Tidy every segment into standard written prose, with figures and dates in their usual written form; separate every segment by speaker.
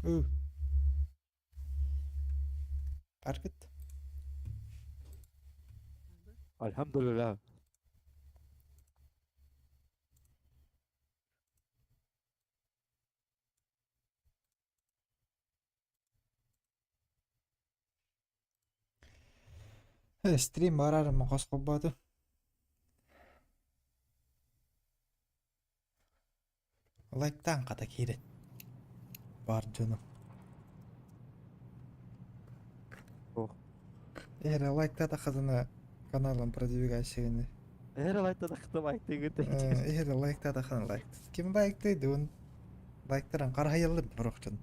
Speaker 1: Ыы. Аргыт.
Speaker 2: Alhamdulillah.
Speaker 1: Стрим барарым хос холбооту. Лайктаан хата киирэн. Бар дьону.
Speaker 2: Ох.
Speaker 1: Эһэрэ лайктаатаххытына каналым продвигайсыгыны.
Speaker 2: Эһэрэ лайктаатаххытына лайктыыгыт.
Speaker 1: Эһэрэ лайктаатаххына лайк. Ким лайктыйдыбын? Лайктаран карахайаллар борохчон.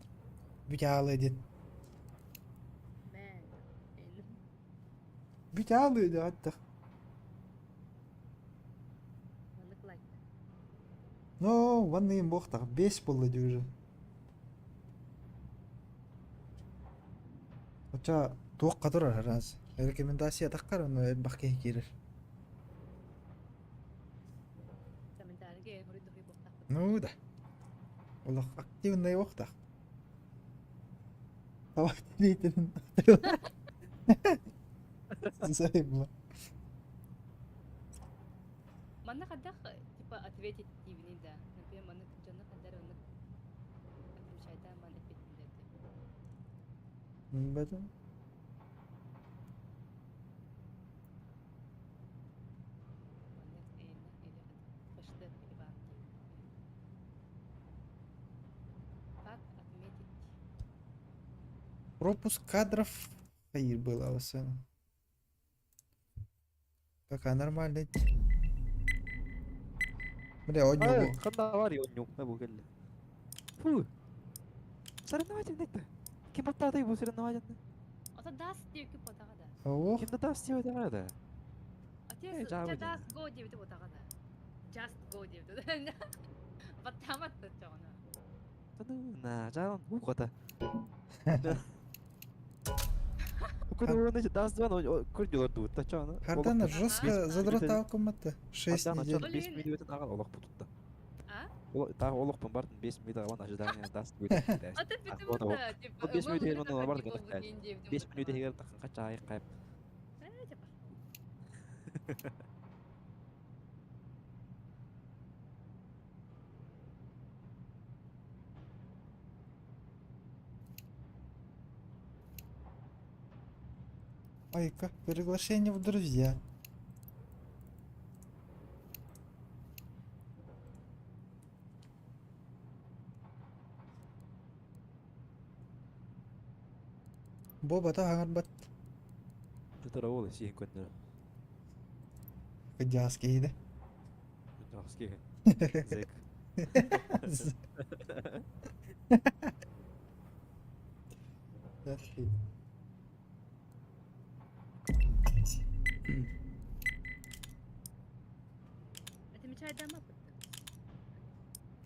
Speaker 1: Бүтаалы диэн. Бүтаалы диэн Ну, ванныйым буохтах, бес буолла дии уже. Оччо туохха турар араас. Рекомендация таххар, онно элбэх киһи киирэр. Ну да. Олох активный уохтах. Табак тилиитин Заебла.
Speaker 3: Манна хайдах типа ответить диибиний да? Например, маннык дьону хайдар оннук отвечайдаан ман эппиттилэр диэн.
Speaker 1: Бэтим.
Speaker 3: Маннык эйнэх или хэштег Иван диэн. Как отметить?
Speaker 1: Пропуск кадров хайыр было сцена. Пока нормально. Бля, онньугу.
Speaker 2: Ханна бар онньук бу кэллэ. Фу. Соревнователь это. Ким баттаатай бу соревновательный?
Speaker 3: Ото даст диэки ботаҕа да.
Speaker 1: Ох.
Speaker 2: Ким да даст диэбит да.
Speaker 3: Отец, just go диэбит ботаҕа да. Just go диэбит. Баттаамат да чоҕуна.
Speaker 2: На, жаан ухата.
Speaker 1: Хардана жестко задротал комната. 6 недель.
Speaker 2: 5 минут аҕал олох бутутта.
Speaker 3: А?
Speaker 2: Тағы олохпун бардым 5 минут аҕалан ожидание даст будет.
Speaker 3: Ата битим
Speaker 2: 5 минут егер онно бар 5 минут егер тахын кача айық кайып.
Speaker 1: Айка, приглашение в друзья. Боба та хаҥарбат.
Speaker 2: Тутара ол сиһин көннөрө.
Speaker 1: Кыдьаас киһидэ.
Speaker 2: Кыдьаас киһи. Зэк.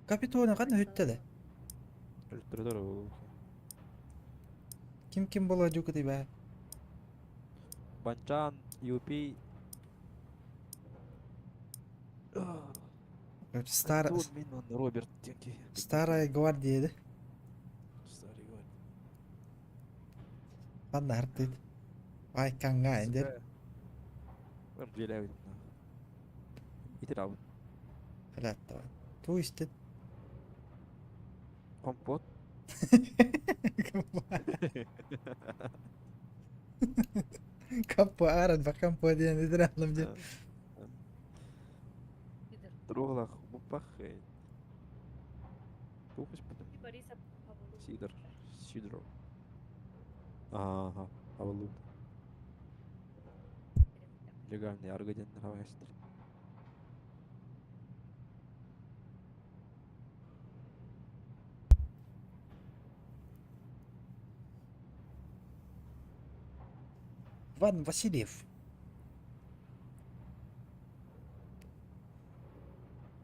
Speaker 1: Капитона ханна бүттэ да?
Speaker 2: Өлтөрдөр ол.
Speaker 1: Ким ким була дьукаты баа?
Speaker 2: Банчан, UP.
Speaker 1: Стар...
Speaker 2: Роберт диэн
Speaker 1: Старая гвардия да?
Speaker 2: Старая гвардия.
Speaker 1: Ханна хартыт. Ай канга эндер.
Speaker 2: Дьиэлээбит. Итир абыт.
Speaker 1: Хлятта. Ту истит.
Speaker 2: Компот.
Speaker 1: Кампо аран ба кампо диэн итир алым диэн.
Speaker 2: Труглах бупах. Тухас Сидор. Сидор. Ага, Павлут. Легальный арга диэн нравайстер.
Speaker 1: Иван Васильев.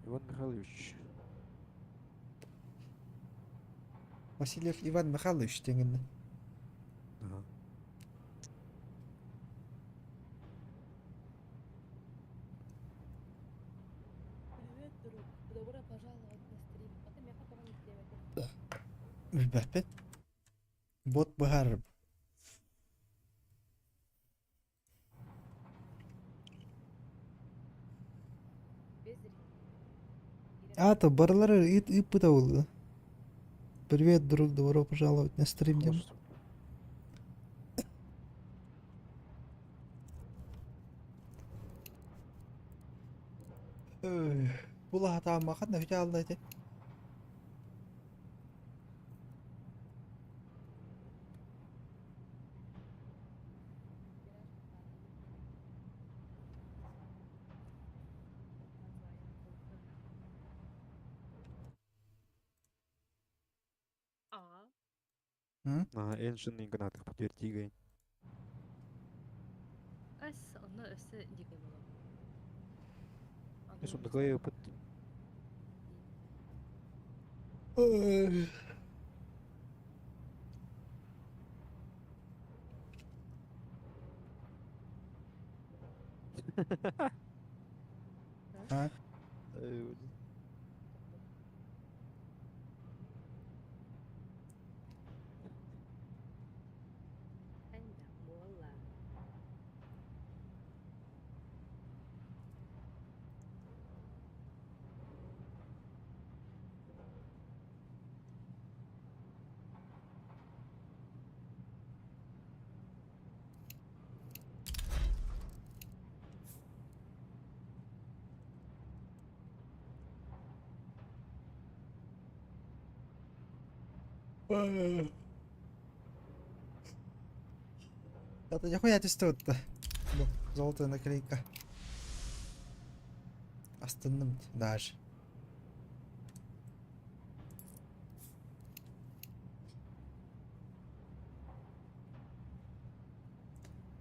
Speaker 2: Иван Михайлович.
Speaker 1: Васильев Иван Михайлович диэҥиннэ.
Speaker 2: Ага.
Speaker 3: Привет, друг. Добро пожаловать на стрим. А ты меня потом не
Speaker 1: Билбэппин. Бот быһаарар. А, то барылары ыыппыта буолла. Привет, друг, добро пожаловать на стрим диэн. Булаһатааммахан да хүчэ ити.
Speaker 3: М?
Speaker 2: Ага, Engine игнатых подтвердигай.
Speaker 3: Эс, онно өссө дикэй буолар.
Speaker 2: Сундукай опыт.
Speaker 1: А? Это нихуя түстэ Бу золотая наклейка. Астынным даже.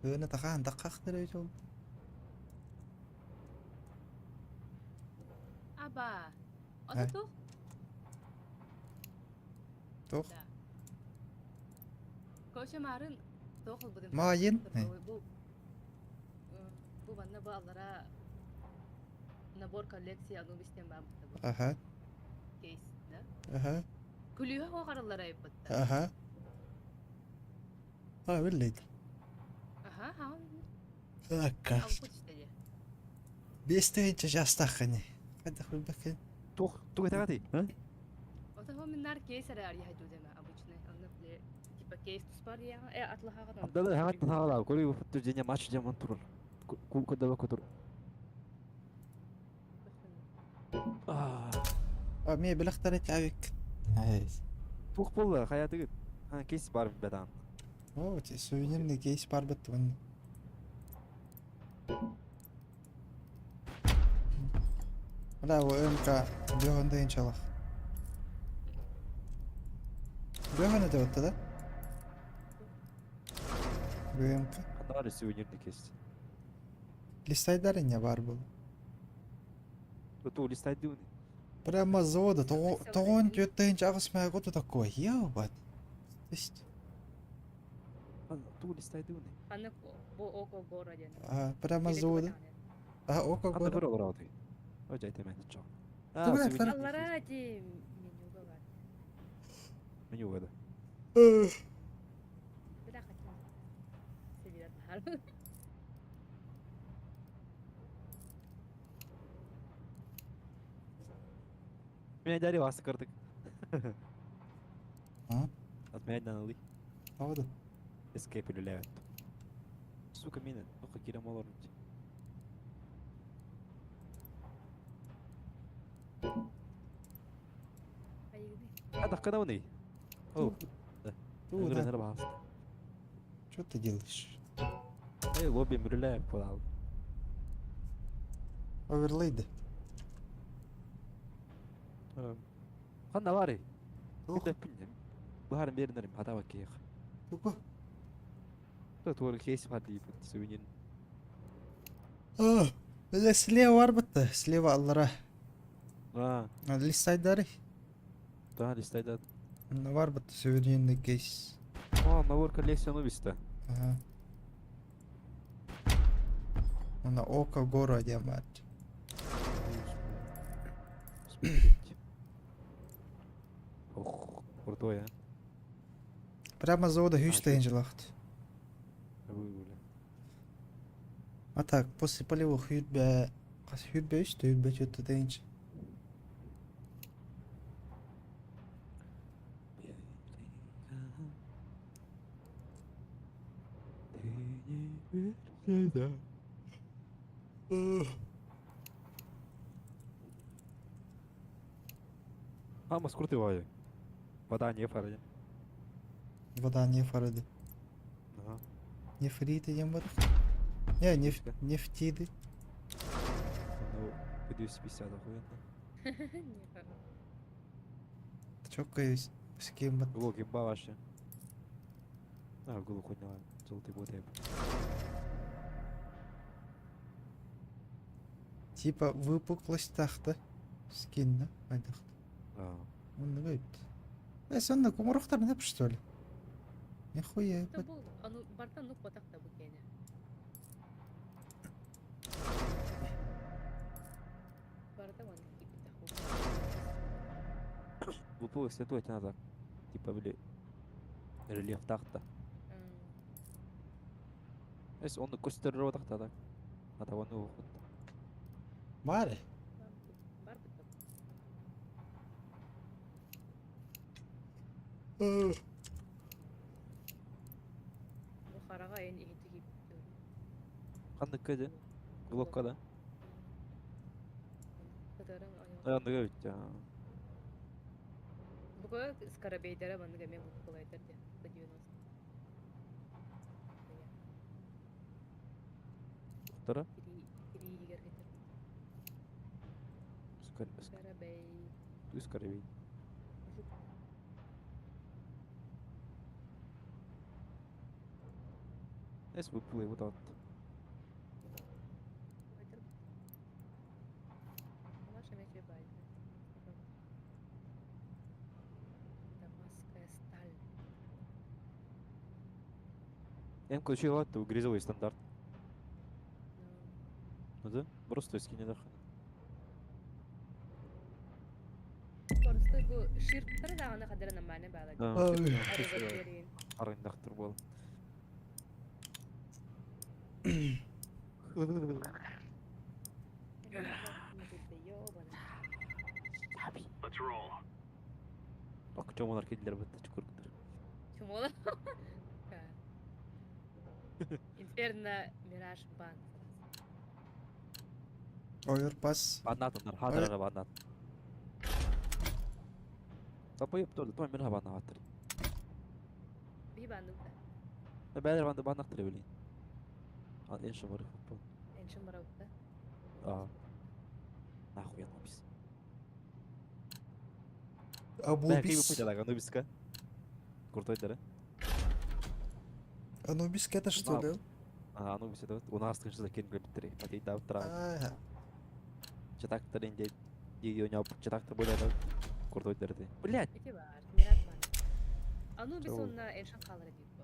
Speaker 1: Ыына тахаан таххахтар эбит ол.
Speaker 3: Аба. Ото туох?
Speaker 1: Туох?
Speaker 3: Да. Короче, маарын туох ылбытым.
Speaker 1: Маайын?
Speaker 3: Бу бу манна бу аллара набор коллекции Анубис диэн баар бу.
Speaker 1: Аха.
Speaker 3: Кейс, да?
Speaker 1: Аха.
Speaker 3: Күлүүһэ хоох арыллара айыппытта.
Speaker 1: Аха. А, биллейт.
Speaker 3: Аха, аха.
Speaker 1: Акка.
Speaker 3: Алпыт истэди.
Speaker 1: 5 тыһыынча жастааххыный. Хайдах билбэккин?
Speaker 2: Туох туох этэҕэтий? А?
Speaker 3: Ото хо миннар кейс эрэ арыйа дудема обычный. Онно бile типа кейс туспар яга э атлахаҕа
Speaker 2: Абдалла хагат тахала, коли подтверждение матч жаман турар. Куда кутур.
Speaker 1: А мие билэхтэрэ чавик.
Speaker 2: Туох буолла хаятыгыт? А кейс бар бетан.
Speaker 1: О, сувенирный кейс бар бит. Бля, бу МК бөҕөн иншаллах. Бөҕөн это вот да? БМК.
Speaker 2: Ханна сувенирный кейс.
Speaker 1: Листайдар не бар был.
Speaker 2: Ту листайдыуны.
Speaker 1: Прямо с завода. Тоҕон түөттэн чаҕыс мэ такой. Ебать. То есть,
Speaker 2: Ту листайдыуны.
Speaker 3: Ханна бу око гора диэн.
Speaker 1: а, прямо с завода. А, око
Speaker 2: Ханна
Speaker 1: гора.
Speaker 2: көрө олороотой. О жайтемен чо.
Speaker 1: Тугу айтар?
Speaker 3: Аллара ди менюга бар.
Speaker 2: Меню гада.
Speaker 3: Бля хотим. Север баар.
Speaker 2: Мен дари вас кырдык.
Speaker 1: А?
Speaker 2: От меня налы.
Speaker 1: Правда?
Speaker 2: Escape үлелээбэт. Сука мина, тоққа кирем олорун.
Speaker 3: Айыгы.
Speaker 2: А тахкана уни. О,
Speaker 1: Ту, да.
Speaker 2: Ыңгырын баас.
Speaker 1: Что ты делаешь?
Speaker 2: Эй, лобби мүрелээп болал.
Speaker 1: Оверлейд.
Speaker 2: Ханна бары.
Speaker 1: Тух.
Speaker 2: Күтәп Бахарын беринерим хатаба киэх.
Speaker 1: Тугу.
Speaker 2: Ту туор кейс бар дип сувенир.
Speaker 1: А, бля, слева бар битті. Слева аллара.
Speaker 2: А,
Speaker 1: Листайдары.
Speaker 2: да, листайда.
Speaker 1: Бар битті сувенирный кейс.
Speaker 2: О, набор коллекция Анубиста.
Speaker 1: Ага. Она око гора диэн баар.
Speaker 2: Смотреть. Ох, крутой, а.
Speaker 1: Прямо завода 100 тыһыынчалаахт. А так, после полевых 100 хас 103 104 тыһыынча.
Speaker 2: А, Москву ты Вода не фарады.
Speaker 1: Вода не фарады.
Speaker 2: Ага.
Speaker 1: Нефриты диэн бар. Не, неф, нефтиды.
Speaker 2: Ну, 250 охуенно.
Speaker 1: Чоккай с кем бат.
Speaker 2: Глок имба вообще. А, глок хуйня. Золотый бот я.
Speaker 1: Типа выпуклость тахта. Скинна. Айдахта.
Speaker 2: А.
Speaker 1: Он говорит. Э, сонно кумурухтар не что ли? Нихуя.
Speaker 3: Это был, ану, бартан ну потах та букене. Барта вон кипитаху.
Speaker 2: Выпуклость это надо. Типа, били, рельеф тахта. Эс он көстөрөр тахта так. Ата оны ухут.
Speaker 1: Бары.
Speaker 3: Бар бит. Бу хараға эн иһити кип.
Speaker 2: Кандай көдө? Глокка да.
Speaker 3: Кытарың аяқ.
Speaker 2: Андыга бит.
Speaker 3: Буга скарабейдера банныга мен бу кулайдар де. 90.
Speaker 2: Тара.
Speaker 3: Кири кири егер кетер.
Speaker 2: Скар
Speaker 3: Скарабей.
Speaker 2: скарабей. Эс выплыл вот от.
Speaker 3: Дамасская сталь.
Speaker 2: М включил это грязевой стандарт.
Speaker 3: Ну,
Speaker 2: Ну да? Просто скини да.
Speaker 3: Просто бу ширттар даҕаны хадара нормально баала.
Speaker 1: Ой.
Speaker 2: Арындактыр бол. Ок, чомолар келдилер бытты чукурктыр.
Speaker 3: Чумола. Инферно Мираж Бан.
Speaker 1: Оверпас.
Speaker 2: Баннатындар, хадырага баннат. Тапы еп турду, той мен банна хатыр.
Speaker 3: Би банныкта.
Speaker 2: Бәлер банды баннактыр билин. А энши бар футбол.
Speaker 3: Эншин барабыта.
Speaker 2: А. Нахуй Анубис.
Speaker 1: Абубис.
Speaker 2: Бә, Анубиска. Крутой да?
Speaker 1: Анубис это что, да?
Speaker 2: А, Анубис это у нас конечно закинь битри. Пати да тра.
Speaker 1: Ага.
Speaker 2: Чатактыр инде дигән чатактыр буйлады. Крутой дерди. Блять.
Speaker 3: Ити бар. Мираж Бан. Анубис
Speaker 2: Чоу.
Speaker 3: онна эншин калыр дейт бу.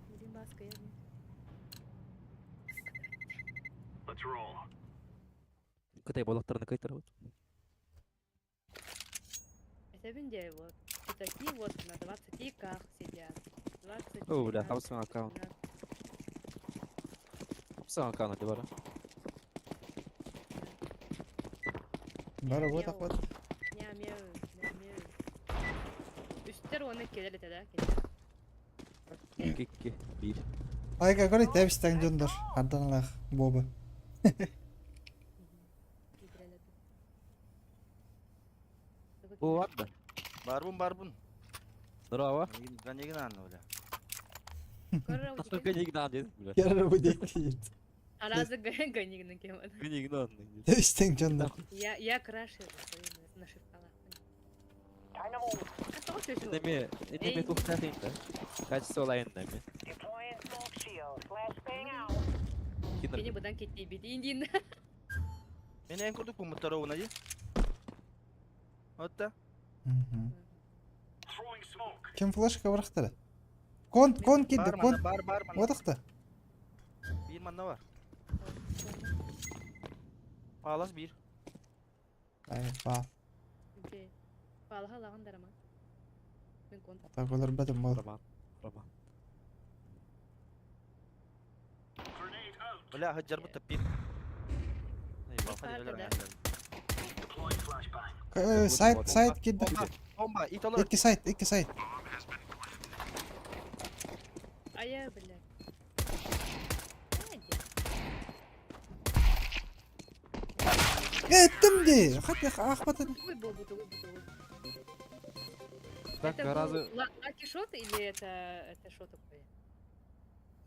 Speaker 3: Билин баска я.
Speaker 2: Кытай балыктарны кайтарып.
Speaker 3: Это винде вот. И такие вот на 20 ках сидят. 20
Speaker 2: О, бля, там свой аккаунт. Сам аккаунт бар.
Speaker 1: Бары вот так вот.
Speaker 3: Мяу, мяу. Үстер оны келер ете да.
Speaker 2: 2 2 1.
Speaker 1: Айга көрө тэбистен дьоннор. Арданалах боба.
Speaker 2: Бу ладно.
Speaker 4: Барбун барбун.
Speaker 2: Здорово.
Speaker 4: Ганегин анны бля.
Speaker 2: Ганегин дедим бля.
Speaker 1: Яры бу дейт.
Speaker 3: Аразы ганигин кемады.
Speaker 2: Ганегин
Speaker 1: Тэбистен дьоннор.
Speaker 3: Я я крашил нашептала.
Speaker 2: Неме, неме тухтахин да. Качество лайн неме.
Speaker 3: Кини будан кетти бит индин.
Speaker 4: Мен эн курдук бу мутаровна ди. Отта.
Speaker 1: Ким флешка бырахтары? Кон, кон кидди,
Speaker 4: Бар
Speaker 1: кон.
Speaker 4: манна бар бар манна.
Speaker 1: Отакта.
Speaker 4: Бир манна бар. Палас бир.
Speaker 1: Айба.
Speaker 3: Окей. Палаха лаган дарама. Мен кон.
Speaker 1: Так олорбатым бол.
Speaker 2: Роман. Роман.
Speaker 4: Бля, хаджар бу таппит.
Speaker 1: Сайт, сайт кирди.
Speaker 4: Бомба, бомба, ит олор.
Speaker 1: Икки сайт, икки сайт.
Speaker 3: Ая, бля.
Speaker 1: Эттим ди. Хат ахпатын.
Speaker 3: Тугуй был, бутугуй, бутугуй.
Speaker 2: Так,
Speaker 3: Это
Speaker 2: гораздо...
Speaker 3: был лаки шот или это что такое?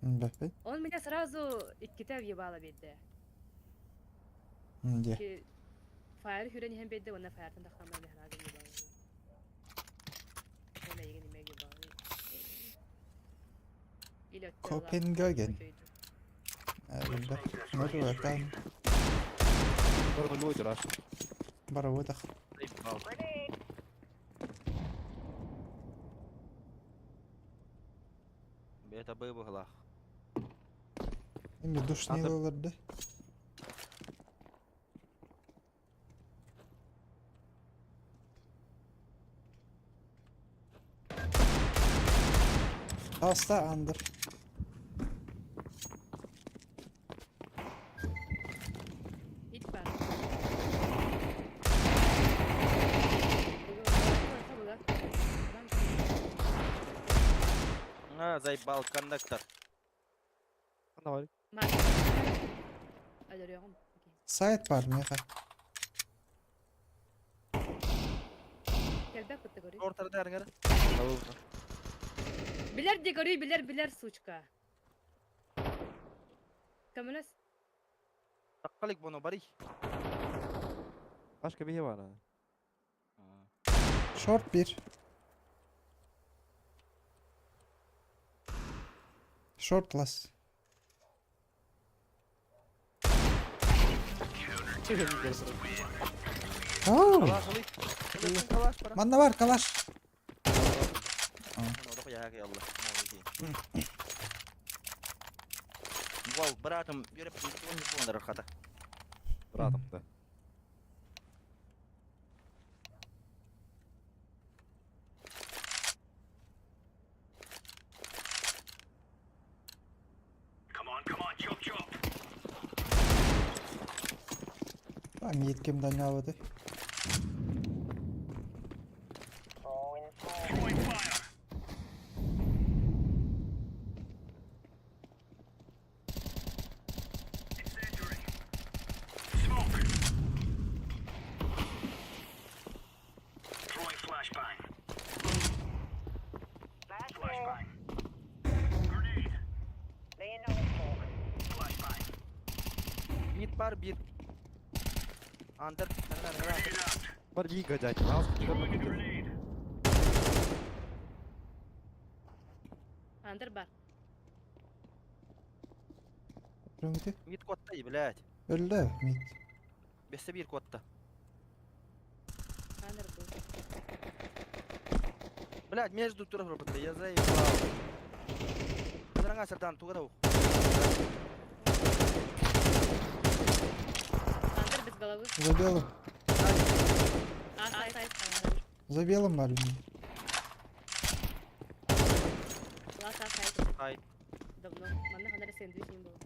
Speaker 1: Бэппит.
Speaker 3: Он меня сразу икките въебало бедде.
Speaker 1: Де.
Speaker 3: Фаер хүрен иһэн бедде, уонна фаертан тахтамай механазы ебало. Уонна еген име ебало. Или
Speaker 1: Копенгаген. Бэппит. Там
Speaker 2: Барнулой драш.
Speaker 1: барабытах.
Speaker 4: Это бы было.
Speaker 1: Эми душнилалар да. Таста андыр.
Speaker 3: Ит бар.
Speaker 4: А, заебал коннектор.
Speaker 2: Давай.
Speaker 1: Сайт бар меха.
Speaker 4: Ортада әріңгәрі.
Speaker 3: Билер де көрүй, билер, билер, сучка. Көмөлөс.
Speaker 4: Таққалик бұны бари.
Speaker 2: Başka bir var ha.
Speaker 1: Short bir. Short last. Oh,
Speaker 4: Калаш алый. Калаш бара.
Speaker 1: манна бар калаш.
Speaker 4: Вау, братым, юреп, не понял, хата.
Speaker 2: Братым да.
Speaker 1: Там еткем данябыды.
Speaker 4: Mid бар bir. Under, under, under.
Speaker 2: Бар лига дядь. Аз
Speaker 3: Андер бар.
Speaker 1: Рөңгүтү.
Speaker 4: Mid котта, блядь.
Speaker 1: Өлдө мид.
Speaker 4: Бесте bir котта.
Speaker 3: Андер был.
Speaker 4: Блядь, между туров работает, я заебал. Аңа сырдан тугара.
Speaker 3: Андер без головы.
Speaker 1: За белым.
Speaker 3: А, сайт, сайт.
Speaker 1: За белым бар мид.
Speaker 3: Ласа сайт.
Speaker 4: Ай.
Speaker 3: Давно. Манна ханара сэндвич не было.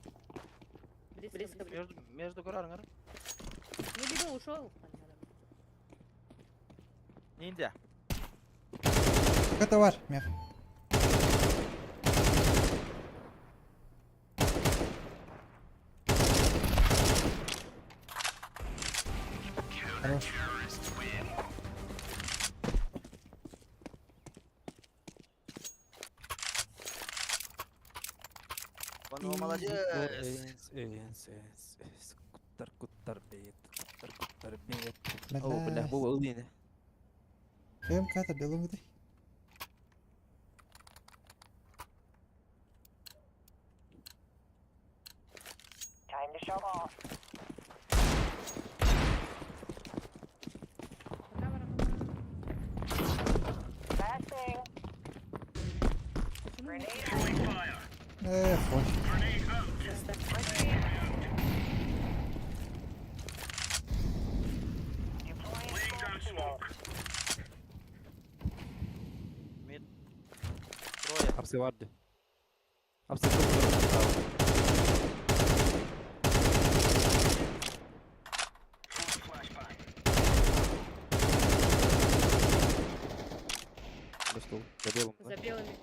Speaker 3: Близко, близко.
Speaker 4: Между между көрөр.
Speaker 3: Ну, либо ушел.
Speaker 4: Ниндзя.
Speaker 1: Ката бар мех. Хорош.
Speaker 4: Он молодец.
Speaker 2: Эс, эс, эс, куттар, куттар, бет, куттар, куттар, бет. О, бля,
Speaker 1: Бля.
Speaker 2: бу ылдыны.
Speaker 1: Эм ката белым гыды.
Speaker 5: Time to show off. Flashbang. Grenade.
Speaker 1: Эх, ой.
Speaker 5: Grenade.
Speaker 2: Апсы бар дии. Апсы турук. Ну что, за белым, да?
Speaker 3: За белыми.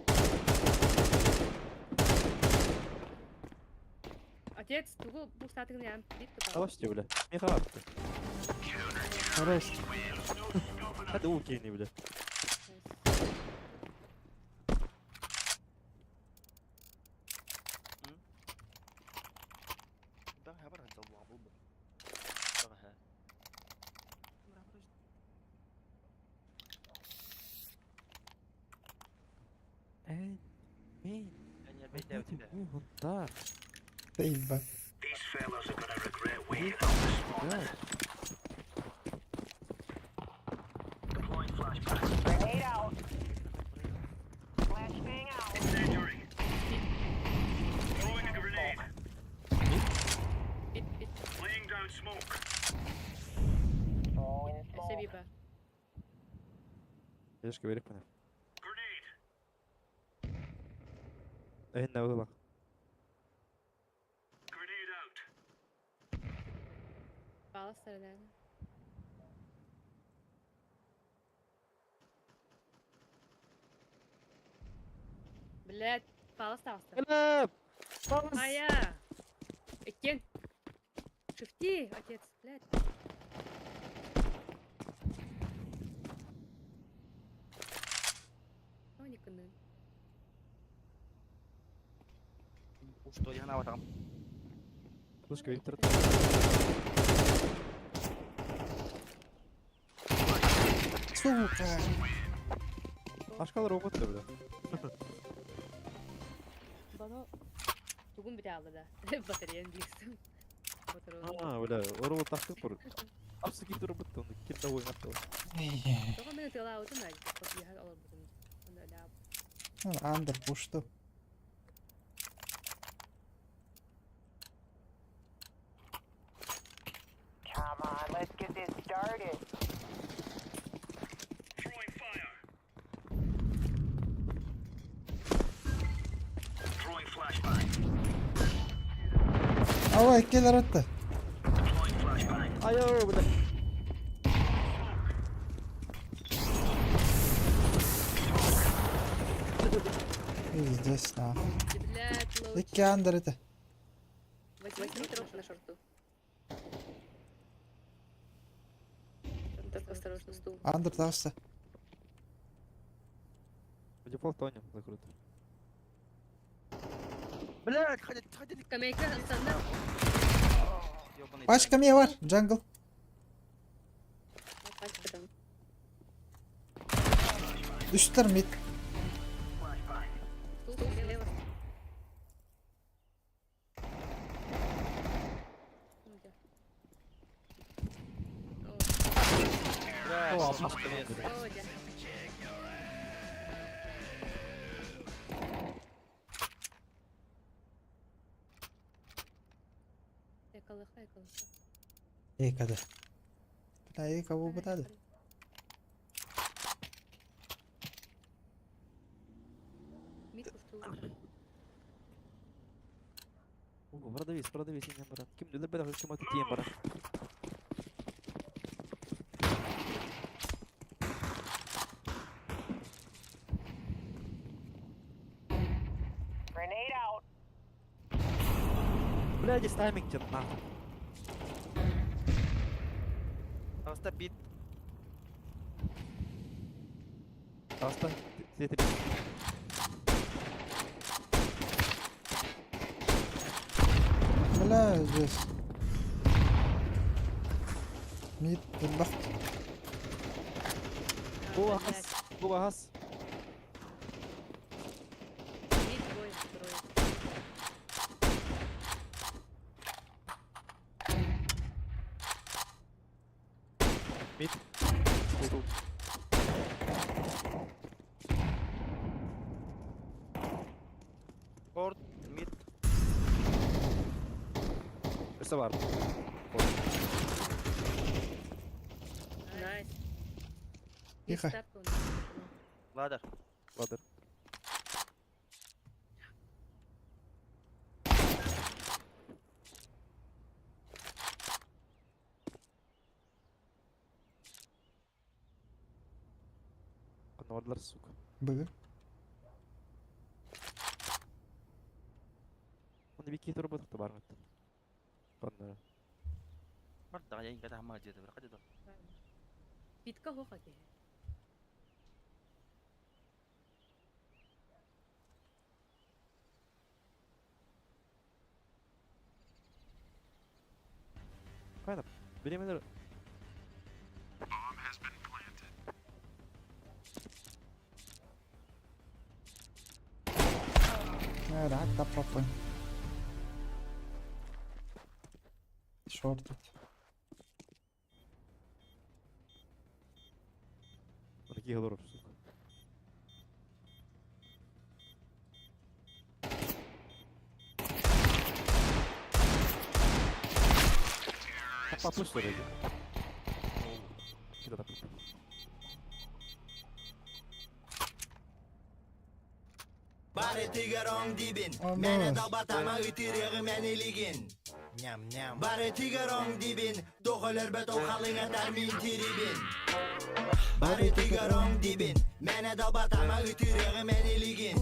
Speaker 3: Отец, тугу бу статыгын ян бит тупал.
Speaker 2: Алаште, бля. Михаил.
Speaker 1: Хорош.
Speaker 2: Hadi у кени, бля. Эй, мин, да.
Speaker 1: Заебать.
Speaker 5: Grenade out. Flashbang out.
Speaker 3: Бит, бит.
Speaker 5: Throwing
Speaker 3: Өссө
Speaker 5: smoke.
Speaker 3: биба.
Speaker 2: Ешке берек міне. Эйн не было.
Speaker 3: Пала сторона. Блядь, пала остался.
Speaker 2: Элеп!
Speaker 3: Ая! Экен! Шифти, отец, блядь. Ониканы.
Speaker 4: Что я на там?
Speaker 2: Слушай, Виктор.
Speaker 1: Сука.
Speaker 2: Ашкал робот, бля.
Speaker 3: Тугун бите алды да. Батареяны дейсің. Батареяны.
Speaker 2: А, бля, робот тахты пор. Апсы кит робот, он кем да ойнап тал.
Speaker 3: Тоға мені тыла аутын әлі. Қот алыр бұтын. Оны өлі
Speaker 1: Андер пушту.
Speaker 5: Come on, let's get this started.
Speaker 1: Ава, кел аратты.
Speaker 2: Айо, бля.
Speaker 1: Пиздец, нахуй.
Speaker 3: Блядь, лоу.
Speaker 1: Икки андер это.
Speaker 3: Возьми троп на шорту. Только осторожно, стул.
Speaker 1: Андер тағысы.
Speaker 2: В дефолт тонем закрыт.
Speaker 4: Блядь, ходит, ходит.
Speaker 3: Скамейка, стандарт.
Speaker 4: Ёбаный
Speaker 1: Пачка мне бар, джангл.
Speaker 3: Пачка там.
Speaker 1: Үстер мид.
Speaker 3: Стул, стул, слева. Где? О,
Speaker 4: Блядь, слишком вес.
Speaker 3: о, где? Эколыха, эколыха.
Speaker 1: Эйкады. Бля, эйка бу бутады.
Speaker 3: Мид куштул.
Speaker 2: Продавись, продавись, не брат. Ким дүле бля, ким аты тием брат.
Speaker 5: Grenade out.
Speaker 2: Бля, здесь тайминг тебе нахуй.
Speaker 4: Просто бит.
Speaker 2: Аста, ты ты.
Speaker 1: Бля, здесь. Мид, бахт.
Speaker 2: Була хас, була хас.
Speaker 3: Мид двое, трое.
Speaker 2: Мид. Стул.
Speaker 4: Корт, мид.
Speaker 2: Өсө бар.
Speaker 3: Найс.
Speaker 1: Тихо.
Speaker 3: Мид старт у нас.
Speaker 4: Ладер.
Speaker 2: Ладер. Оннугарлар, сука.
Speaker 1: Бүгүн.
Speaker 2: Оны бикки турбут да бармат. Оннора.
Speaker 4: Бардаҕа яйга таһма дьиэтэ бір қайда.
Speaker 3: Питка хоха киһи.
Speaker 2: Кайда? Биремелер.
Speaker 1: Rahat таппаппын. Шортит.
Speaker 2: Оны киһи олорор, сука. Таппаппын что ли? Кида таппаппын.
Speaker 6: Бары тигэр оҥ дибин,
Speaker 1: Ама.
Speaker 6: Мэнэ далбатама ытырыгы мэнилигин.
Speaker 7: Ням-ням.
Speaker 6: Бары тигэр оҥ дибин, Тоҕолөр бөтө халыҥатар мин тирибин. Бары тигэр оҥ дибин, Мэнэ далбатама ытырыгы мэнилигин.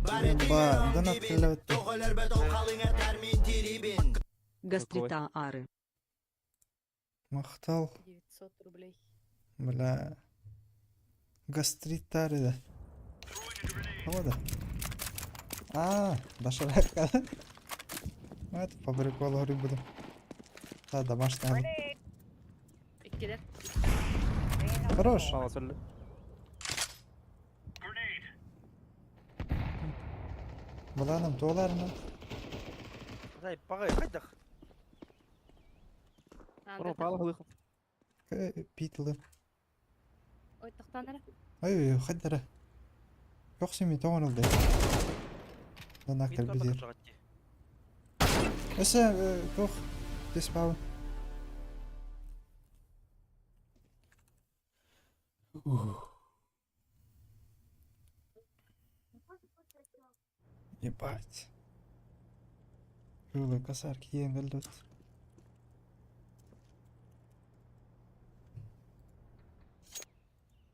Speaker 6: Бары
Speaker 1: Ба,
Speaker 6: тигэр оҥ
Speaker 1: донат
Speaker 6: дибин,
Speaker 1: кэллэбит.
Speaker 6: Тоҕолөр бөтө халыҥатар мин тирибин.
Speaker 8: Гастрита ары.
Speaker 1: Махтал.
Speaker 3: 900 рублей.
Speaker 1: Бля. Гастриттар да. Ода. А, доширак. Это по приколу говорю буду. Да, домашний.
Speaker 5: Grenade.
Speaker 3: Иккилэр.
Speaker 1: Хорош.
Speaker 2: Ала сөллө.
Speaker 1: Буланым толарны.
Speaker 4: Дай, пағай, қайдақ.
Speaker 2: Оно пала хылых.
Speaker 1: Питлы.
Speaker 3: Ой, тохтоон эрэ.
Speaker 1: Ой, хаддара. Йохсими тоҕон ылды. Донактар бизер. Эсэ туох диспаун. Ебать. Круглый косарь киен гэлдут.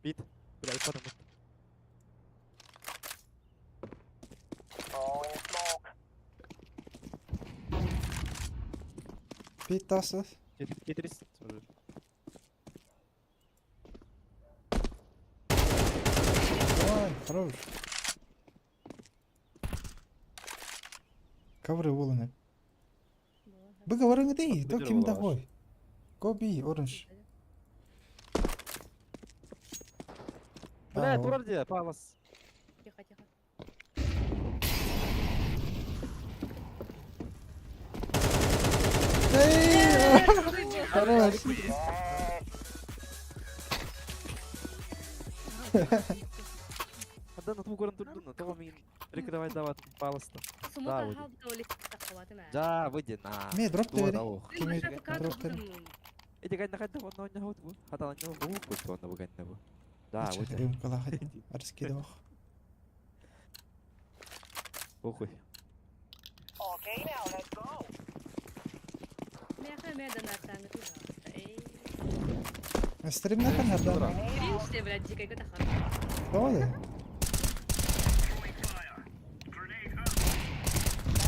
Speaker 2: Бит. Бля, айпадым.
Speaker 5: Throwing smoke.
Speaker 1: Пит тасов.
Speaker 2: Кетирис.
Speaker 1: Давай, хорош. Ковры волны. Вы говорите, ты, то ким такой? Go B, orange.
Speaker 2: Бля,
Speaker 1: А,
Speaker 2: турар де, палас.
Speaker 3: Тихо, тихо.
Speaker 1: Эй, Хорош.
Speaker 2: Хандан ату көрөн турдун, того мин прикрывать дават паласта.
Speaker 3: Суму
Speaker 2: Да,
Speaker 3: таһаа бутолик таххабатым ээ.
Speaker 2: Да, выйди на.
Speaker 1: Ме, дроп
Speaker 2: Туа
Speaker 1: тевери.
Speaker 2: да ох.
Speaker 1: Кими
Speaker 3: Мен пока
Speaker 1: дроп тевери.
Speaker 2: Эти гайна хайда онно онно хот бу. Хата онно бу бу онно бу гайна бу. Да, выйди.
Speaker 1: Рюмкала хотя. Раскидывал.
Speaker 2: Похуй.
Speaker 5: Okay, now let's go.
Speaker 3: Меха ме донаттаҥы пожалуйста. Эй.
Speaker 1: Стримна канарда.
Speaker 5: Grenade out.
Speaker 3: Видишь, блядь, дикая тахар.
Speaker 1: Давай.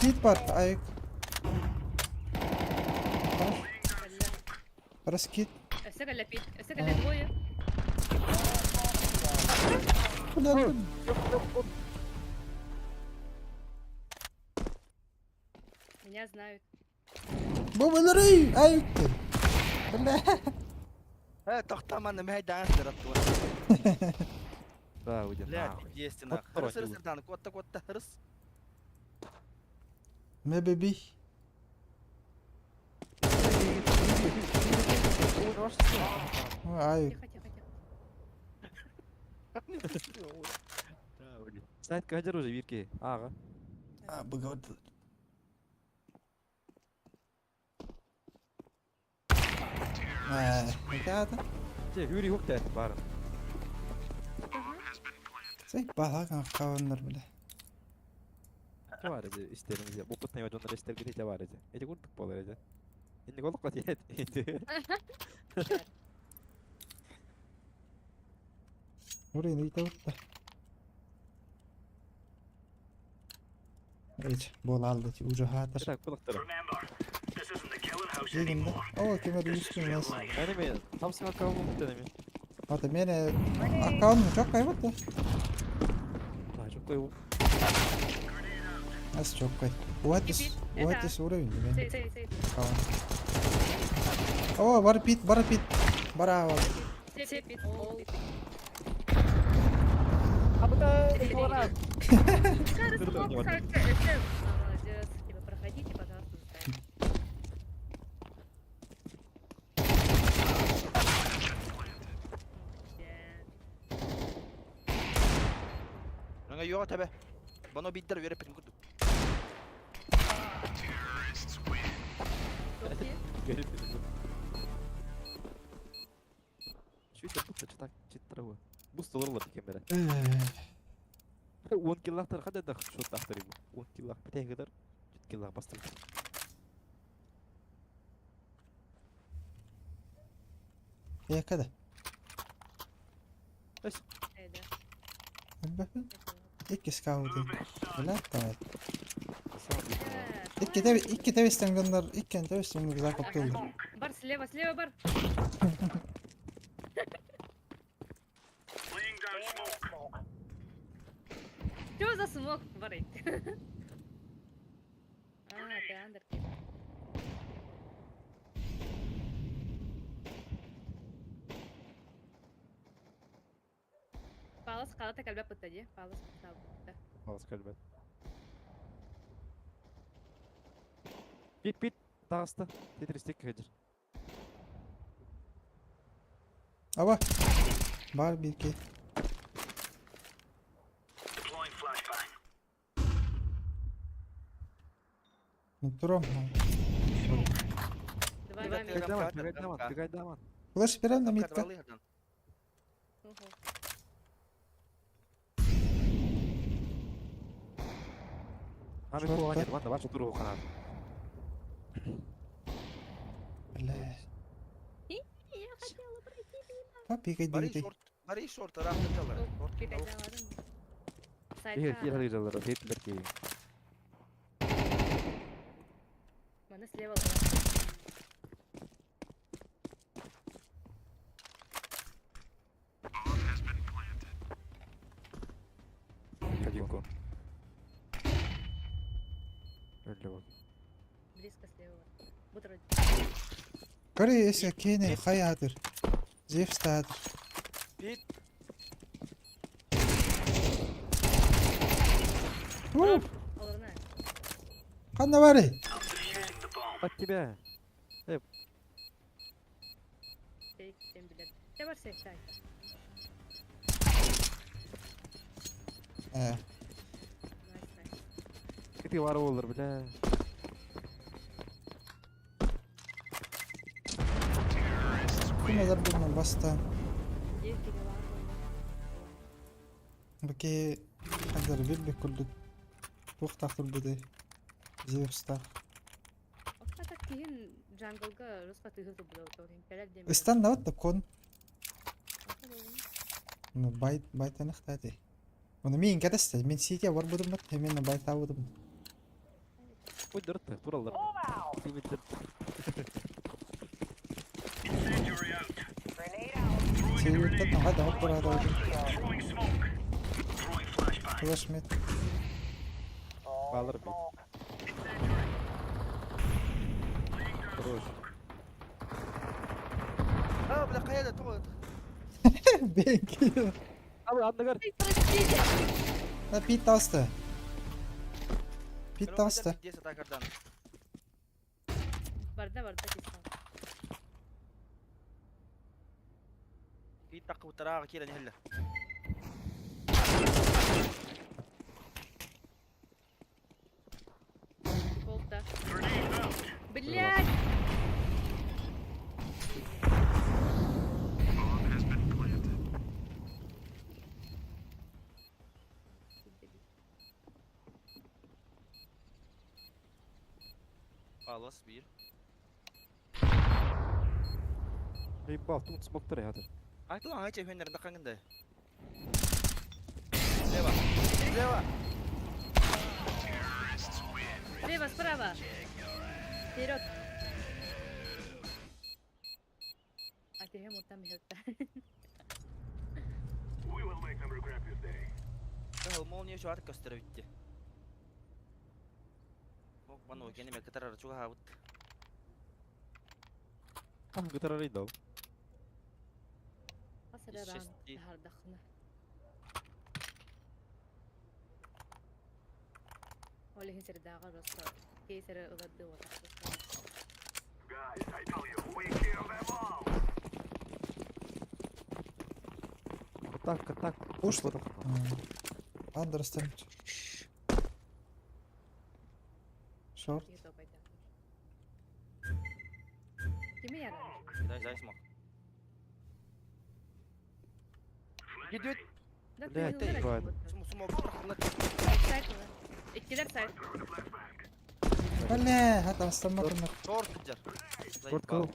Speaker 1: Пит бар, айк. Хорош. Раскид.
Speaker 3: Өссө кэллэ пит. Өссө кэллэ двое.
Speaker 1: Бля,
Speaker 3: Меня знают.
Speaker 1: Бабалары, айк. Бля.
Speaker 4: Э, тоқтаманы мәй даңас дырап
Speaker 2: Да, выйди
Speaker 4: Бля,
Speaker 2: нахуй.
Speaker 4: есть нах.
Speaker 2: Вот
Speaker 4: Рыс, рыс,
Speaker 2: тролль.
Speaker 4: дан, котта, котта, рыс.
Speaker 1: Ме беби. Айк.
Speaker 3: Тихо, тихо, тихо.
Speaker 2: Да, выйди. Сайт кадер уже вирки. Ага.
Speaker 1: А, быгават. Это.
Speaker 2: Те, юри хук тәт бар.
Speaker 1: Сей балаган каваннар бля.
Speaker 2: Те бар иде истерimiz. Бу кутны жондар истер гите бар иде. Эти курдук болар иде. Инди голук кат ет.
Speaker 1: Уровень ыйтабыт да. Эч, буолаалда уже хаатар.
Speaker 2: Так, кулактара.
Speaker 1: Дигин да. О, кемер үстүн нас.
Speaker 2: Әне Samsung аккаунт бит эми.
Speaker 1: Ата мен аккаунт çok кайбыт да.
Speaker 2: А, çok koy.
Speaker 1: Нас çok кай. Уатис, уатис уровень мен.
Speaker 3: Сей, сей, сей.
Speaker 1: Аккаунт. О, бар пит, бар пит. Бара бар.
Speaker 3: Сей, пит. Ол. Молодец. Типа, проходите, пожалуйста, за
Speaker 4: Nga yok tabi. Bana bidder verip kurduk.
Speaker 2: Garip Şu işte bu çıtak çıttıra bu. Bu stolar var diken bere. 10 киллахтар қандай да шот тақтыр 10 киллах бітен кадар 7 киллах бастыр.
Speaker 1: Е, када?
Speaker 3: Эйда.
Speaker 1: Икки скаут. Бля, давай. Икки теб, икки тебистен гындар, иккен тебистен закоп келди.
Speaker 3: Бар слева, слева бар.
Speaker 5: Smoke.
Speaker 3: Что за смок, Барый? А, ты андер. Палас қалата кәлбә пытта де. Палас пытта.
Speaker 2: Палас кәлбә. Пит пит тағысты. Тетрис тек кәдір.
Speaker 1: Аба. Бар бирки. Туром.
Speaker 3: Два, два
Speaker 4: Привет.
Speaker 3: мид.
Speaker 2: Бегай даман, бегай даман.
Speaker 1: Флеш берем да митка.
Speaker 2: Аны
Speaker 1: Шорт
Speaker 2: куған
Speaker 1: та.
Speaker 2: еді, ванда башы тұру қанат.
Speaker 1: Бля.
Speaker 3: Я хотела пройти мимо.
Speaker 1: Па пикай
Speaker 4: Бари
Speaker 1: дигди.
Speaker 4: шорт, бари шорт, рахты жалар.
Speaker 3: Пикай жаладым.
Speaker 2: Егер
Speaker 3: Сайтқа.
Speaker 2: кер жалар, хетлер ки.
Speaker 3: Маны слева.
Speaker 2: Один кон. Өлі бак.
Speaker 3: Близко слева. Бутер.
Speaker 1: Кори эсе кене хаятыр. Зевс таатыр.
Speaker 4: Пит.
Speaker 1: У,
Speaker 3: Оларна.
Speaker 1: Канда бары?
Speaker 2: От тебя.
Speaker 3: Сей, сен билет. Те бар сей, сай.
Speaker 1: Э,
Speaker 3: Найс, найс.
Speaker 2: Ты вар олар, бля.
Speaker 1: Ким азар баста.
Speaker 3: Е, кире бар.
Speaker 1: Баки хандар бир курдук. Тух тахтыр буде. Зевс та.
Speaker 3: Охата киһин джанглга русқа тыгыл тубуда торин. Кәләр дем.
Speaker 1: Истан да вот кон. Ну байт байтанах тати. Оны мен кәдесте, мен сике бар будым бат, мен байта будым.
Speaker 2: Ой, дырты, туралар.
Speaker 5: Move out.
Speaker 2: Киметтер.
Speaker 5: Grenade out.
Speaker 1: Себепті таңға да барады.
Speaker 5: Shield.
Speaker 1: Флеш мет.
Speaker 5: Throwing
Speaker 2: Балыр бит.
Speaker 5: smoke.
Speaker 2: Хорош.
Speaker 4: Ha, бля, каяда тоғыт.
Speaker 1: Бенки.
Speaker 2: Абы, андагар.
Speaker 3: Простите.
Speaker 1: На пит асты. Пит асты.
Speaker 3: Барда, барда кисан.
Speaker 4: Пит тақы утараға кирен хелле.
Speaker 3: Болта. Блять!
Speaker 4: Палас bir.
Speaker 2: Ей, бал, тут смоктар ятыр.
Speaker 4: Айтылан айча хөннер дақаңында. Слева. Слева.
Speaker 3: Слева, справа. Вперед. А ты ему там
Speaker 4: Кыһыл молния чугар көстөрө бүтте. Бок баны кенеме кытарар чугаһаабыт.
Speaker 2: Там кытарар дау.
Speaker 4: Шести.
Speaker 3: Ол иһин сирдээҕэр просто кейсери ылардыы
Speaker 2: Так, так.
Speaker 1: Ушло. Understand. Short.
Speaker 3: Кими ярар?
Speaker 4: Дай, дай смок. Гидет.
Speaker 2: Блядь, ебать.
Speaker 4: Смок.
Speaker 3: Иккилер сайт.
Speaker 1: Бля, хата астамматым.
Speaker 4: Шорт кыджар.
Speaker 2: Шорт кыл.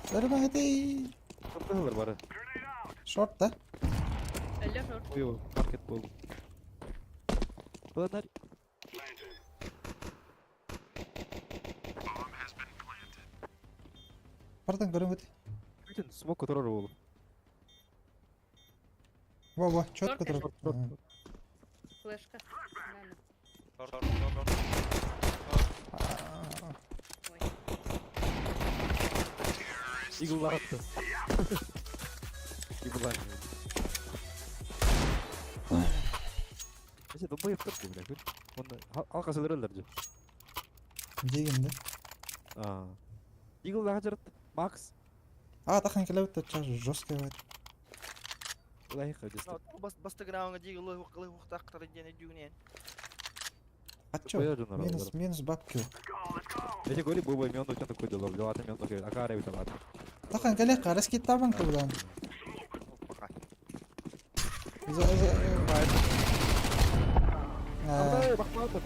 Speaker 1: Сарбахти.
Speaker 2: Шорт бары.
Speaker 1: Шорт да?
Speaker 3: Өллө шорт.
Speaker 2: Ой, маркет был. Ладно.
Speaker 1: Бартан көрөмөт.
Speaker 2: Бүтүн смок которор болу.
Speaker 1: Во, во, четко
Speaker 3: Шорт,
Speaker 1: тур.
Speaker 2: Шорт, шорт.
Speaker 3: Флешка. На, на.
Speaker 4: Шорт, шорт, шорт.
Speaker 3: Ой.
Speaker 2: Иглар атты. Иглар. Эсе долбоеб тур бля, көр. Оны алка сөдөрөлөр же.
Speaker 1: Дегенде.
Speaker 2: А. Игл лага Макс.
Speaker 1: А, тахан келебит чаж жесткий бит.
Speaker 2: Улай хадисте.
Speaker 4: Бас бастыграуңа дигилы кылы ухтактар диэн дүүнен.
Speaker 1: Ачо. Минус, минус бабки.
Speaker 2: Эти голи бу мен точно такой делал. Левата мен такой. Акара бит алат.
Speaker 1: Тахан келе карас китабан кылдан.
Speaker 4: Пока.
Speaker 1: За за.
Speaker 2: Ай, бакмады.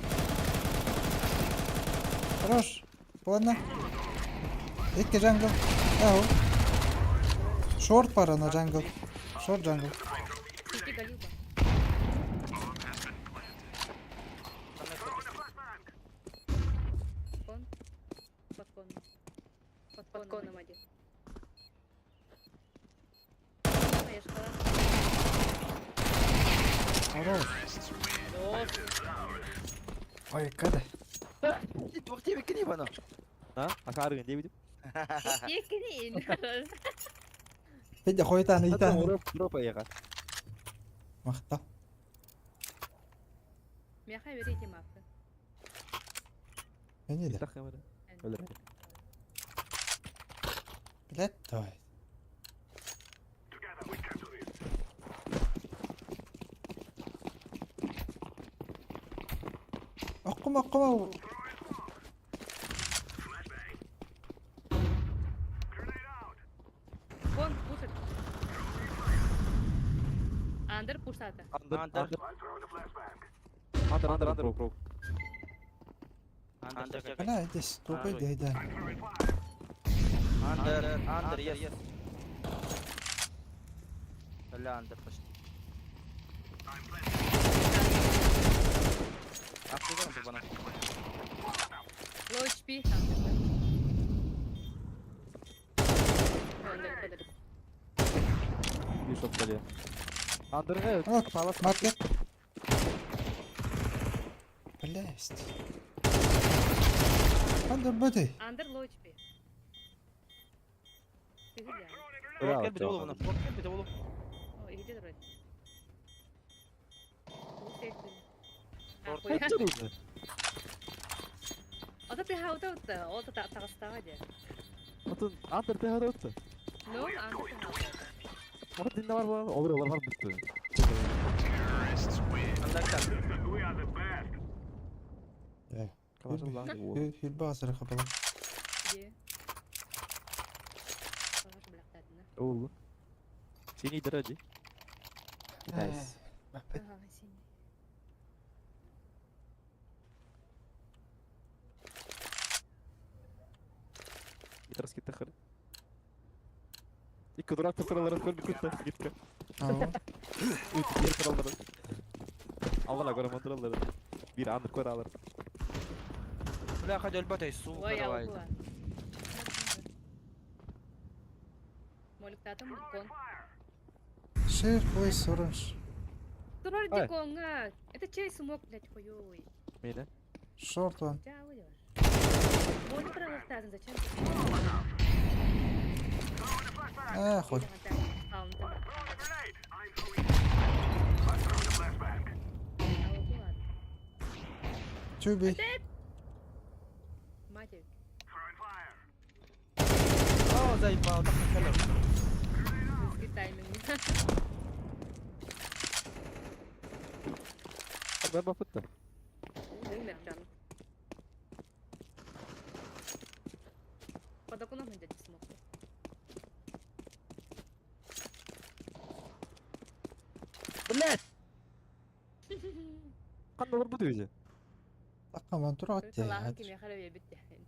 Speaker 1: Хорош. Ладно. Икки jungle. Ау. Шорт пара на jungle. Шорт jungle.
Speaker 3: Сити Галилба. Кон. Под коном. Под коном один. Поехала.
Speaker 1: Хорош. Ой, када.
Speaker 4: Туох диэбиккин ибана.
Speaker 2: А? Акара дебит.
Speaker 3: Екини.
Speaker 1: Педя хойтан итан.
Speaker 2: Дроп аяга.
Speaker 1: Махта.
Speaker 3: Мяха берите мапы.
Speaker 1: Эне да.
Speaker 2: Так, Өлөр.
Speaker 1: Блядь, давай. Аккума, аккума.
Speaker 3: Кон пушит. Андер пушата.
Speaker 2: Андер,
Speaker 4: Андер.
Speaker 2: андер. Андер, андер, андер, бро.
Speaker 4: Андер,
Speaker 1: Бля, здесь тупой дядя.
Speaker 4: Андер, андер, yes. Бля, андер почти. Ахтыган бана.
Speaker 3: Low HP. Андер. Андер,
Speaker 2: Bir шот кале. Андерге
Speaker 1: Вот,
Speaker 2: палас
Speaker 1: маркет. Блядь. Андер бөтей.
Speaker 3: Андер low HP. Ты где?
Speaker 4: Шорт кел бите болу. Шорт кел бите болу.
Speaker 3: О, иди вроде.
Speaker 4: Шорт.
Speaker 3: Ата ты хаута утта, ол та тагыстага де.
Speaker 2: Отун андер те хадотты.
Speaker 3: Ну, андер ты хаута.
Speaker 2: Мага динде бар болан, олар олар бар бүттү.
Speaker 4: Андер кел.
Speaker 2: Калашы
Speaker 1: Хилба асыры хапала.
Speaker 3: Где? Багаш блактадына.
Speaker 2: Ол. Синий дәрәҗе. Nice.
Speaker 3: Ага, синий.
Speaker 2: Гитарский тахыр. Икки дурак тураларын көрбүккүт да гитка.
Speaker 1: Aa.
Speaker 2: Үт diğer turalların. Allah көрөмөн тураларын. Бир андык көр алар.
Speaker 4: Бля, хадя өлбөт сука,
Speaker 3: Ой,
Speaker 4: давай.
Speaker 3: алгуа. Моликтатым кон.
Speaker 1: Шеф, ой, orange.
Speaker 3: Турар
Speaker 2: Ай.
Speaker 3: диконга. Это чей смок, блядь, хуёвый?
Speaker 2: Мени.
Speaker 1: Short one.
Speaker 3: Ча выйдешь? Молик пролактазын, зачем?
Speaker 1: А, хоть. Two B.
Speaker 3: Матерь.
Speaker 4: О, заебал, так не
Speaker 3: Узкий тайминг.
Speaker 2: Ben бапытты.
Speaker 3: Умер прям. Под окном дядя смог.
Speaker 2: Блять! Кандай бар бу өзү?
Speaker 1: Такаман тур атты.
Speaker 3: Аллахым ким яхара бит дехин.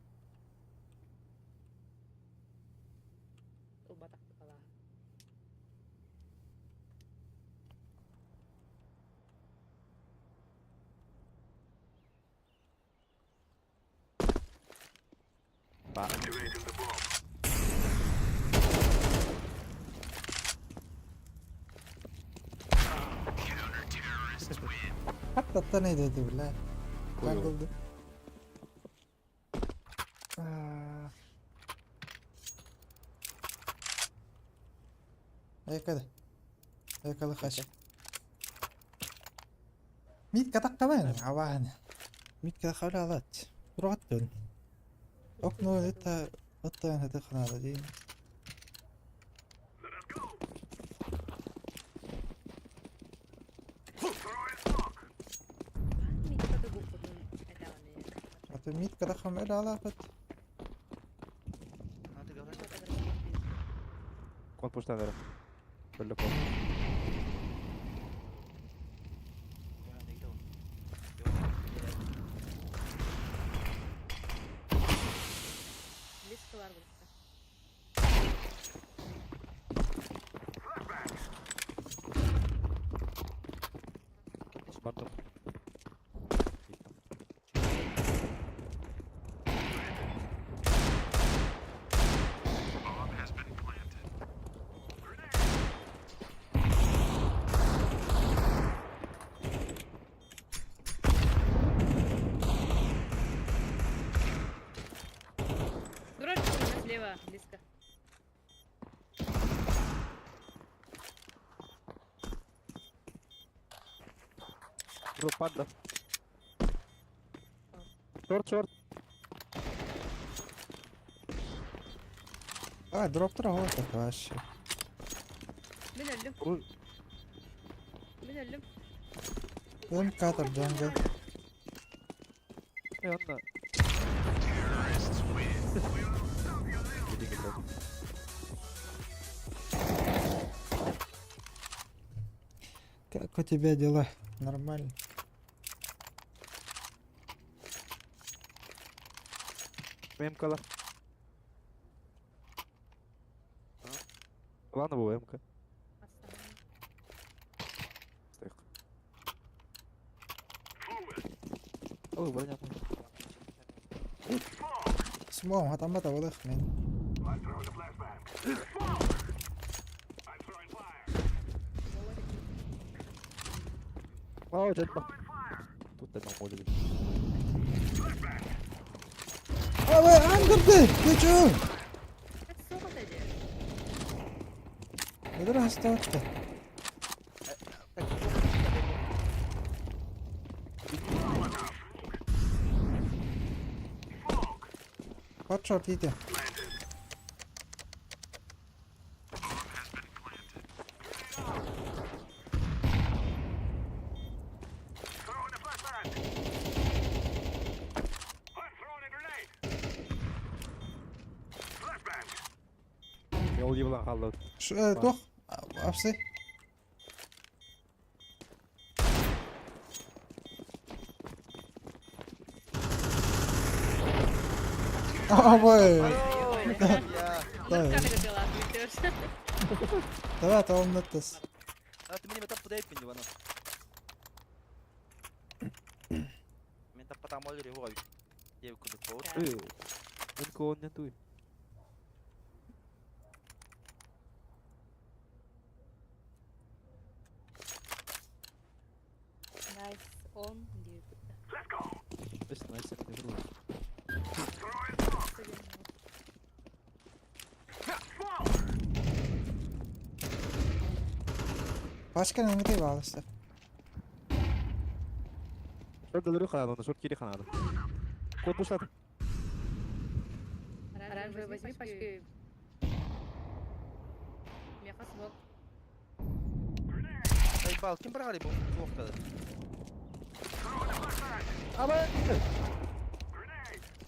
Speaker 3: Улбатак Аллах.
Speaker 2: Ба.
Speaker 1: Hatta ne dedi bile.
Speaker 2: Koy oğlum.
Speaker 1: Takıldı. Aa. Yakala. Yakala kaç. ميت كذا كمان عوان ميت كذا خولي عضات روح عدل أقنو إنت أنت هتخنا على دي.
Speaker 3: Мит ката гуппутун этаҕын.
Speaker 1: أنت ميت كذا خم إلى علاقة.
Speaker 2: Кон поштан бери. Бөлө кон.
Speaker 3: Близко бар булса.
Speaker 2: Бардым.
Speaker 3: Дурак слева, близко.
Speaker 2: Дроп панда. Шорт, шорт.
Speaker 1: А, дроп тра вот вообще.
Speaker 3: Мин өлдүм.
Speaker 2: Руль.
Speaker 3: Мин өлдүм.
Speaker 1: М катер джангл.
Speaker 2: Э, онда.
Speaker 1: Как у тебя дела? Нормально.
Speaker 2: МК-ла. Ладно, бу МК.
Speaker 3: Астаҕын.
Speaker 2: Стойк. Ой, броня.
Speaker 1: اسمهم هتعمل ولا خمين.
Speaker 2: Aa, жадба. Тут да молили.
Speaker 1: 아, 안 그래. 그죠?
Speaker 3: Сука дии.
Speaker 1: 얘들아 스타트. Hot shot иди.
Speaker 2: Ол ебалан қалды.
Speaker 1: Ш тух апсы. А, бой.
Speaker 4: Я.
Speaker 1: Да.
Speaker 3: Оннук катыгы тыалаах бүтүөр.
Speaker 1: Давай, тоҕомнуттас.
Speaker 4: А ты мне таппыта эппин дивана. Мен таппатам ол его Деп курдук болот.
Speaker 2: Ы, Мен кооннен туй.
Speaker 3: Nice on диэбит.
Speaker 2: Бес найс не вру.
Speaker 1: Пачканы ыҥырыы баалыстар.
Speaker 2: Шорт дөлөрү ханаады, шорт кири ханаады. Код бушат.
Speaker 3: Оранжевый возьми пачки. Меха смог.
Speaker 4: Ай бал, ким баргары бу туохтады?
Speaker 2: Аба!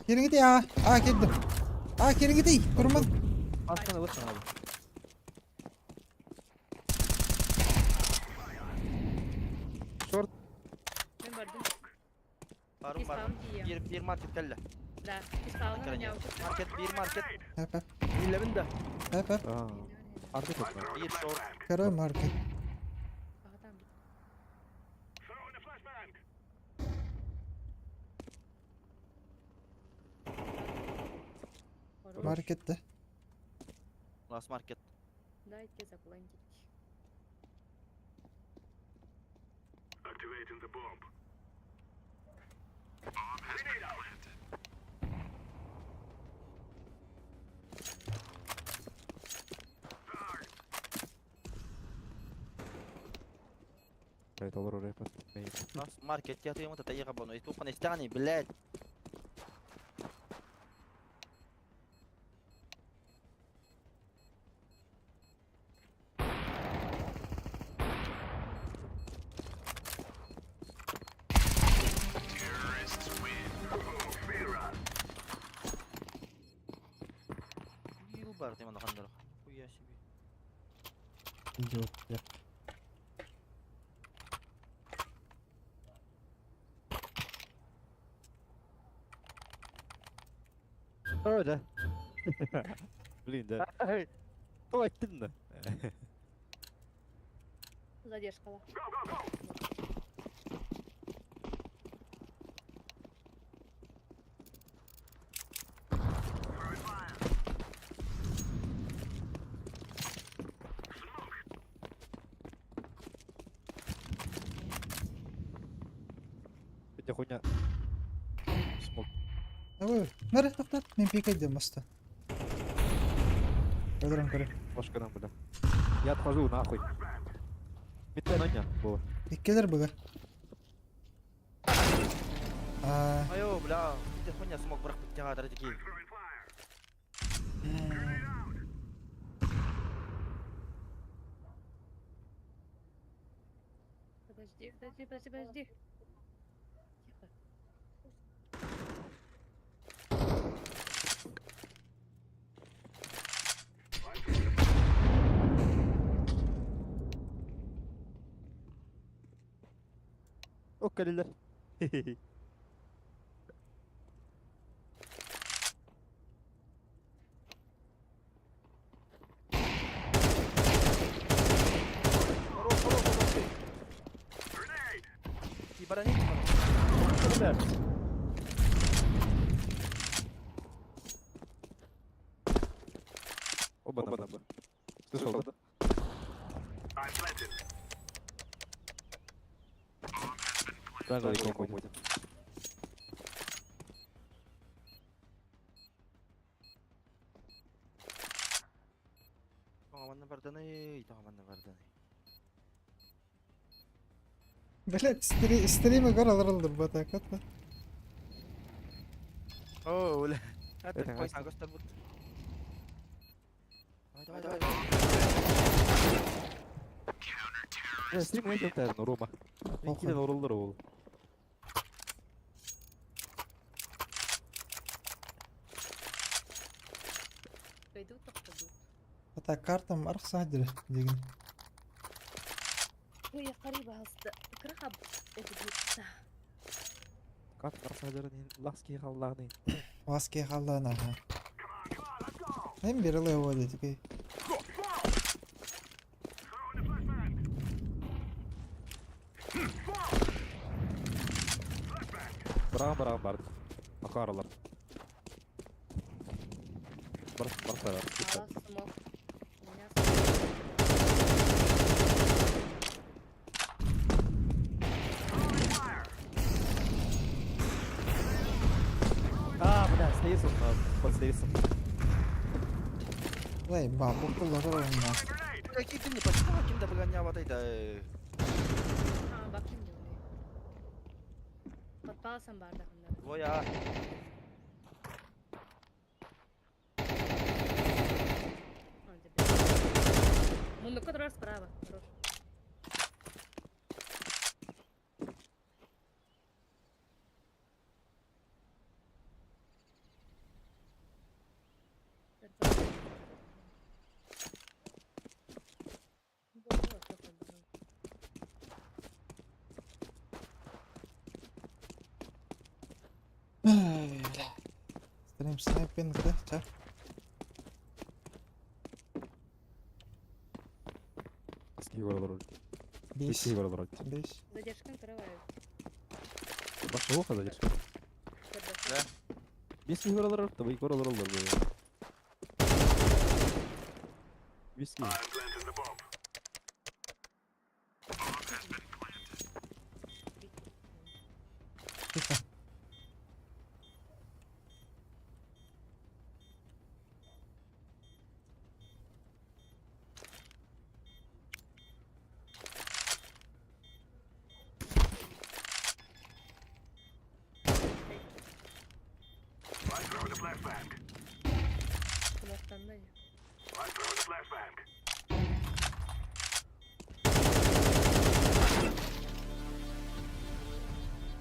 Speaker 1: Кириҥитий аа. Аа киирдим. Аа кириҥитий. Турман.
Speaker 2: Астана вышла надо. Шорт.
Speaker 3: Мен бардым.
Speaker 4: Барым бар.
Speaker 3: Киспаун тиийэ.
Speaker 4: Bir bir market кэллэ.
Speaker 3: Да. Киспауна
Speaker 4: Крайне.
Speaker 3: меня
Speaker 4: Маркет, bir маркет.
Speaker 1: Хап хап.
Speaker 4: Биллебин да.
Speaker 1: Хап хап.
Speaker 2: А. Арты топ.
Speaker 4: Bir шорт.
Speaker 1: Второй маркет. Маркетте.
Speaker 4: Лас маркет.
Speaker 3: Дайте заплантить.
Speaker 2: Блядь, олор рэп.
Speaker 4: Лас маркет я ты ему тата бону. И тухан истани, блядь. Юу бар дейм анахандар. Хуя себе.
Speaker 1: Идиот. я.
Speaker 2: О, да. Блин, да. То айттым да.
Speaker 3: Задержкала.
Speaker 2: Это хуйня. Смог.
Speaker 1: Ой, нары тоқтат, мен пикайдым баста. Өлөрөн көрө.
Speaker 2: Башкадан, бля. Я отхожу, нахуй. Метай на было.
Speaker 1: Иккилер быга. Аа,
Speaker 4: Айо, бля. Это хуйня смог брак битяга таки.
Speaker 3: Подожди, подожди, подожди, подожди. Тихо.
Speaker 2: О, калилер.
Speaker 4: Хорош, хорош, хорош. Ти барани, бля.
Speaker 2: Оба на Б. Слышал, да? Правильно, далеко будет.
Speaker 4: Тоҕо барданы, тоҕо барданы.
Speaker 1: блядь, стримы гор алырылдыр батак атма.
Speaker 4: О, бля.
Speaker 2: Это
Speaker 4: Это
Speaker 2: классно.
Speaker 4: кой сагостар бут. Давай, давай, давай.
Speaker 2: Бля, стрим айтып тәрін, Рома. Мен
Speaker 1: Похуй.
Speaker 2: киден орылдыр ол.
Speaker 3: Пойду тоқтаду.
Speaker 1: Ата картам арқса дир деген.
Speaker 3: Ой, я қари басты. Крахаб. Это
Speaker 2: Кат арсадырын ласки халланы.
Speaker 1: Ласки халлана. Мен бир эле его дедик.
Speaker 2: Быраҕан-быраҕан бардым. Акаарылар. Бар, барсалар.
Speaker 3: Мало смог. У меня смог.
Speaker 2: А, бля, стоит он, под стейсом.
Speaker 1: Лей, ба, букуллар oyunlar.
Speaker 4: Бля, ким не почитала, ким да выгонял да.
Speaker 3: А, бакын делай. Подпалсам бардахында.
Speaker 4: Двое.
Speaker 3: А, дебил. Мундука турар справа. Хорош.
Speaker 1: Стрим снайпинг, да? Ча?
Speaker 2: Скиги олорор.
Speaker 1: Бес.
Speaker 2: Скиги олорор.
Speaker 1: Бес.
Speaker 3: Задержкан каравай.
Speaker 2: Башы оха задержка.
Speaker 4: Да.
Speaker 2: Бес киги олорор, табы икор олорор олор. Бес киги.
Speaker 1: Тихо.
Speaker 3: Кулактанды.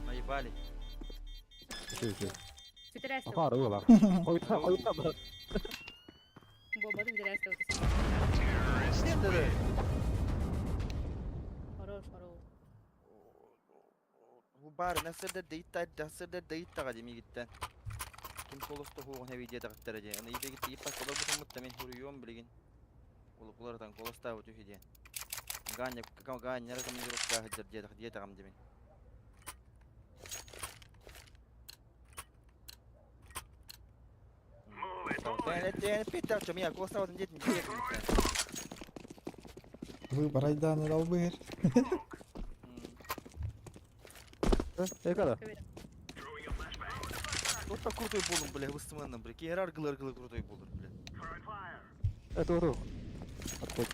Speaker 4: Наебали.
Speaker 2: Үчү, үчү.
Speaker 3: Сүтэрээсте.
Speaker 2: Акары олар. Койта, койта брат.
Speaker 3: Бобатын сүтэрээсте.
Speaker 4: Нет, да, да.
Speaker 3: Хорош, хорош.
Speaker 4: Бу бар, насырда дейта, насырда дейта гади мигиттен. Ким колосто хугун хеви диэт агаттара дии. Аны ибегит иппас колор бутуммут мен хуруйом билигин. Улукулар колоста буту хиди. Ганя, ганя рекомендировка хаджар диэт диэт агам димин.
Speaker 1: Выбор Айдана долбыр.
Speaker 2: Экада.
Speaker 4: Тут крутой болун, бля, выстыманным, бля. Кехер аргылы аргылы крутой болur, бля.
Speaker 2: Это вот. Отходь.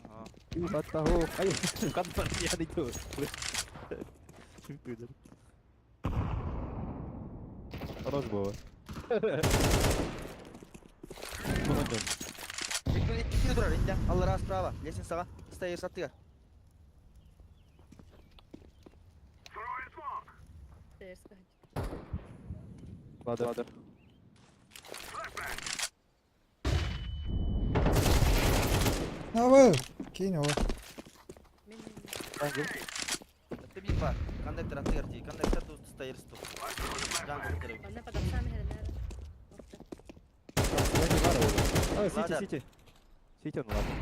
Speaker 4: Ага.
Speaker 2: Аттаху. Ай, кан бар я не то. Хорош было.
Speaker 4: Икки турар, инде. Аллара справа. Лестницаға. Стоишь аттыгар.
Speaker 2: Ладер. Ладер.
Speaker 1: Абы! Кинь его.
Speaker 4: Ты бир бар. Коннектор аттыгар ти. Коннектор тут стоишь тут. Джангл керек.
Speaker 3: Манна подапсам хернер.
Speaker 2: А, сити,
Speaker 4: Ладер.
Speaker 2: сити. Сити он ладно.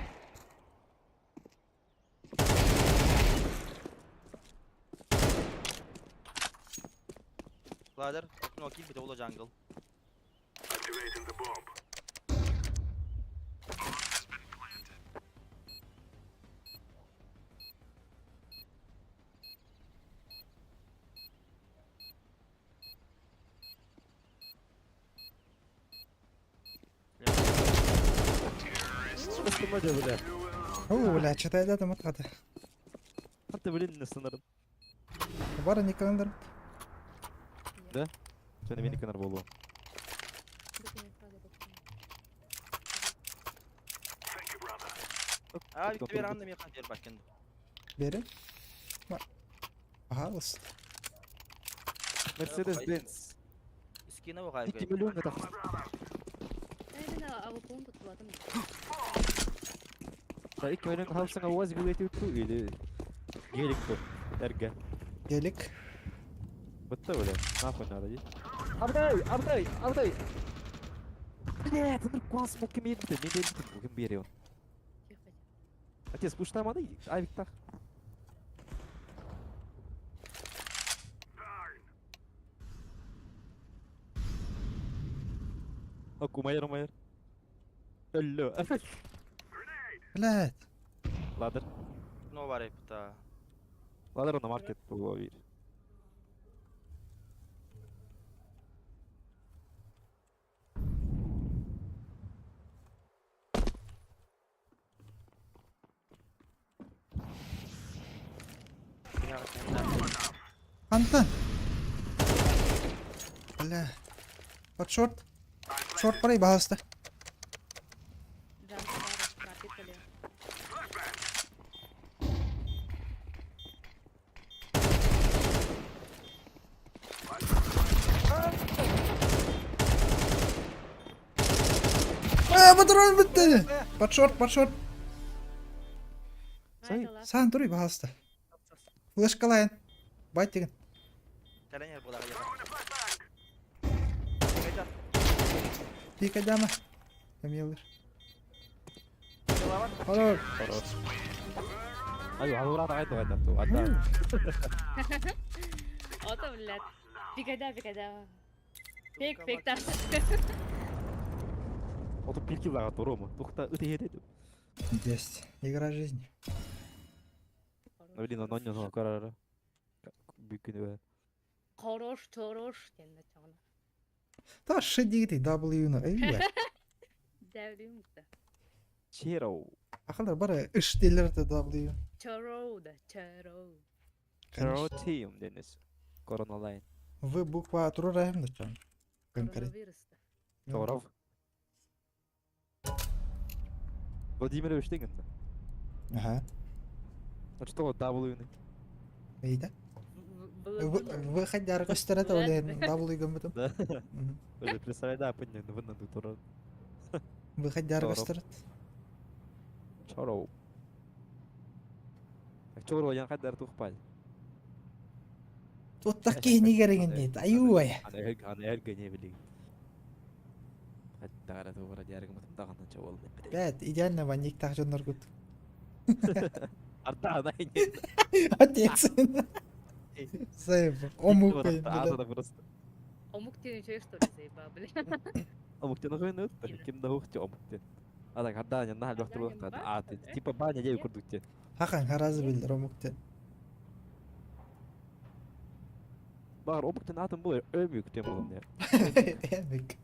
Speaker 4: Ладер. Ну, кил бите ола джангл.
Speaker 2: Что бля?
Speaker 1: О, бля, что-то я там отхады.
Speaker 2: А ты, блин, сынырым.
Speaker 1: Бара не календер.
Speaker 2: Да? Сен мени кенар болу.
Speaker 4: А, бир анны мен бер бакенди.
Speaker 1: Бери. Пожалуйста.
Speaker 2: Мерседес Бенц.
Speaker 4: Скина оға.
Speaker 2: 2 миллион это.
Speaker 3: Мен авопон tutuladım.
Speaker 2: Да, 2 миллион халсың УАЗ билети уту или гелик ту. Эрге.
Speaker 1: Гелик.
Speaker 2: Вот то, бля. Нахуй надо, ди. Абдай, абдай, абдай. Блядь, ыныр куас мог ким едбите, мен едбитим, ким берион.
Speaker 3: Тихо.
Speaker 2: Отец, пуштамады, авик тах. Умайар умайар. Өллө.
Speaker 1: Блядь.
Speaker 2: Ladder.
Speaker 4: No var hep
Speaker 2: Ladder on the market буолуо биир.
Speaker 1: Антон! Бля. Под шорт. Шорт парай, пожалуйста. Э, патрон бүтті! Под шорт, под шорт. Сан туруй, пожалуйста. Флешкалайын. Бай деген.
Speaker 4: Кэлэн буолаҕа
Speaker 1: Пикадяма. Эмиэлэр. Хорош.
Speaker 2: Хорош. Ай, алура да айда айда ту. Ата.
Speaker 3: Ото, блядь. Пикада, пикада. Пек, пек, та.
Speaker 2: Ото пилки лага турома. Тухта ыты хеде.
Speaker 1: Десять. Игра жизни.
Speaker 2: Блин, оно не знаю, карара. Бүкүнү.
Speaker 3: Хорош, хорош. Диэн чоҕуна.
Speaker 1: Та шедигити W-ну. Эй,
Speaker 3: W да.
Speaker 2: Черо.
Speaker 1: Ахалар бары үш делерді W.
Speaker 3: Чоро да, чоро.
Speaker 2: Черо team денес. Корона лайн.
Speaker 1: В буква турурайм да чан. Конкрет.
Speaker 3: Коронавирус да.
Speaker 2: Чоров. Владимирович деген да.
Speaker 1: Ага.
Speaker 2: А что W-ны?
Speaker 1: Эйда. Выходя көстөрөт олен W гөмбүтүм.
Speaker 2: Да. Уже представляй, да, понял, вынна тура.
Speaker 1: Выходя
Speaker 2: Чоров.
Speaker 1: көстөрөт.
Speaker 2: Чоров. Чоров ян кадар тухпал.
Speaker 1: Тут такие не кереген дейт. Аюй.
Speaker 2: Аны эрге не билиг. Хаттара тура жаргы мутындаган чабыл.
Speaker 1: Бәт, идеально ванник так жоннор гут.
Speaker 2: Арта ана не.
Speaker 1: Отец. Сейв. Омук.
Speaker 2: Ата просто.
Speaker 3: Омук диэн үчүгэй что ли заебал, бля.
Speaker 2: Омуктен хойнут, ким да ухти омуктен. А так арда не на
Speaker 3: Арданя
Speaker 2: лохту
Speaker 3: бар,
Speaker 2: а ты типа баня дей курдукте.
Speaker 1: Хахан харазы билдер омуктен.
Speaker 2: Бар омуктен атын бу өмүктен болом не.
Speaker 1: Эмик.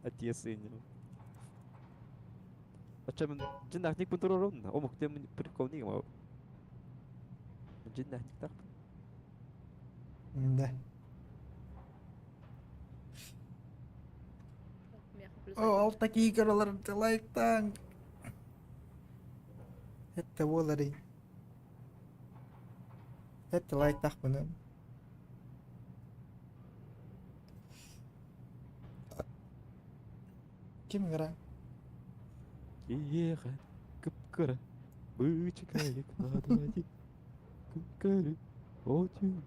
Speaker 2: Отец не. А чем жинах ник бутуророн, омуктен прикол не мау. Жинах ник так.
Speaker 1: Да. О, ал такие игралар лайктан. Это волари. Это лайк так бұны. Ким игра?
Speaker 2: Ехать кыпкыра, бычкаек надо Кыпкыры, отю,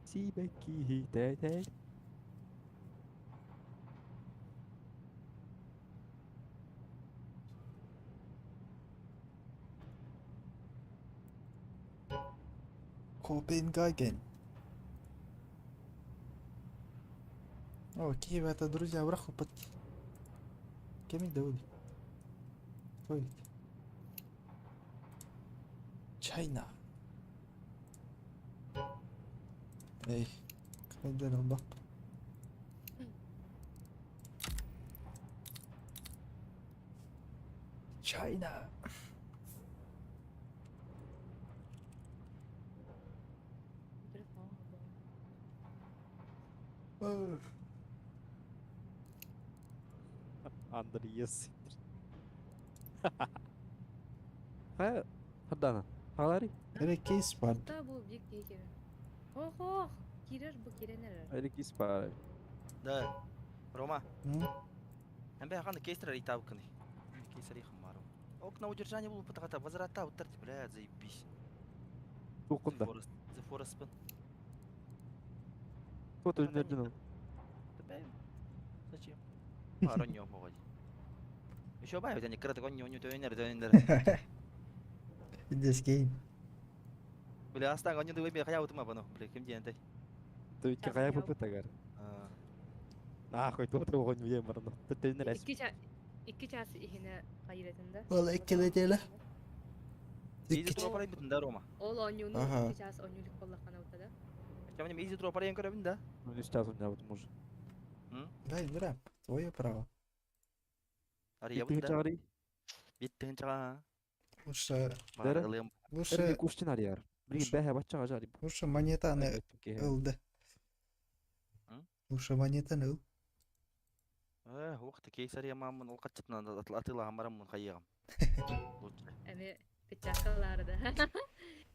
Speaker 2: сибәки тәтәй.
Speaker 1: Копенгаген. О, Киев это друзья, враху под... Кем идут? Ой. Чайна. Эй, кайда албак. Чайна.
Speaker 2: Андреас. Ха, Хардана. Халари?
Speaker 1: Эре кейс бар.
Speaker 3: Та бу бик кире. Ох, ох, кирер бу киренер.
Speaker 2: Эре кейс бар.
Speaker 4: Да. Рома,
Speaker 1: М?
Speaker 4: Эмбе ханы кейстер ритабканы. Кейсери хамару. Окна удержание было потахата возврата вот блядь, заебись.
Speaker 2: Тукунда.
Speaker 4: The Forest пын.
Speaker 2: Вот өнерден.
Speaker 4: Зачем? Пару погоди. Еще бай, они кратко не не төнер төнер.
Speaker 1: Здесь кейн.
Speaker 4: Бля, астан они дуй бе хая утма бано. Бля, ким дигән
Speaker 2: Ты ведь какая попытка, гар. Нахуй, туох да оҕонньуйан баран төннөр
Speaker 3: Икки ча икки час иһинэ хайыратын да.
Speaker 1: Ол икки неделя.
Speaker 4: Изи
Speaker 1: Икки
Speaker 4: дроп арайбытын да, Рома?
Speaker 3: Ол оонньууну
Speaker 1: Аха.
Speaker 3: икки час оонньуулук буоллаххына ута да.
Speaker 4: Чамнем изи дроп арайан көрөбүн да?
Speaker 2: Үс час оонньообутум уже.
Speaker 1: Дай, бра, твое право.
Speaker 4: Арыйабын да.
Speaker 2: Тыһыынчаҕарый?
Speaker 4: Биттыһынчаҕа.
Speaker 1: Лучше,
Speaker 2: Дәрі?
Speaker 4: Баарылыам.
Speaker 1: лучше,
Speaker 2: Эрге куштин арыйар. Билигин бэһэ баччаҕа жарый.
Speaker 1: лучше монетаны ылды.
Speaker 4: М?
Speaker 1: Лучше монетаны ыл.
Speaker 4: Э, уақыты кейс арыйамааммын, ол хатчытынан атыылаһан бараммын хайыаҕым. Лучше.
Speaker 3: Эми печаткалары да.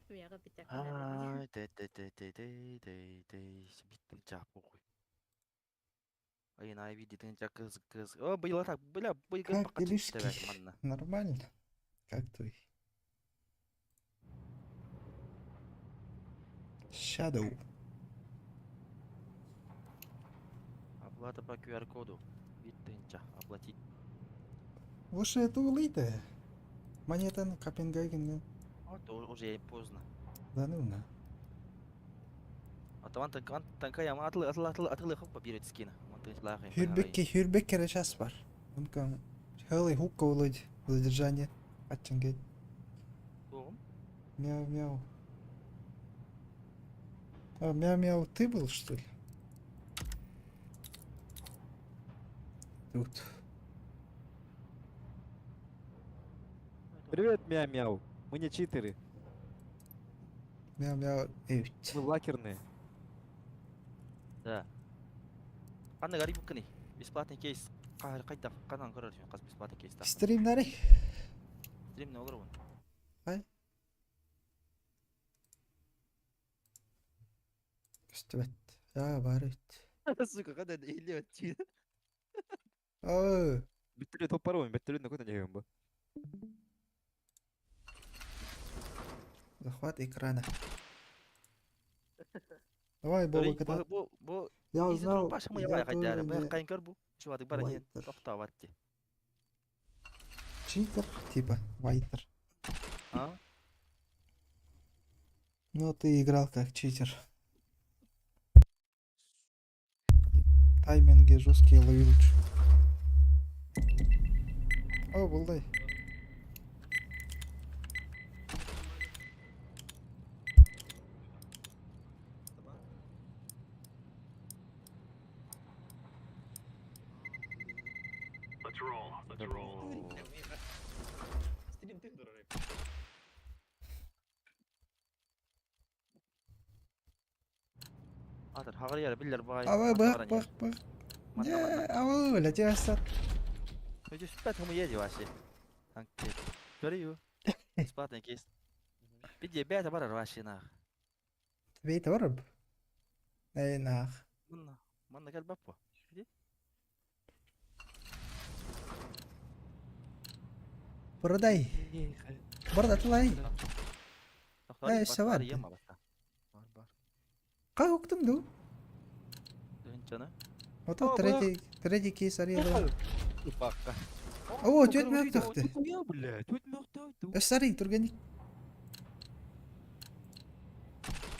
Speaker 3: Мияга печаткалары.
Speaker 4: Ай, те те те те те те те биттин похуй. Ай, на види тынча кыз кыз. О, быйла так, бля, быйга
Speaker 1: Как
Speaker 4: пока
Speaker 1: делишки?
Speaker 4: манна.
Speaker 1: Нормально. Как твой? Shadow.
Speaker 4: Оплата по QR-коду. Биттинча, оплатить.
Speaker 1: Лучше это улыйды. Монетаны Копенгагенге
Speaker 4: Вот уже поздно.
Speaker 1: да ну на.
Speaker 4: А то ван танка я атылы атылы атылы атылы хоп берет скина. Ван тынч лахай.
Speaker 1: Хүрбекке хүрбекке час бар. Онкан Хелли хука улыйд задержание. Ачынге.
Speaker 4: Тоғым.
Speaker 1: Мяу мяу. А, мяу мяу, ты был что ли? Тут.
Speaker 2: Привет, мяу-мяу. Мы не читеры,
Speaker 1: Мяу мяу. Эвт.
Speaker 2: мы лакерные.
Speaker 4: Да. Қандай гарип кыны? Бесплатный кейс. Қайда қанан көрөр қаз бесплатный кейс.
Speaker 1: Стримнары.
Speaker 4: Стрим не olur бұн.
Speaker 1: Көстүбэт. Я бар эт.
Speaker 4: Сука, қандай иле өтті.
Speaker 1: Оо,
Speaker 2: Бүттүрү топ бар ойын, бүттүрү нөкөтөн жегем бу.
Speaker 1: захват экрана. Давай, Боба, когда...
Speaker 4: Бу бу
Speaker 1: Я
Speaker 4: изи
Speaker 1: узнал,
Speaker 4: дроп башымы
Speaker 1: я
Speaker 4: ябай қайдары.
Speaker 1: тоже
Speaker 4: Баяқ
Speaker 1: не
Speaker 4: қайын көр бу. Чувадык бар не
Speaker 1: Вайтер.
Speaker 4: тоқтап атты.
Speaker 1: Читер, типа, вайтер.
Speaker 4: А?
Speaker 1: Ну, ты играл как читер. Тайминги жесткие ловил. О, булдай.
Speaker 5: Let's roll. Let's roll.
Speaker 4: Атыр, хағыр яры биллер бай.
Speaker 1: Ава, бак, бак, бак.
Speaker 4: Манна, манна.
Speaker 1: Ава, бля, тебя
Speaker 4: Өйде сүппәт хымы еди вообще. Танк Көрю. Бесплатный кейс. Биде бәті барар вообще нах.
Speaker 1: Бейт барып. Эй, нах.
Speaker 4: Манна, манна кәл баппа.
Speaker 1: Продай. Бардатлай. Эй, сават.
Speaker 4: Ема баста. Бар, бар.
Speaker 1: Как уктум ду?
Speaker 4: Дөнчаны.
Speaker 1: Вот тут
Speaker 2: О,
Speaker 1: третий, третий кейс арилы.
Speaker 4: Баққа.
Speaker 1: О, төт мөктөхтü.
Speaker 2: Я, бля, төт мөктөхтü.
Speaker 1: Сари, тургани.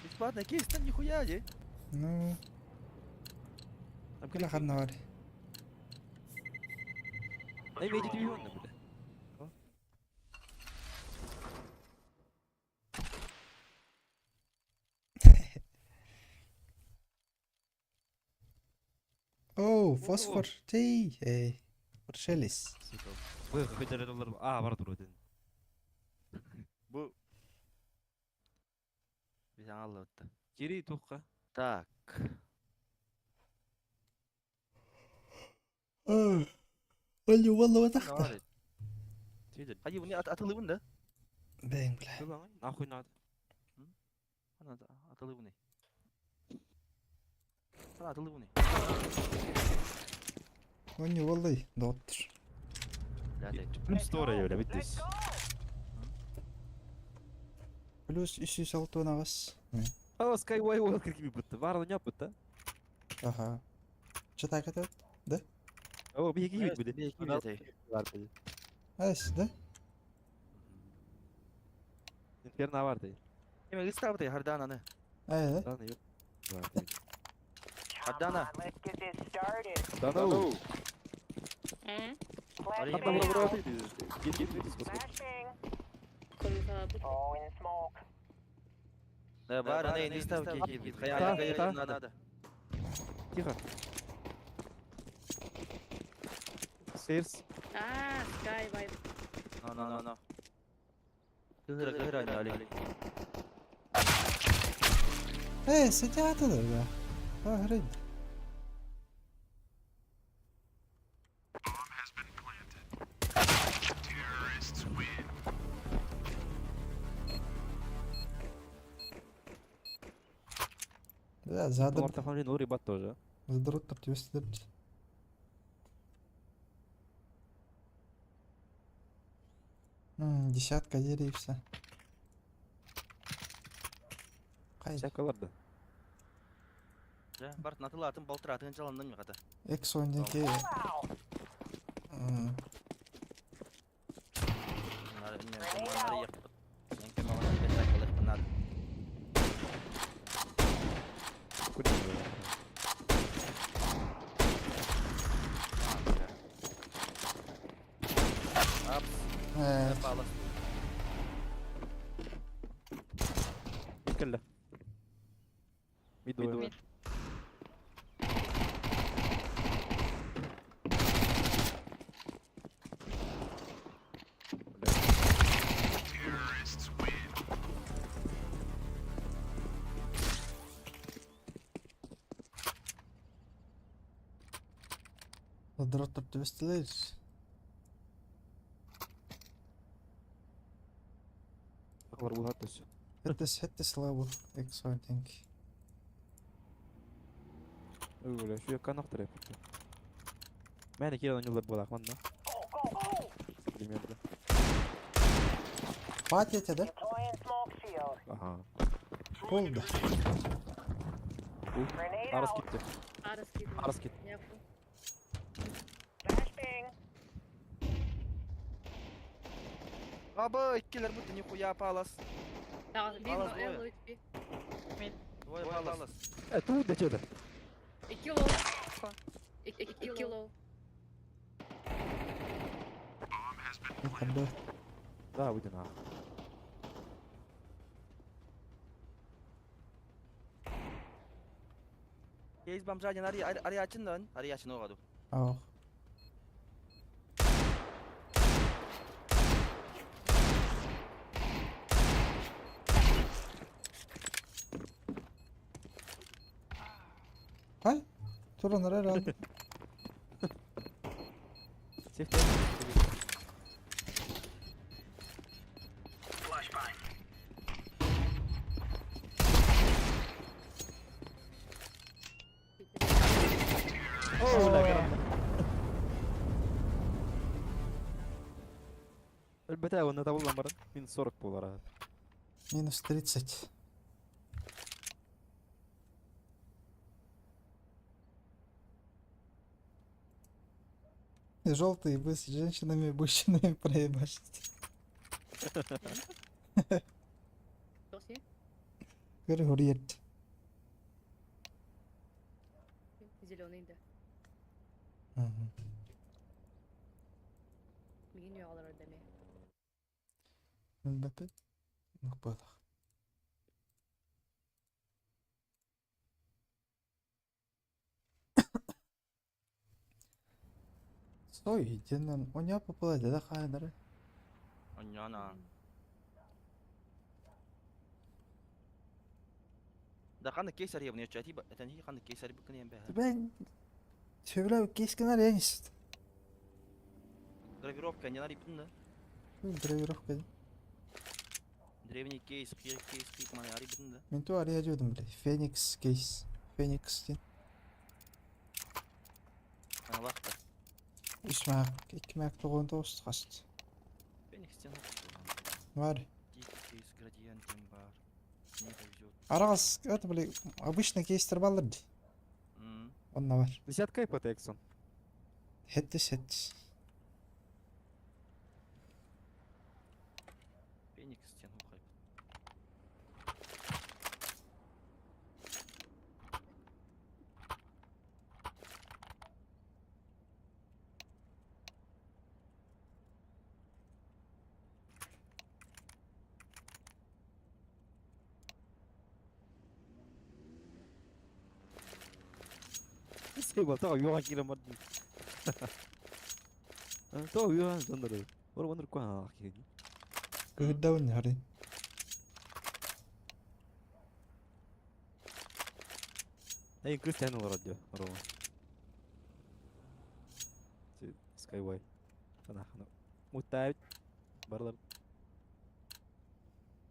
Speaker 4: Бесплатный кейс там нихуя, де.
Speaker 1: Ну,
Speaker 4: Там
Speaker 1: кыла ханна бар.
Speaker 2: Эй, меди миллионы, бля.
Speaker 1: О, фосфор. Тей, эй. Пришелись.
Speaker 2: Сука. Вы хотели доллар. А, бар туру ден.
Speaker 4: Бу. Biz алды.
Speaker 2: Кири тухка.
Speaker 4: Так.
Speaker 1: Ой, валла тахта.
Speaker 2: Тиде.
Speaker 4: Хайы, bunu at atılı bunu da.
Speaker 1: Бэң, бля.
Speaker 2: Тылаңай, нахуй надо.
Speaker 4: Ана atılı bunu. Sana atılı bunu.
Speaker 1: Ой, валла, доттыр.
Speaker 2: Плюс тора, бля, бүттүс.
Speaker 1: Плюс 306 нагас.
Speaker 2: А, Skyway Walker кими бутты. Бар оня бутты.
Speaker 1: Ага. Что так это?
Speaker 2: О, беги бит, бля.
Speaker 4: Беги бит.
Speaker 2: Бар, бля.
Speaker 1: Ась, да?
Speaker 2: Инферно бар, да.
Speaker 4: Эме ыстабы хардан аны.
Speaker 1: Ай, да?
Speaker 2: Ладно, ёп. Бар, да.
Speaker 4: Ардана.
Speaker 2: Да ну!
Speaker 4: Арыйа
Speaker 2: Хатта
Speaker 4: бэйэ.
Speaker 2: була Кит кит кит кит.
Speaker 4: Да, бар, ана не ставки кит. Хая,
Speaker 2: Да,
Speaker 4: хая,
Speaker 2: да.
Speaker 4: надо.
Speaker 2: Тихо. Сейрс.
Speaker 3: А, Sky Vibe.
Speaker 4: На, на, на, на. Кыгыра, кыгыра, али.
Speaker 1: Э, сидят туда, да. Охренеть. Да, задр...
Speaker 2: Томар ну ребят тоже.
Speaker 1: Задрот противостоит. Десятка деревьев. Кай,
Speaker 2: Всякалар да.
Speaker 4: Да, бар, натыла атын балтыр атын жаландан ми ката.
Speaker 1: Эксондики.
Speaker 4: Нары, не, нары япыт. Мен кем алган бет акылык надо.
Speaker 2: Куда же?
Speaker 4: Апс, палас.
Speaker 2: Кэллэ. Мидуэ.
Speaker 3: Мид.
Speaker 1: Задрот противостоит.
Speaker 2: Акылар булат төс.
Speaker 1: Это это слабо. Эксондинки.
Speaker 2: Ой, şu yakkan nokta yaptı. Мен кирен ойнулар болақ манна. Примерно.
Speaker 1: Хватит, да?
Speaker 2: Ага.
Speaker 1: Полда.
Speaker 2: Арас кетті.
Speaker 3: Арас кит.
Speaker 2: Арас кетті.
Speaker 3: Я фу.
Speaker 4: Аба, киллер будто нихуя палас.
Speaker 3: Да, видно,
Speaker 4: Алас двое.
Speaker 3: Эллу и
Speaker 4: Двое палас.
Speaker 2: Э, тут да что-то.
Speaker 3: И кило. И кило.
Speaker 1: Да.
Speaker 2: Да, выйди нахуй.
Speaker 4: Кейс бомжа не ари ари ачындан. Ари ачын огаду.
Speaker 1: Ох. Хай, туран раран.
Speaker 2: Сефте. О, бля, Өлбөтэ, онна табылган баран. Минус 40 болар. а.
Speaker 1: Минус 30. Желтые вы с женщинами и мужчинами проебашите.
Speaker 3: Тоси.
Speaker 1: Говорит.
Speaker 3: Зеленый, да. Мигин югалар даме.
Speaker 1: Мбаппе. Нукпатах. Стой, денен оня попала деда хайдары.
Speaker 4: Оньяна. Да ханы кейс ари ебне чати, это не ханы кейс ари букны ембе.
Speaker 1: Ben Çevre keskinler yani.
Speaker 4: Гравировка не нари бутын да.
Speaker 1: Гравировка.
Speaker 4: Древний кейс, хир кейс, кейс, маны ари бутын да.
Speaker 1: Мен то ария жедім біле. Феникс кейс. Феникс ден.
Speaker 4: Аналахта.
Speaker 1: Үш мақ, екі мақ тоғын тоғыз қаст.
Speaker 4: Феникс стен.
Speaker 1: Var.
Speaker 4: Дикий кейс, градиент бар. Не повезет.
Speaker 1: Арағас, это біле, обычный кейстер балыр ди.
Speaker 4: М.
Speaker 1: Онна бар.
Speaker 2: Десятка и Эксон.
Speaker 1: Хеттис, хеттис.
Speaker 4: Феникс стен хайп.
Speaker 2: Тоҕо үөҕэ киирэн бардым. Тоҕо үөҕэ дьоннору. Ор оннук куһаҕан киһи.
Speaker 1: Кыһырдабын харый.
Speaker 2: Эй, кыыс тээн олорор диэ, Рома. Skyway. Санаханы. Муттаабит. Барылар.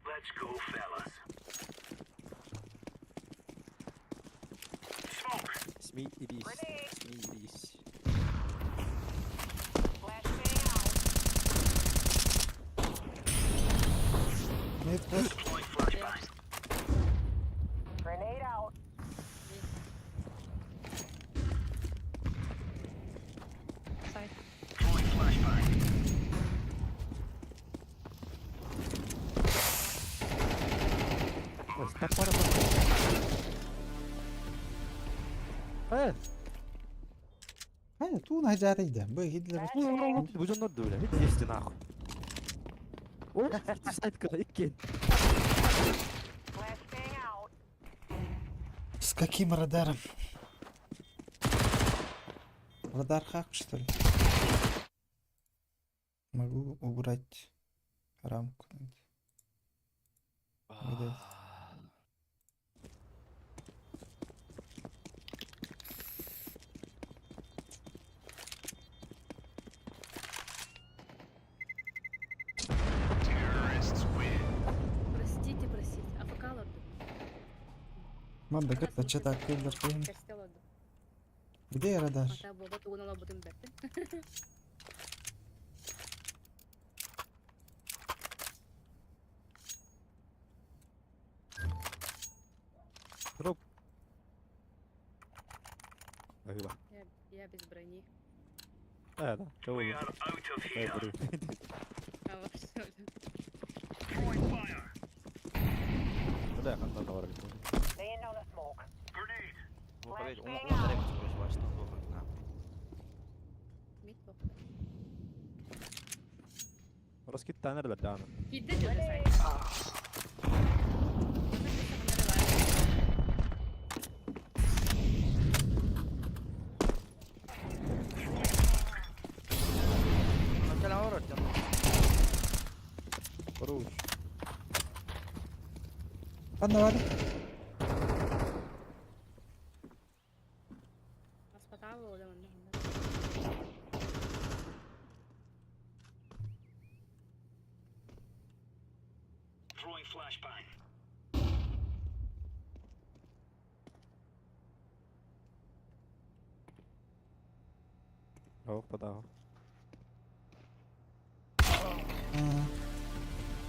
Speaker 5: Let's go, fellas. Smoke.
Speaker 2: Смейтесь. Смейтесь.
Speaker 1: Нет, вот.
Speaker 5: Deploying flashbang.
Speaker 8: Сайт.
Speaker 5: Throwing flashbang.
Speaker 2: Ой, стопора. Э,
Speaker 1: Хайа, туун хажарыйда. Бу Гитлер.
Speaker 2: бу дьоннор дуля. Есть нахуй. Ой, сайтка икки.
Speaker 1: С каким радаром? Радар хак, что ли? Могу убрать рамку. Где?
Speaker 5: Terrorists win.
Speaker 3: Простите, простите. АФК олордум.
Speaker 1: Манда кытта чатак кылдыр.
Speaker 3: Кэсте олордум.
Speaker 1: Где радар?
Speaker 3: Ата буолбат угун олорбутум бэртин.
Speaker 2: Труп. Рыба.
Speaker 3: Я без брони.
Speaker 2: А, да. Чего
Speaker 5: We
Speaker 2: вы?
Speaker 5: are out of
Speaker 2: Дай
Speaker 5: here.
Speaker 2: бри.
Speaker 3: А вообще.
Speaker 5: Throwing fire.
Speaker 2: Бля, ханта товар.
Speaker 5: Grenade.
Speaker 4: Поверь, он он короче, ваш что нахуй.
Speaker 3: Мид бохта.
Speaker 2: Раскид танер да.
Speaker 3: Киирдэ дьоно сайт.
Speaker 4: Ну, кэлэн олорор дьон.
Speaker 2: Хорош.
Speaker 1: Ханна бар.
Speaker 3: Аспатаабы ола манна.
Speaker 5: Throwing flashbang.
Speaker 2: Ох, подал.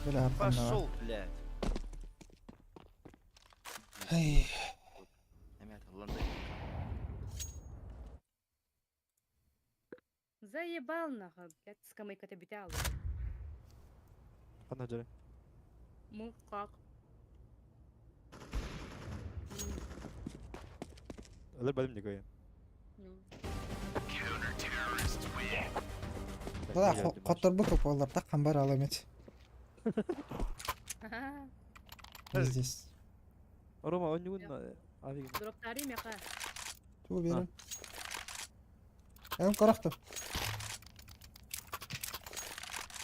Speaker 1: Бля, ханна бар.
Speaker 4: Пошел, блядь.
Speaker 1: Ай,
Speaker 4: Эмиэ тыллан да.
Speaker 3: Заебал нахуй, блядь, скамейката бүтэ алла.
Speaker 2: Ханна жары.
Speaker 3: Ну как?
Speaker 2: Өлөр бәлім не
Speaker 3: Ну.
Speaker 5: Counter-terrorists win.
Speaker 1: Да, хотторбу көп олар да камбар аламет.
Speaker 3: Ха.
Speaker 1: Здесь.
Speaker 2: Рома, он не авиг.
Speaker 3: Дроптари меха.
Speaker 1: Туу берем. Эм карахтым.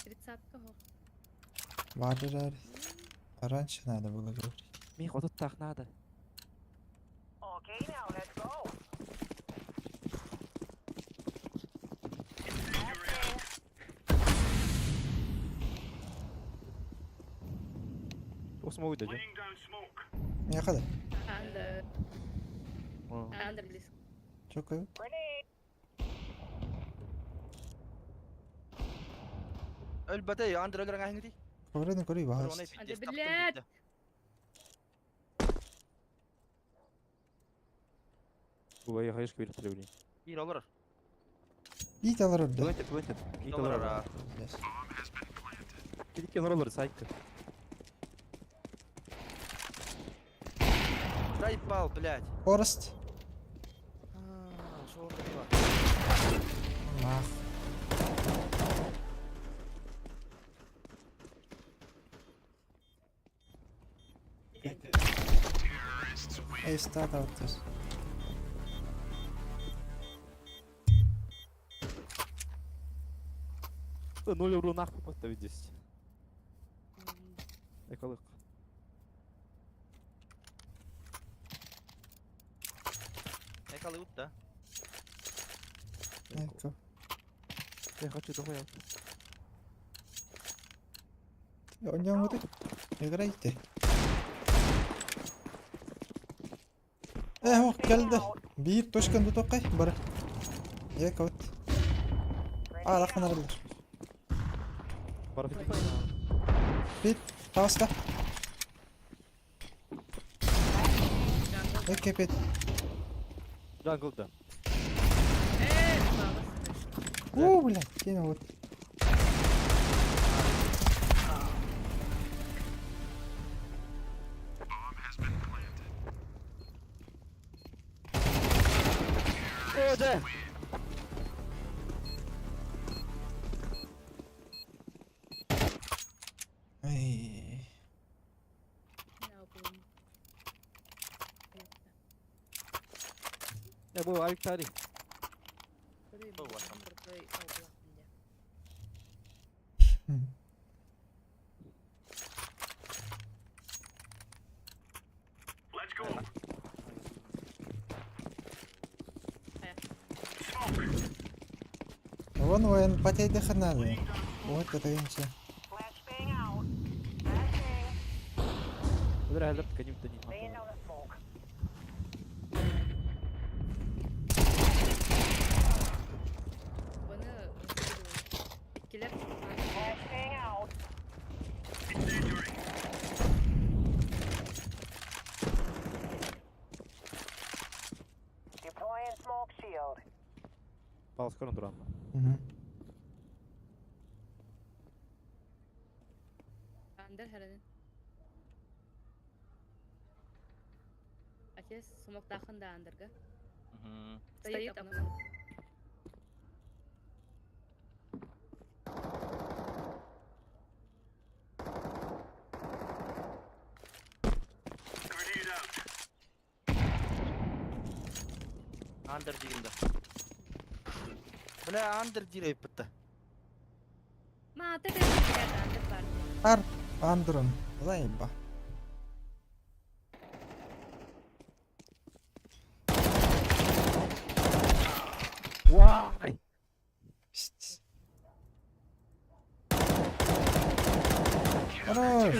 Speaker 3: Тридцатка хох.
Speaker 1: Бар жар. Раньше надо было говорить.
Speaker 2: Мих, вот тут так надо.
Speaker 5: Incendiary out.
Speaker 2: Осмогу дядя.
Speaker 5: Laying down smoke.
Speaker 1: Не хада.
Speaker 3: Андер. Андер близко.
Speaker 1: Чё кой?
Speaker 4: Өлбөтө, андыр өлөр аңаһыҥ
Speaker 1: Коврын көрүй
Speaker 4: Оны
Speaker 1: багас.
Speaker 4: пиздец,
Speaker 3: Анда,
Speaker 4: таптым
Speaker 3: блядь.
Speaker 4: битте.
Speaker 2: Буга я хаешь квир требли.
Speaker 4: Биир олорор.
Speaker 1: Ит алар да.
Speaker 2: Плентед, плентед. Ит
Speaker 4: Олорор.
Speaker 2: олорор.
Speaker 4: а.
Speaker 2: Кидики олорор сайт.
Speaker 4: Заебал, блядь.
Speaker 1: Форест.
Speaker 4: А, шо он такой?
Speaker 1: Ах.
Speaker 5: Terrorists win.
Speaker 1: Эй, стата вот здесь.
Speaker 2: Ноль уру нахуй поставить здесь. Эколык.
Speaker 4: Экалы да.
Speaker 1: Эко.
Speaker 2: Я хочу дохуя.
Speaker 1: Оонньооҥҥутуй? Играйте. Э, ох, кэлдэ. Биир точканы тутуоххай, бары. Эко вот. А, лахман арыллар.
Speaker 2: Бары
Speaker 1: Бит, таҕыста. Эке пит.
Speaker 2: Jungle да.
Speaker 3: Э, баҕас.
Speaker 1: Уу, блядь, кини вот.
Speaker 2: О, да!
Speaker 1: Эй.
Speaker 3: Я помню.
Speaker 2: Я был авик тари.
Speaker 5: Let's go. Smoke.
Speaker 1: Вон воен патейдеханады. Вот это инче.
Speaker 2: Ударай, алерт, конем-то не надо.
Speaker 3: Баны иккилэр
Speaker 5: Incendiary.
Speaker 2: Пал скоро дуран.
Speaker 1: Мгм.
Speaker 3: Андер хәрәнен. Отец сумоктаахын да андерга. Стоит окно.
Speaker 5: Grenade out.
Speaker 4: Андер дигин да. Бля, андер дирей бітті.
Speaker 3: Ма аты да андер бар.
Speaker 1: Ар, Андрон. Заеба.
Speaker 2: Вай!
Speaker 1: Пиздец. Хорош.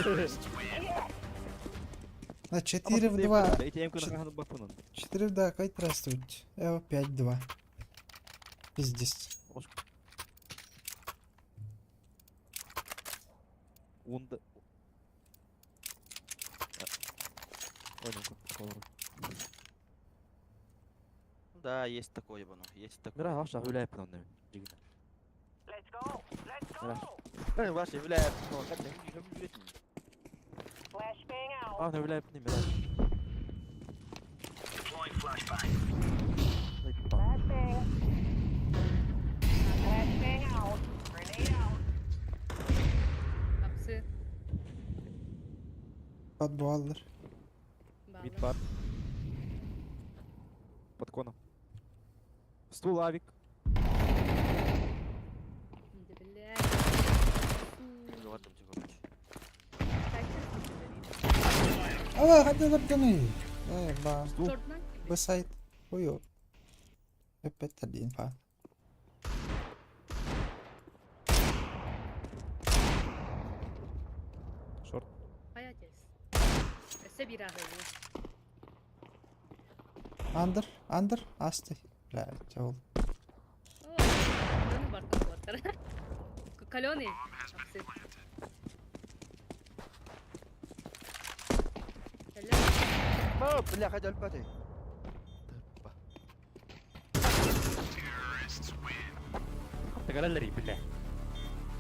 Speaker 1: На 4 в 2.
Speaker 2: Дайте я м на бакунан.
Speaker 1: 4 в 2, какой здравствуйте. 5-2. Пиздец.
Speaker 2: Унда.
Speaker 4: Да, есть такое, ебану, есть такое.
Speaker 2: Мира, ваша гуляй по нам.
Speaker 4: Ваша гуляй, ну, как я
Speaker 2: А, не гуляй по ним, мира.
Speaker 5: Deploying flashbang.
Speaker 3: Апсы.
Speaker 1: Подбаллар.
Speaker 2: Мид бар. Под коном. Стул авик.
Speaker 3: Бля.
Speaker 1: А, хотел бы Заеба.
Speaker 2: Стул.
Speaker 3: Шортнан.
Speaker 1: Б-сайт. Хуё. 5-1, па.
Speaker 2: Шорт.
Speaker 3: Хай отец. Өссө биир ааҕыйыы.
Speaker 1: Андер, Андер, асты. Бля, ол.
Speaker 3: Оо, каленый бартын куоттар. Каленый. Апсы.
Speaker 4: О, бля, хотя альпаты.
Speaker 2: Тагалалари, бля.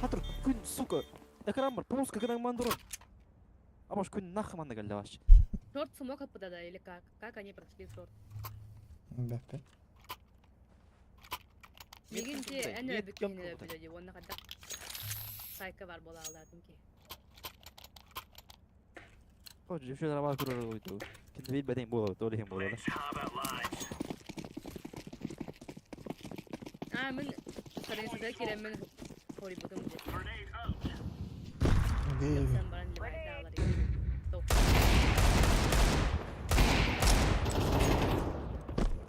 Speaker 2: Хатыр күн, сука. Экран полоска гынан мандурон. А может күн нахуй манна галла ваш.
Speaker 3: Шорт смог подада или как? Как они прошли в шорт?
Speaker 1: Б-5.
Speaker 3: Мигин те эн өлбүт киһини өлбүтэ дии уонна хайдах сайка бар буола аалаатым ки.
Speaker 2: Хоч, еще нормально курор уйду. Кин бит бадин була, то ли хим була.
Speaker 5: Let's have it, lads.
Speaker 3: Аа мин страницада киирэммин хоруйбутум дии. Тахсан баран ливайдаалар.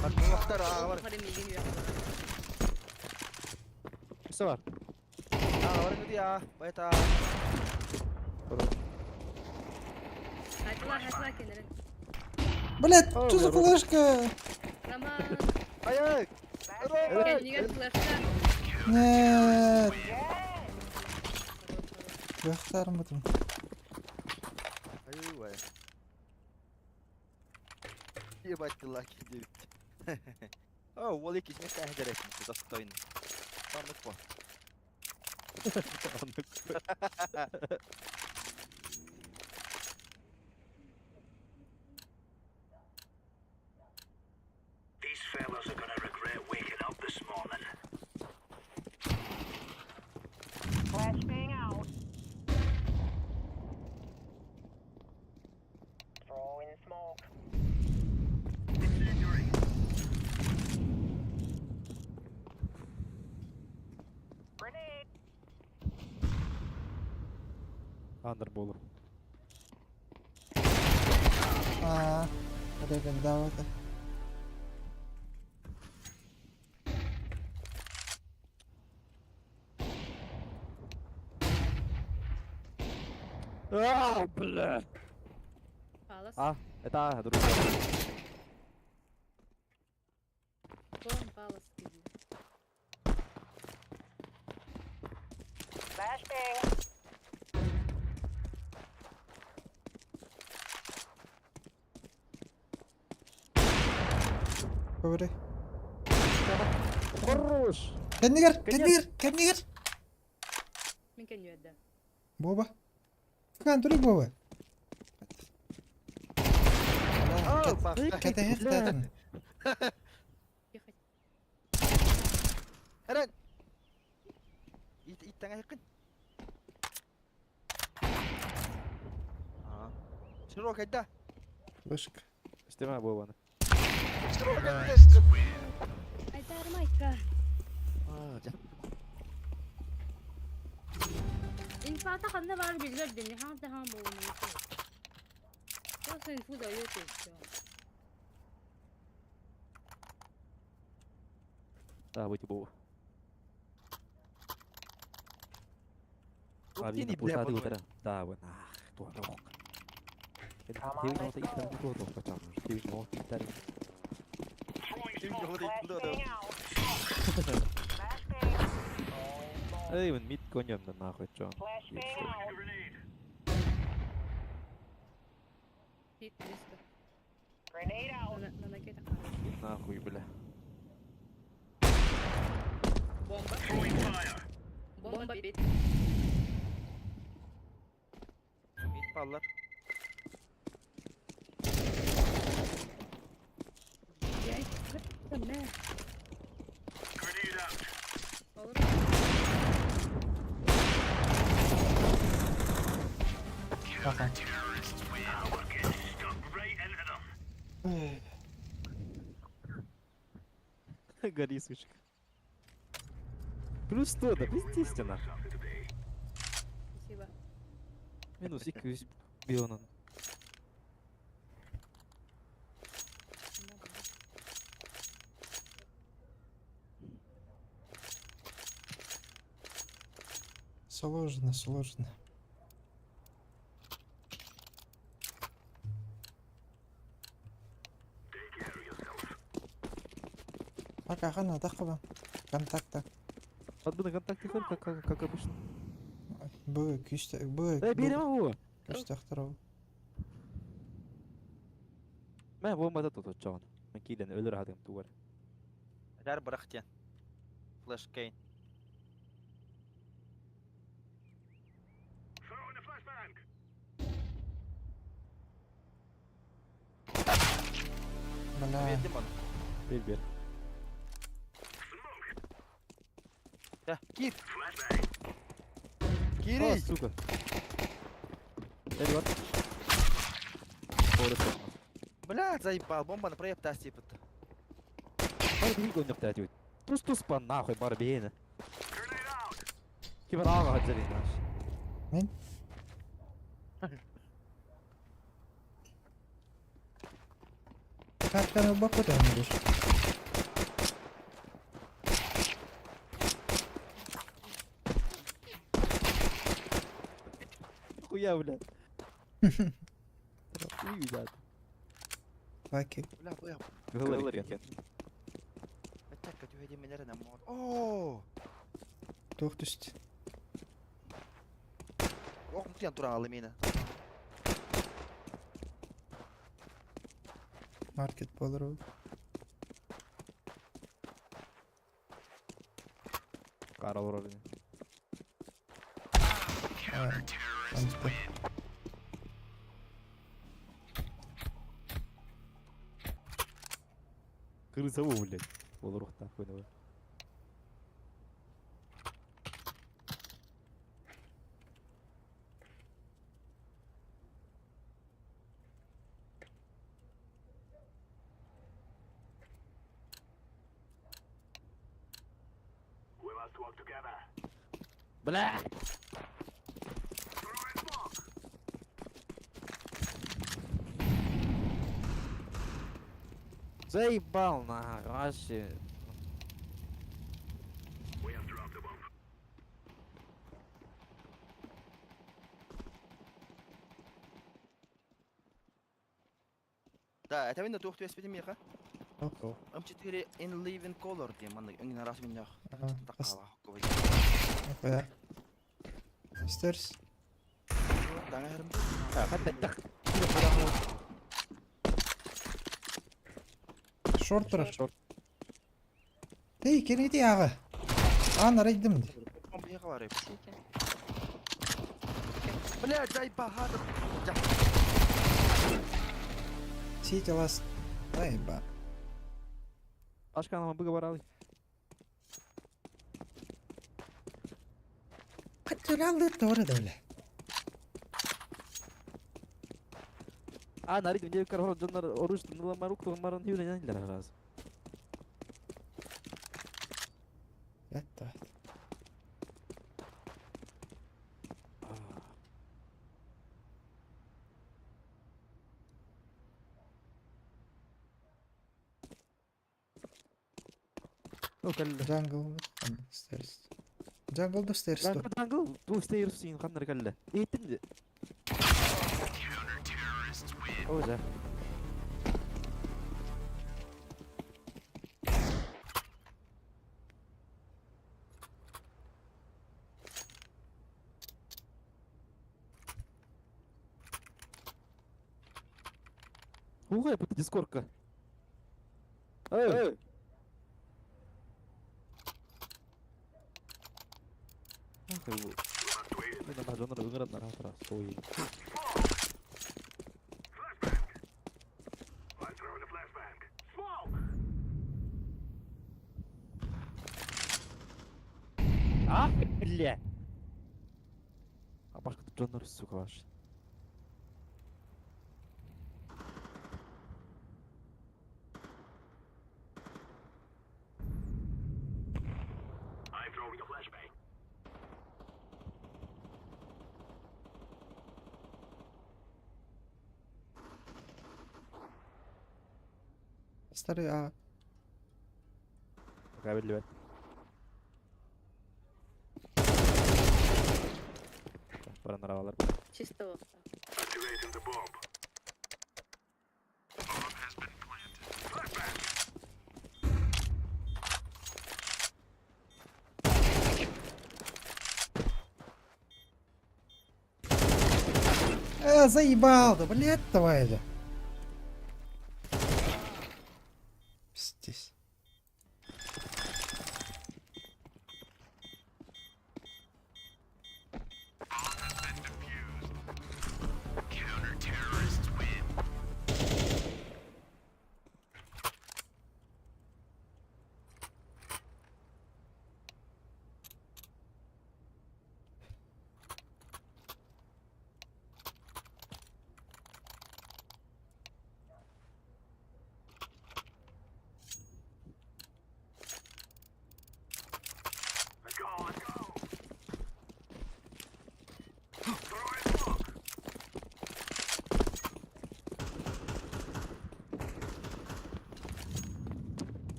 Speaker 4: Хаттылахтар ааҕар.
Speaker 3: Миигин үөхтэр.
Speaker 2: Все бар.
Speaker 4: Ааҕар гыди аа. Байта.
Speaker 3: Хатыла хатыла кенерин.
Speaker 1: Блять, что за флешка?
Speaker 3: Роман.
Speaker 4: Ай-ай!
Speaker 3: Кэннигэр флешка.
Speaker 1: Нет. Бэхтарым бутум.
Speaker 4: Ай-ай. Ебать ты лаки девять. О, уол иккис миэстэ эһэдэр достойный. Оннук по.
Speaker 2: Оннук.
Speaker 5: These fellas are gonna regret waking up this morning.
Speaker 7: Flashbang out. Throwing smoke.
Speaker 5: Incendiary.
Speaker 7: Grenade.
Speaker 2: Андер болу.
Speaker 1: Аа, рекомендовал.
Speaker 2: А, бля.
Speaker 3: Палас.
Speaker 2: А, это А, друзья.
Speaker 3: Кон палас диир.
Speaker 7: Flashbang.
Speaker 1: Говори.
Speaker 2: Хорош!
Speaker 1: Кэннигэр, кэннигэр, кэннигэр.
Speaker 3: Мин кэннүөдэ.
Speaker 1: Боба. Кан тури Боба.
Speaker 4: О, пах.
Speaker 1: Кэтэһэх
Speaker 3: Тихо.
Speaker 4: Эрен! Ит иттәңә якын. Аа. Широк айда.
Speaker 1: Вышка.
Speaker 2: Истемэ буоланы.
Speaker 4: Широк айда.
Speaker 3: Айдар майка.
Speaker 2: А, дьэ.
Speaker 3: Инфата ханна баар биллэр дини хаан да хаан буолуну. Просто инфу дает и все.
Speaker 2: Да, выйти буолу.
Speaker 4: Туох
Speaker 2: А,
Speaker 4: диэни
Speaker 2: видно,
Speaker 4: бля
Speaker 2: пустаты
Speaker 4: болуй.
Speaker 2: утара. Да, вот. Ах, туох.
Speaker 7: Come on, let's go.
Speaker 5: Throwing smoke.
Speaker 7: Flashbang out. Flashbang. Throwing smoke.
Speaker 2: Эй, мен мид конем да нахуй, чё.
Speaker 7: Flashbang out.
Speaker 5: Grenade.
Speaker 3: Хит близко.
Speaker 7: Grenade out.
Speaker 3: На на ноге
Speaker 2: Нахуй, бля.
Speaker 3: Бомба.
Speaker 5: Throwing fire.
Speaker 3: Бомба бит.
Speaker 4: Мид баллар.
Speaker 3: Яй, мэ.
Speaker 5: Grenade out.
Speaker 3: Olur.
Speaker 1: Ага.
Speaker 5: Terrorists win. We're getting stuck right into them.
Speaker 2: Гори, сучка. Плюс 100, да пиздец нахуй.
Speaker 3: Спасибо.
Speaker 2: Минус 2 бионан.
Speaker 1: Сложно, сложно.
Speaker 5: Take care of yourself.
Speaker 1: Пока хана тахба. Контакта.
Speaker 2: Подбы на контакте хор, как обычно.
Speaker 1: Бу күстә бу.
Speaker 2: Эй, берем его!
Speaker 1: Күстә ахтарау.
Speaker 2: Мә, бомба тут чоғын. Мен кейден өлір адым тугар.
Speaker 4: Әдәр бырах диэн. Флеш кейн.
Speaker 5: Throwing a flashbang.
Speaker 1: Бля.
Speaker 4: Бердим оны.
Speaker 2: Бер, бер.
Speaker 5: Smoke.
Speaker 4: Да, кир.
Speaker 5: Flashbang.
Speaker 2: О,
Speaker 4: Кири.
Speaker 2: сука. Эдвард. Орыс.
Speaker 4: Бля, заебал. Бомбаны проеб тас типа.
Speaker 2: Бар бии гоньок тәти. Тус тус па нахуй бар биени.
Speaker 5: Grenade out.
Speaker 2: Ким ага хаджари наш.
Speaker 1: Мен? Капканы ылбаппыт оонньуур.
Speaker 2: Хуя, блядь. Хуй, блядь.
Speaker 1: Лаки.
Speaker 4: Бля, бля.
Speaker 2: Кыһыл экен.
Speaker 4: Аччакка түһэ диэн эрэнэн моҕот. Оо!
Speaker 1: Туох түстэ?
Speaker 4: Ох, мутуйан туран алым мені.
Speaker 1: Маркет буолар ол.
Speaker 2: Кара олорор ини.
Speaker 1: Аа, Антипа.
Speaker 2: Крыса бу, блядь. Олоруохтаах хуйна.
Speaker 5: We must work together.
Speaker 2: Бля!
Speaker 5: Throwing smoke.
Speaker 2: Заебал нахуй, вообще.
Speaker 5: We have dropped the bomb.
Speaker 4: Да, это видно туох түбэспитим миэхэ.
Speaker 1: Ох.
Speaker 4: М4 in living color диэн маннык өҥүн араас өҥнөөх.
Speaker 1: Аа, бас-
Speaker 4: Таккалаах кубай.
Speaker 1: Охуя. Stairs.
Speaker 4: Даҥа хэрим.
Speaker 2: Хатта
Speaker 1: Шорт турар.
Speaker 2: Шорт.
Speaker 1: Эй, кирити аҕа. Аан арайдым дии.
Speaker 4: Бэйэхэ бар эбит.
Speaker 3: Сити.
Speaker 4: Бля, заебал.
Speaker 1: Сити ласт. Заеба.
Speaker 2: Ашканама быга баралы.
Speaker 1: Хаттыралды тоже да бля.
Speaker 2: А, нарид мне кархор донар оруч донар марук маран хюрен раз.
Speaker 1: Это.
Speaker 2: Ну, калла.
Speaker 1: Jungle. Stairs. Jungle do stairs do.
Speaker 2: Jungle, jungle. Ту stairs син ханнар калла. Эйтин. О, да. Угай, это дискорка. Эй! Ах, его. Мен ана жонор ыҥыран аратара сой.
Speaker 5: I'm throwing a flashbang. Smoke.
Speaker 2: А, бля. А башка жонор сука ваш.
Speaker 5: I'm throwing a flashbang.
Speaker 1: Старый А.
Speaker 2: Пока биллибэт. Баран арабалар.
Speaker 3: Чисто вот.
Speaker 5: Activating the bomb. Bomb has been planted. Flashbang.
Speaker 1: Заебал, да блядь, давай же. Пиздец.
Speaker 5: Counter-terrorists win.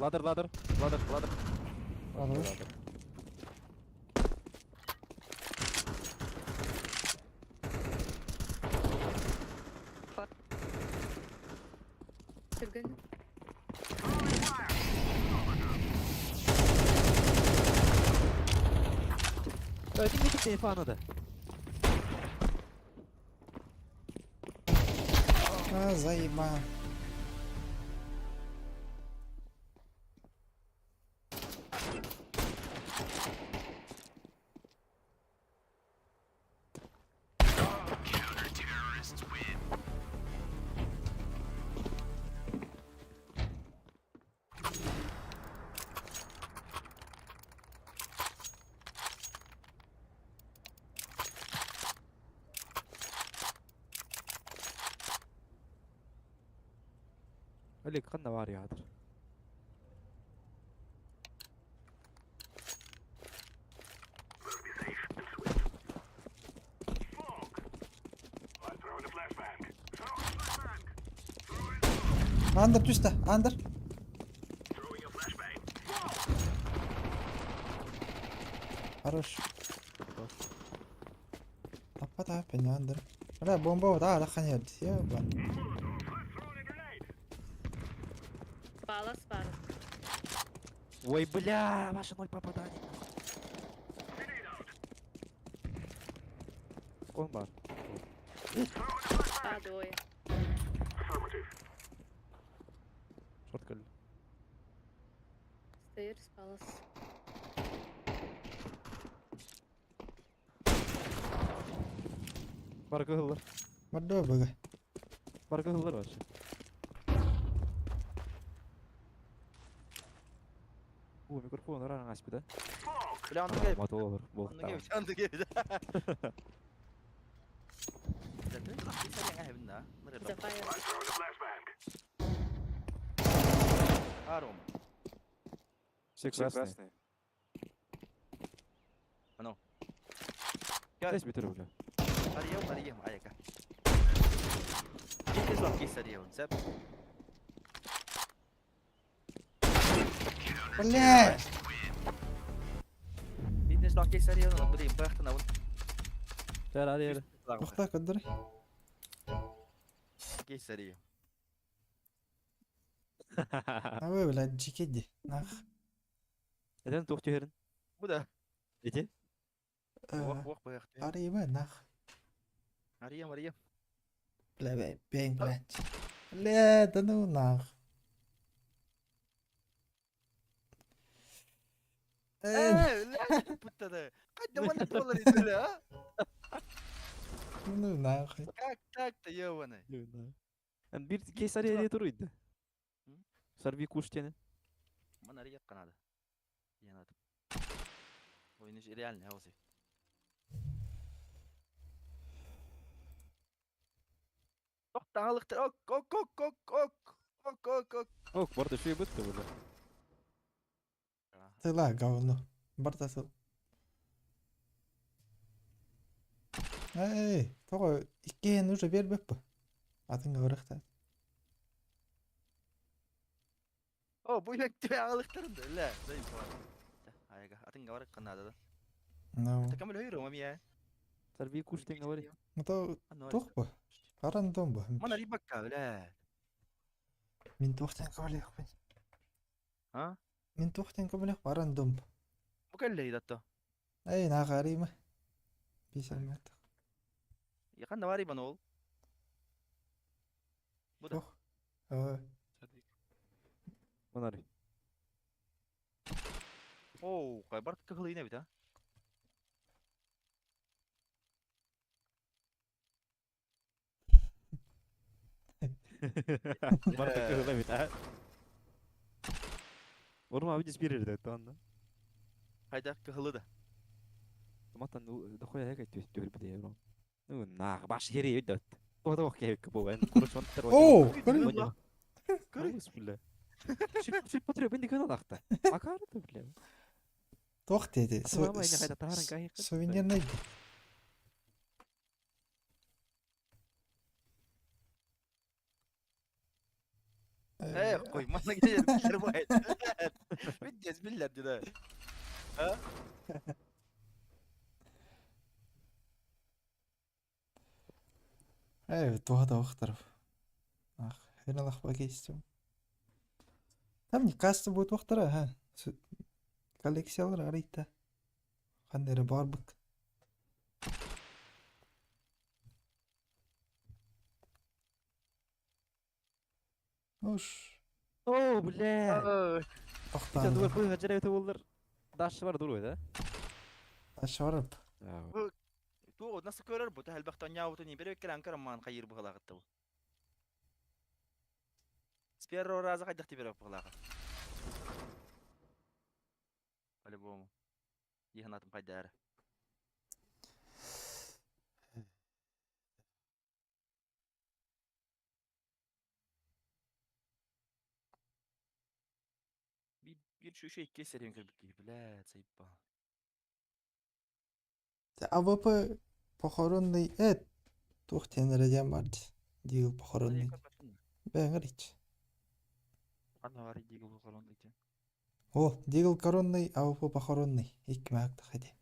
Speaker 2: Ladder, ladder, ladder, ladder.
Speaker 1: Хорош.
Speaker 2: Ladder.
Speaker 3: Түргэн.
Speaker 2: Öldüm bir tık TF да.
Speaker 1: А, заеба.
Speaker 2: Олег, ханна бар ядыр.
Speaker 1: Андер түстэ, Андер. Хорош. Таппа таппа Андер. Бля, бомба да, да ханер. Ёба.
Speaker 3: Палас бар.
Speaker 2: Ой, бля, ваша ноль попаданий. Он бар.
Speaker 3: А, двое.
Speaker 2: Шорт кэллэ.
Speaker 3: Stairs, палас.
Speaker 2: Баргы ыллар.
Speaker 1: Бардо быга.
Speaker 2: Баргы ыллар вообще. О, микрофон рано аспи, да?
Speaker 4: Бля, онно кэлбит.
Speaker 2: Мотолор, бог
Speaker 4: Онно кэлбит, онно кэлбит.
Speaker 3: Запаял.
Speaker 4: Аром.
Speaker 2: Все красные.
Speaker 4: Ано.
Speaker 2: Здесь битер, бля.
Speaker 4: Арьем, арьем, аяка. Кис кис арьем, зап.
Speaker 1: Бля!
Speaker 4: Биднес лак кис арьем, блин, бахтана вон.
Speaker 2: Där är det.
Speaker 1: Тохтаа көдөр.
Speaker 4: Кис арьем.
Speaker 1: Абы, бля, жикеди. Нах.
Speaker 2: Эден тух түһэрин.
Speaker 4: Бу да.
Speaker 2: Ити.
Speaker 4: Вах, вах, бахт.
Speaker 1: Арыйба, нах.
Speaker 4: Арьем, арьем.
Speaker 1: Бля, бля, бэнг, блядь. Бля, да ну нах. Э,
Speaker 4: Э, бля, путада. Кайда вон доллар идели, а?
Speaker 1: ну нах.
Speaker 4: Как так-то, ёбаный?
Speaker 2: Эн бир кейс ария туруйды. Сарби куштене.
Speaker 4: Ман арьем канада. Янат. Ой, не реально, хауси. Тохтаалыктар, ок, ок, ок, ок, ок. Ок, ок, ок.
Speaker 2: Ок, барда шуй бытты бля.
Speaker 1: Тыла говно. Барда тыл. Эй, тоҕо иккиэн уже биэрбэппэ. Атын көрөхтэ.
Speaker 4: О, бу илек аалыктарын да, ля. Зай Аяга, атын гавар канада да.
Speaker 1: Ну.
Speaker 4: Такамыл хойру мамия.
Speaker 2: Сарби куштене бар.
Speaker 1: Ну то туох бу. Рандом бу.
Speaker 4: Мана рибакка, бля.
Speaker 1: Мин туохтан көбөлүөхпүн.
Speaker 4: А?
Speaker 1: Мин туохтан көбөлүөх рандом.
Speaker 4: Бу кэллэ датто.
Speaker 1: Эй, нах арыйма. Бисалмат.
Speaker 4: Якан вари банол. Бу да.
Speaker 1: Туох. Э,
Speaker 2: Манари.
Speaker 4: Оо, кай барт кыхлыйна бит, а?
Speaker 2: Барда кыгыла бит, а? Орма видишь бирер да тонна.
Speaker 4: Хайда кыхлы да.
Speaker 2: Матан дохуя хек түс түр бит евро. Ну нах, баш хери өйдөт. Тода ок хек бу эн курушонтер.
Speaker 1: Оо, көрү.
Speaker 2: Көрү. Бля. Шип шип патры бенди кына лахта. Акар да бля.
Speaker 1: Туох диэти. Сувенирный.
Speaker 4: Э, хуй, манна киһи биллэр бу. Бүттес биллэр дии А?
Speaker 1: Э, туха да охторов. Ах, хрен лахпа кейстим. Там не касса будет охтора, ха. Коллекциялар арыйта. Ханна эрэ баарбыт. Уж.
Speaker 2: О, бля!
Speaker 1: Тохтаан.
Speaker 2: Дур бу хажара өтө боллар. Дашы бар дур да?
Speaker 1: Дашы бар.
Speaker 4: Ту nasıl көрөр бу? Элбэх тоньяабытын ибер өккер анкар маан хайыр быһалаахытта бу. С первого раза хайдах тибер быһалааха. По-любому. Иһанатым хайдары. Bir bir şu şey iki serien көрбүт киһи, блядь, сайпа.
Speaker 1: АВП похоронный эт. Туох диэн эрэ диэн бар дии. Дигл похоронный. Бэҥэр ич.
Speaker 4: Ханна бар дигл похоронный диэн?
Speaker 1: О, Дигл коронный, АВП похоронный. Икки маактах иди.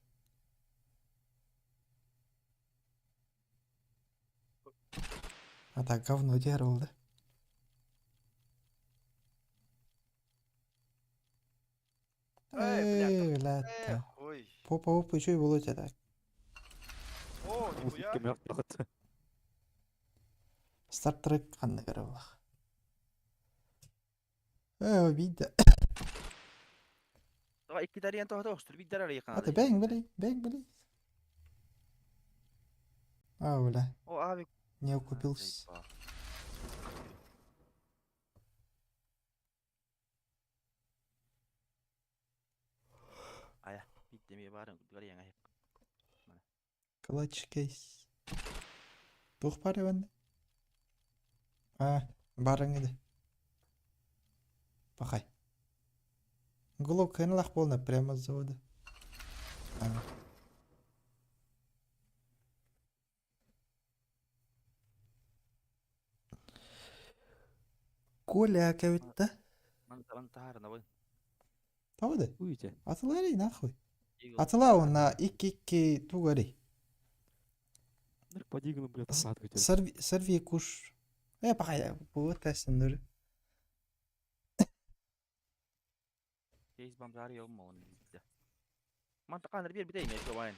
Speaker 1: А так говно диэр ол да.
Speaker 4: Эй, блядь,
Speaker 1: Эй, блядь.
Speaker 4: Эх, ой.
Speaker 1: Попа опа еще и Володя так.
Speaker 4: О, нихуя.
Speaker 1: Star Trek ханна көрө булах. Э, обида.
Speaker 4: Давай икки дарьян тоһото остур бит дарар якын.
Speaker 1: Ата бэң били, бэң били. А, бля,
Speaker 4: О, аби.
Speaker 1: не окупился.
Speaker 4: Ая, бит деме барын, дарьян ай.
Speaker 1: Клатч кейс. Тух бар эвенде? А, барың иди. Пахай. Глок хэнлах полно прямо с завода. А. Коля кәвітті.
Speaker 4: Ман таран тахарына бой.
Speaker 1: Тауды.
Speaker 2: Уйте.
Speaker 1: Атылары нахуй. Атыла онна икки тугари.
Speaker 2: Подигну, блядь, сад хотел.
Speaker 1: Сорви, сорви куш. Э, пахай, вот тәсін
Speaker 4: Кейс бамжары йолма оны бизде. Ман таканыр бер битейме шобайын.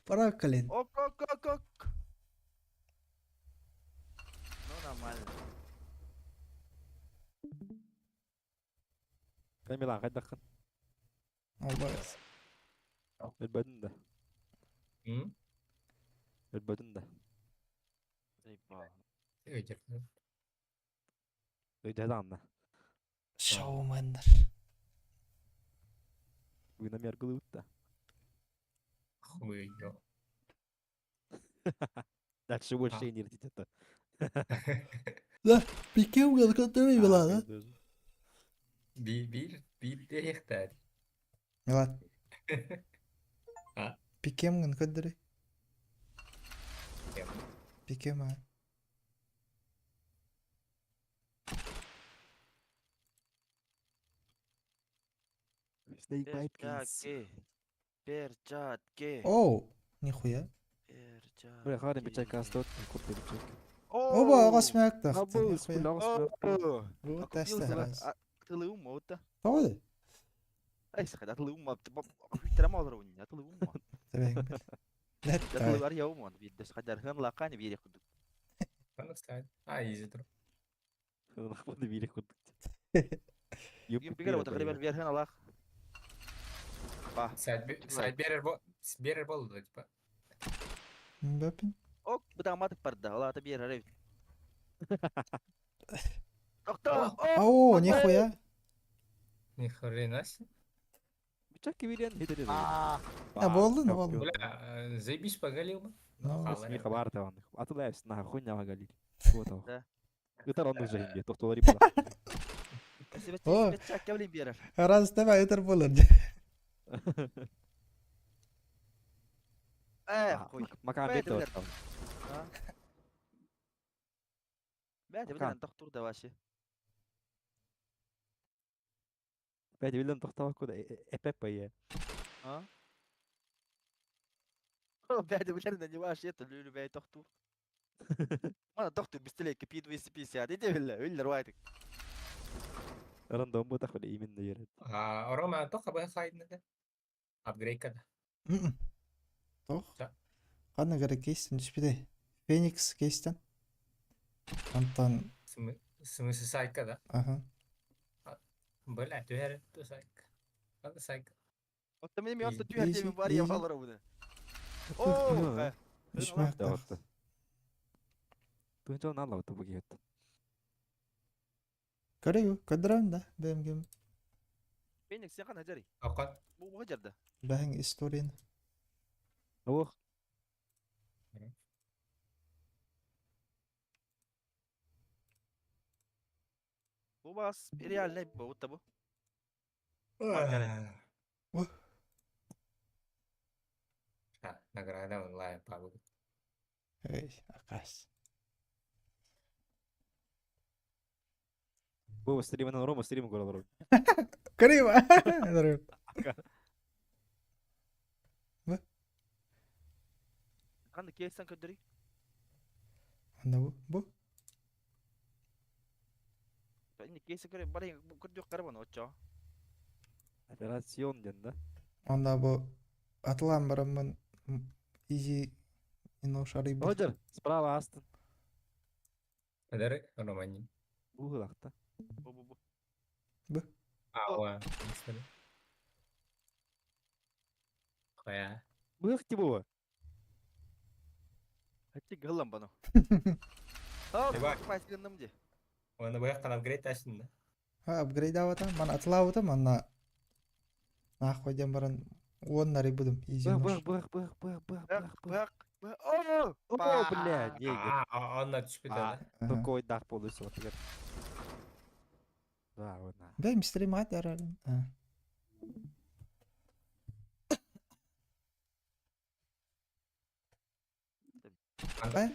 Speaker 1: Пора колен.
Speaker 4: Ок, ок, ок, ок. Ну нормально.
Speaker 2: Камила, хайдахын.
Speaker 1: Албас.
Speaker 2: Өлбөдүн да.
Speaker 9: М?
Speaker 2: Өлбөдүн да.
Speaker 4: Заебал.
Speaker 9: Өйдер.
Speaker 2: Өйдө даанна.
Speaker 1: Шоуменнер.
Speaker 2: Уйнамер гылыутта.
Speaker 9: Хуй ё.
Speaker 2: Дальше больше не это.
Speaker 1: Пикем который Милан,
Speaker 9: Би бир бир дехтер.
Speaker 1: Милан.
Speaker 9: А?
Speaker 1: Пикем көддөрү. Пикем а.
Speaker 2: Snake bite кейс.
Speaker 4: Перчатки. Перчатки.
Speaker 1: Оу, нихуя.
Speaker 4: Перчатки.
Speaker 2: Бля, харин бичек астот, курты бичек.
Speaker 1: Оба ағас мәктах.
Speaker 2: Абы, бля, ағас
Speaker 1: Вот тәсті раз.
Speaker 4: Тылыум ота.
Speaker 1: Тауды.
Speaker 4: Ай, сахада тылыум Хүйтерем алыр уни, тылыум.
Speaker 1: Тэбэң. Ләт.
Speaker 4: Тылыар яум бир сахадар хан лакани бир кудук.
Speaker 9: Панастан. А, изи тур.
Speaker 2: Лахманы бире курдук.
Speaker 4: Юм бигер ота хребер бир хан алах. Ба.
Speaker 9: Сайт сайт берер бо берер болду типа.
Speaker 1: Бәпин.
Speaker 4: Ок, бутаматык барда, алата бир арай. Токто.
Speaker 1: Ау, нихуя.
Speaker 9: Ни хрена себе.
Speaker 2: Бичек кибилен хитере.
Speaker 4: А,
Speaker 1: А, болды, ну, болды.
Speaker 9: Бля, заебись поголил бы.
Speaker 1: Ну,
Speaker 2: Смеха бар таван. Атылайс на хуйня магалил. Вот он.
Speaker 4: Да.
Speaker 2: Ытар онны жайынге, тоқтолар ибала.
Speaker 1: О.
Speaker 4: Перчатки блин берер.
Speaker 1: Раз давай өтөр болор.
Speaker 4: Э, хуй.
Speaker 2: Макан
Speaker 4: Бәйді
Speaker 2: бет
Speaker 4: білер. Бэйэтэ билэн тохтуур да вообще.
Speaker 2: Бэйэтэ билэн тохтообокко да эпэп-пэ
Speaker 4: А? Бэйэтэ билэринэн не вообще это лүлү бэйэ тохтуур. Мана тохтуур бистэлэккэ P250 ити биллэ, үллэр уайтык.
Speaker 2: Рандом бутах бile именно ерет.
Speaker 9: А, Рома, тоха быһа хайдна да? Апгрейдка да.
Speaker 1: Тох.
Speaker 9: Ча.
Speaker 1: Ханна гара кейстен түспүтэй. Феникс кейстен. Антон
Speaker 9: Смысле сайка да?
Speaker 1: Ага.
Speaker 9: Бля, түһэр ту сайка. Ханна сайка?
Speaker 4: Оттон мин миотто
Speaker 1: Easy,
Speaker 4: түһэр диэбин бар
Speaker 1: easy.
Speaker 4: явалара буну. Оо,
Speaker 1: Үс махтах.
Speaker 2: Туһунча нааллабыт бу киһит.
Speaker 1: Көрөйү, көрдөрөм да, бэйэм
Speaker 4: Феникс сен хана жарый.
Speaker 9: Окон.
Speaker 4: Бу бу жарда.
Speaker 1: бэһэҥ историяны.
Speaker 2: Ох,
Speaker 4: Бу бас реальный бу бу.
Speaker 9: А, награда онлайн пабы.
Speaker 1: Эй, акас.
Speaker 2: бу стримынан Рома стрим көрөлөр.
Speaker 1: Көрөйү.
Speaker 4: Ханна кейстен көрдөрүй?
Speaker 1: Анда бу. Бу.
Speaker 4: Инни кейсен көрө бар көрдүк карабан очо.
Speaker 2: Операцион ден да.
Speaker 1: Анда бу атылан бараммын изи ино шары бу.
Speaker 2: Роджер, справа Астон.
Speaker 9: Эдер Романи.
Speaker 2: Бу хылакта.
Speaker 4: Бу бу бу.
Speaker 1: Бу.
Speaker 9: Ауа. Хоя.
Speaker 2: Бых ти бу.
Speaker 4: Хатти гыллан бано. А,
Speaker 9: Давай.
Speaker 4: пайс гынным ди.
Speaker 9: Оны быяктан апгрейд ташын да.
Speaker 1: Ха, апгрейд авата, ман атылаабыта, манна нахуй диэн баран уоннары будум изи
Speaker 2: Бых
Speaker 1: нож.
Speaker 2: бых бых бых бых бых
Speaker 4: Бак
Speaker 2: бых.
Speaker 4: бак. О!
Speaker 2: О, бля, не.
Speaker 9: А, онна түшпүт да.
Speaker 1: Ага.
Speaker 2: Такой дах полностью вот теперь. Да, вот на.
Speaker 1: Бэйм стрим арарым. А.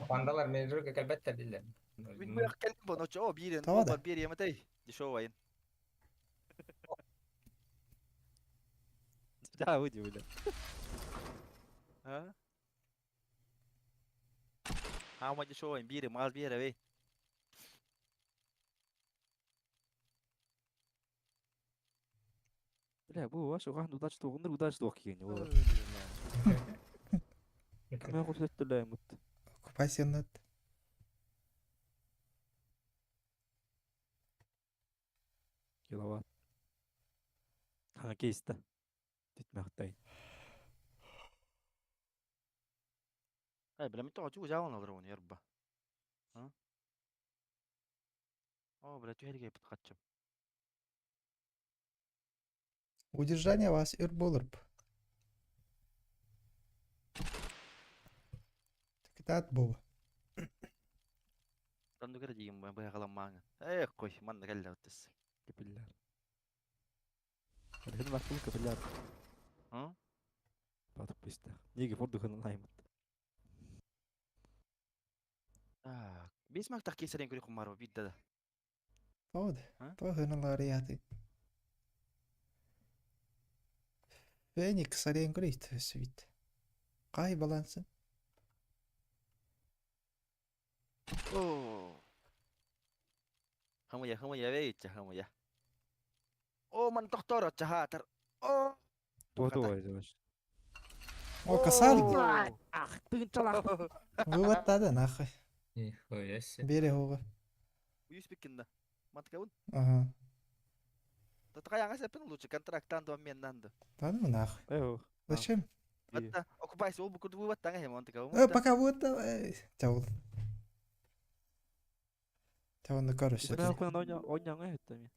Speaker 9: Пандалар мен жүргө келбеттер дилер.
Speaker 4: Мин бу келдим бу ночо. О, бирин.
Speaker 1: Тава да.
Speaker 4: О, бир еметей. Дешевый.
Speaker 2: Да, выйди, бля.
Speaker 4: А? Ама дешевый бири, мал бири, эй.
Speaker 2: Бля, бу ваш уган удачно угунdur удачно окиген. Мен көпсөттүлөйм бут.
Speaker 1: Оккупациянат.
Speaker 2: Киловатт. Ха кейс да. Бүтмәктэй.
Speaker 4: Ай, бля, мен тоҕо чугу жаалан алыр оны ярба. А? О, бля, түһэрге бит хатчым.
Speaker 1: Удержание вас өр болырп. Кытаат буба.
Speaker 4: Танду кere дигим бу бу каламмааңа. Эй, кой, манна келле оттыс.
Speaker 2: Капилляр. Рехин вакыл капилляр.
Speaker 4: А?
Speaker 2: Батып бистах. Неге форду ханлаймыт.
Speaker 4: Так, бес мактах кесерен көрі құмар бит да.
Speaker 1: Тоод.
Speaker 4: А?
Speaker 1: То хыналар яты. Феникс арен көрейт свит. Кай балансы?
Speaker 4: О. Хамыя, хамыя, вейче, хамыя. О, ман тохтор чахатар. О!
Speaker 2: Тото ойдош.
Speaker 1: О, касар.
Speaker 2: Ах, тыгын чалах.
Speaker 1: Вываттады нахуй.
Speaker 9: Нихуя себе.
Speaker 1: Бере хога.
Speaker 4: Уюс биккинда. Маткабын.
Speaker 1: Ага.
Speaker 4: Татка яңа сепин лучше контракттан до мен нанды.
Speaker 1: Да ну нахуй.
Speaker 2: Эх.
Speaker 1: Зачем?
Speaker 4: Атта, окупайся, ол бу вывод таңа хем онтыка.
Speaker 1: Пока вот давай. Чаул. Чаул короче.
Speaker 2: Мен куна оня оняңа өттөми.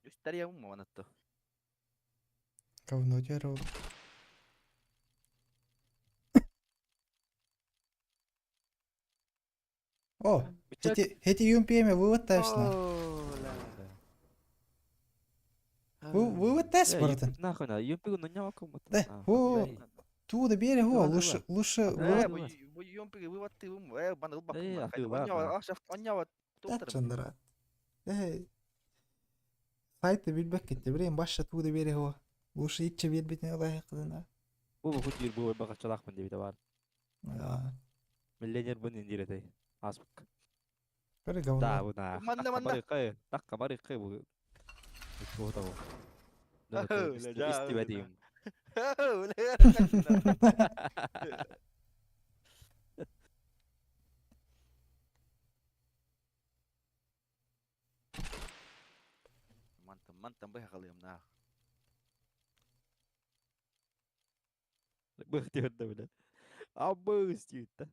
Speaker 4: Үстәр ям монатты.
Speaker 1: Говно жерол. О, эти UMP-ми вывод ташна. Вывод таш братан.
Speaker 2: Нахуй на, юмпи гу ноня вакым.
Speaker 1: Да, о. Туу да бере хо,
Speaker 2: Тыла,
Speaker 1: лучше,
Speaker 2: тыла.
Speaker 1: лучше
Speaker 2: Э,
Speaker 1: вывод
Speaker 4: Бу бу юмпиги вывод ты бан ылбаккын
Speaker 2: Э,
Speaker 4: бар.
Speaker 2: атыылаа,
Speaker 4: Онньаҕа онньаҕа туохтарым.
Speaker 1: Чандара. Эй. Сайты билбэккит, билигин башша туу да бере хо. Лучше ичче биэрбитин ылайыккытына.
Speaker 2: Бу бу диир бу бакачалаахпын диэбитэ баар.
Speaker 1: Аа,
Speaker 2: Миллионер бун диир этэй. Ааспыкка.
Speaker 1: Бары говно.
Speaker 2: Да, бу на.
Speaker 4: Манна, манна.
Speaker 2: Барыккай, такка барыккай бу. Туох бу. Истибэтим.
Speaker 4: Мантан мантан быһа халыам наах.
Speaker 2: Бых диир да билэ. Абыс диир да.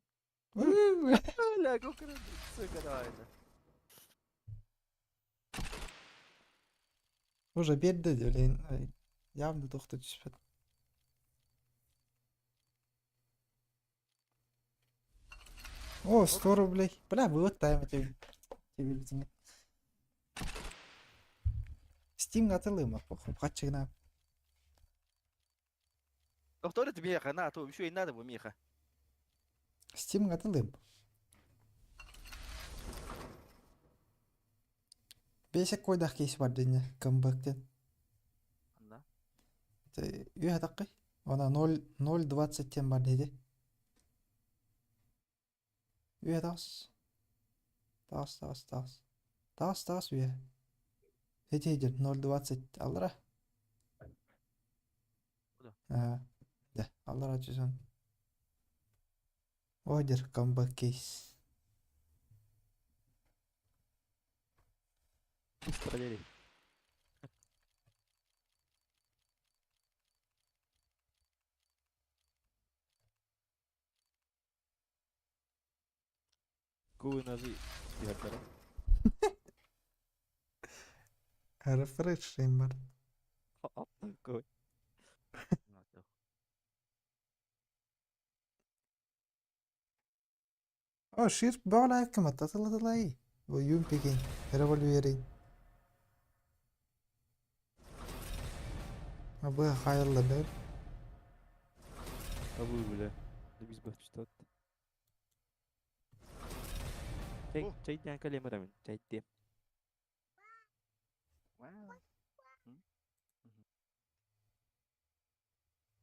Speaker 4: Бля, сука, давай это.
Speaker 1: Уже биэрдэ блин. Явно тохто түспэт. О, 100 рублей. Бля, вывод тайм тебе. Тебе Steam атылыма, похуй, хачыгна.
Speaker 4: Доктор, это меха, на, то еще и надо бы меха.
Speaker 1: Steam атылым. Бесек койдах кейс бар дене, камбэктен.
Speaker 4: Да.
Speaker 1: Үйе таққай. Она 0,020 тен бар деди. Үйе тағыс. Тағыс, тағыс, тағыс. Тағыс, тағыс үйе. Эти идет 0,20 аллара.
Speaker 4: Куда?
Speaker 1: А, да, аллара чүсөн. Одер камбэк кейс.
Speaker 2: Быстро. Куы ножи. Диир.
Speaker 1: Рефреш бар.
Speaker 2: Куы.
Speaker 1: О, шир баҕала кыматта тылатылай. Бу юмпигин, револьверин. Абы хайылла бер.
Speaker 2: Абы бля. Дебис бах читат. Чай, чай диэн калемарамын, чай диэн.
Speaker 4: Вау.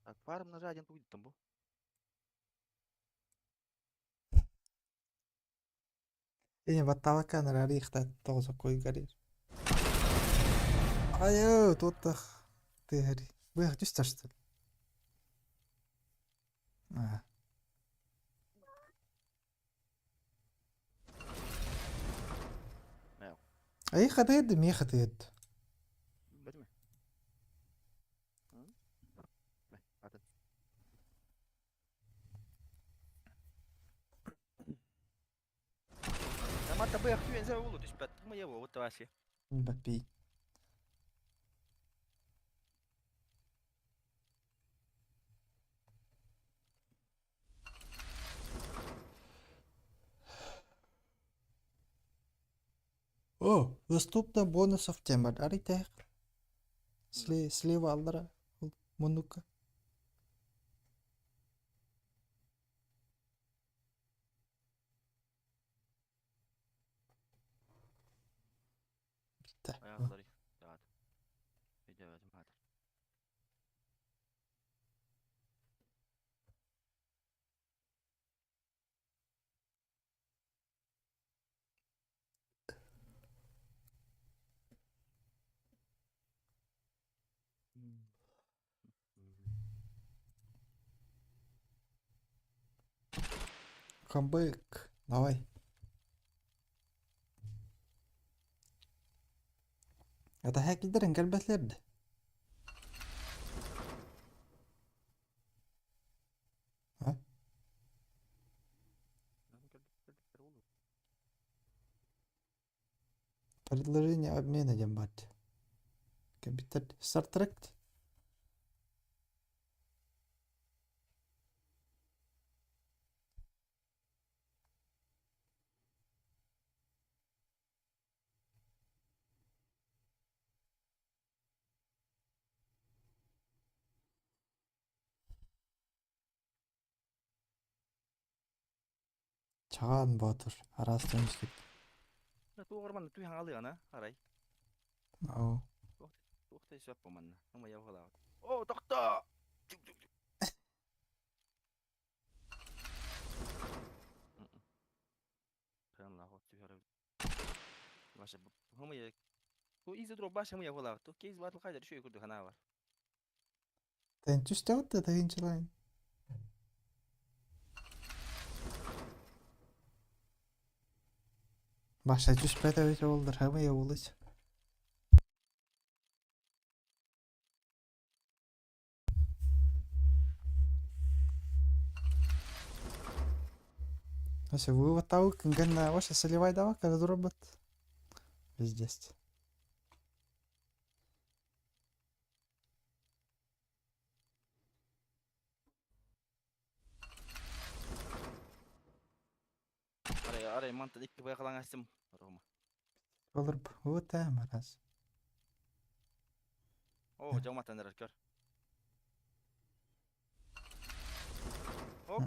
Speaker 4: Так, фарм ножа один будет там был.
Speaker 1: Эне батталакан рарихта тоғыза кой гарир. Айо, туттах тыһари. Бых түс ташты. А.
Speaker 4: Мяу.
Speaker 1: Ай хатыд, ми хатыд.
Speaker 4: Бэтме. Бэ, атын. Тамата бэх түен зэ улу түспэт. Мы его вот ваши.
Speaker 1: Бапи. О, доступно бонусов тема. Аритех. Слева аллара. Мунука. Bitti.
Speaker 4: Ayakları. Evet. Evet, hadi.
Speaker 1: Камбэк. Давай. Это хакидерин кэлбэтлерди. А? Предложение обмена диэн баар. Компьютер Star Trek. Чаҕаан Боотур араас дьон испит.
Speaker 4: Туох манна туй хаҥалыана арай.
Speaker 1: Оо.
Speaker 4: Туох да сөп бу манна. Ымайа быһалаабыт. О, тохтоо!
Speaker 1: Тэн түстэҕит да тыһыынчалаан. Баша түспэт эбит буоллар, хамыйа буолуч. Ася вывод таук, гэнна вообще соливай давак, это робот. Пиздец.
Speaker 4: Арай, арай мантан икки байқалаң Рома.
Speaker 1: Olur bu раз.
Speaker 4: О, жаматтан эрэр көр. Оп.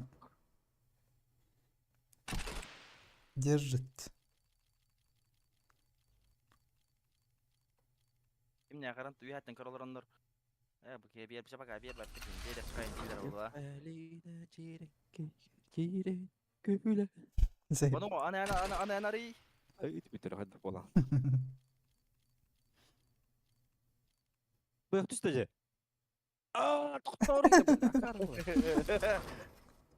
Speaker 1: Держит.
Speaker 4: Кимне каран туяттан көрөлөр Э, бу кебер бир бака бир бар текин дер кайын дилер була. Bunu ana ana ana ana ana ri.
Speaker 2: Ay битер хадда бола. Бу түстө же. Аа, токтор.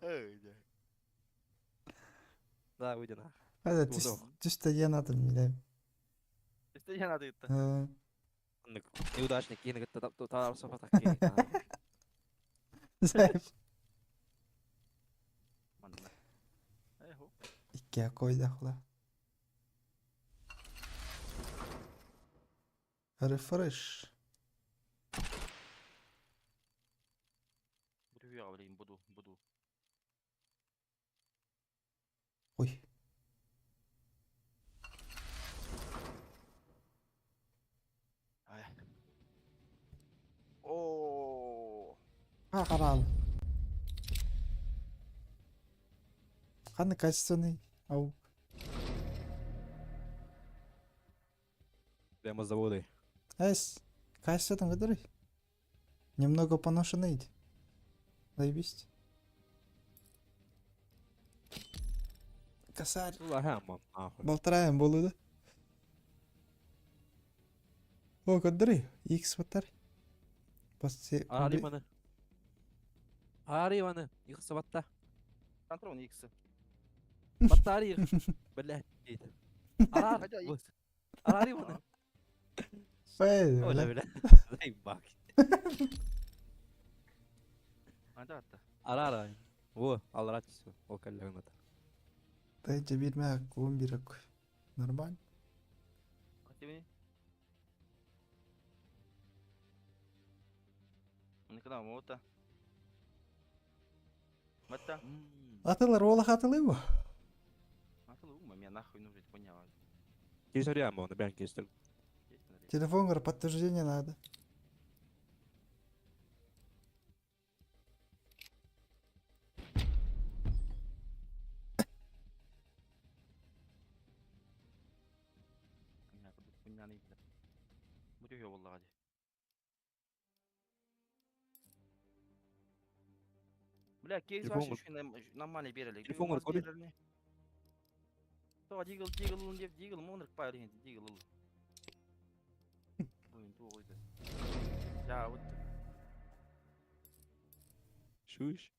Speaker 4: Эй.
Speaker 2: Да, уйди на.
Speaker 1: Hadi түстэ диэн атын билэм.
Speaker 4: Түстэ диэн аты ытта.
Speaker 2: Неудачник киһини кытта таапсапатах киһи.
Speaker 1: Зайп.
Speaker 4: Манна. Эй хо.
Speaker 1: Икки койдахла. Рефреш.
Speaker 4: Буду я буду, буду.
Speaker 1: Ой.
Speaker 4: Ай. О.
Speaker 1: А, карал. Қандай качественный ау.
Speaker 2: Прямо с завода.
Speaker 1: Эс, качество там который? Немного поношенный. Заебись. Косарь. Балтараем болу да. О, көддөрүй. X батар. Бас
Speaker 2: Ари маны. Ари маны. Икс батта.
Speaker 4: Контрол X.
Speaker 2: Батта Бля. Арар. Ари маны.
Speaker 1: Фэй,
Speaker 2: Бля, бля. Заебак.
Speaker 4: Анда атта.
Speaker 2: Арара. О, алрат все. О, коллегната.
Speaker 1: Дайте бир мә 11 Нормально.
Speaker 4: Хотя Никогда мота. Мата.
Speaker 1: Атылар ола хатылы бу.
Speaker 4: Атылы ума, меня нахуй нужно, понял.
Speaker 2: Кисарямо, на бянке стал.
Speaker 1: Телефон, говорит, подтверждение надо.
Speaker 4: Бля, кейс
Speaker 2: Телефон
Speaker 4: вообще нормальный берели.
Speaker 2: Телефон говорит,
Speaker 4: То дигл дигл деп дигл монрк пайр енді дигл. Буин туойды. Я вот
Speaker 2: Шуш.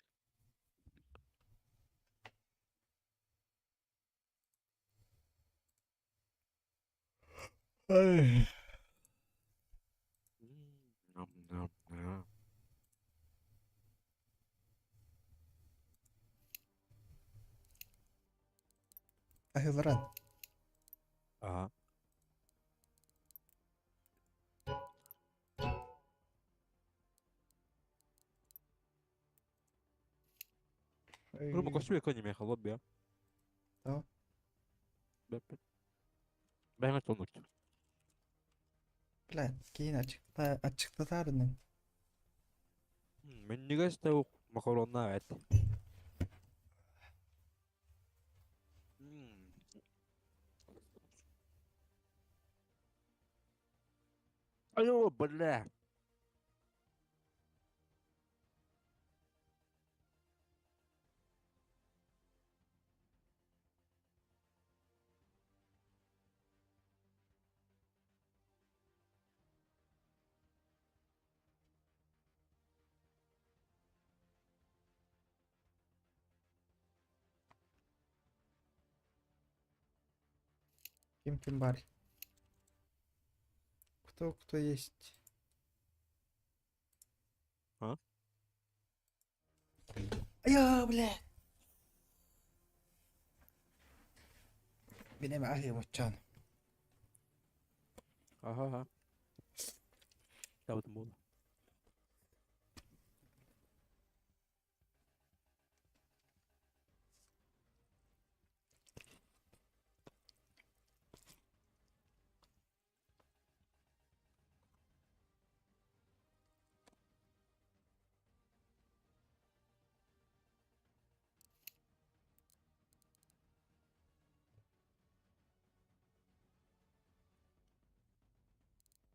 Speaker 1: Ай.
Speaker 2: Нам-нам-нам.
Speaker 1: Ахиларан.
Speaker 2: Ага. Рома, костюм якой не лобби, а?
Speaker 1: Да.
Speaker 2: Бәңе тонук.
Speaker 1: Бля, кейін açıkta açıklatardın.
Speaker 2: Мен неге істеу макаронна әт. Алло, бля.
Speaker 1: Ким ким бар? Кто кто есть?
Speaker 2: А?
Speaker 1: Я, бля. Мин эми аһыам оччоон.
Speaker 2: Аха, аха. Табытым буолла.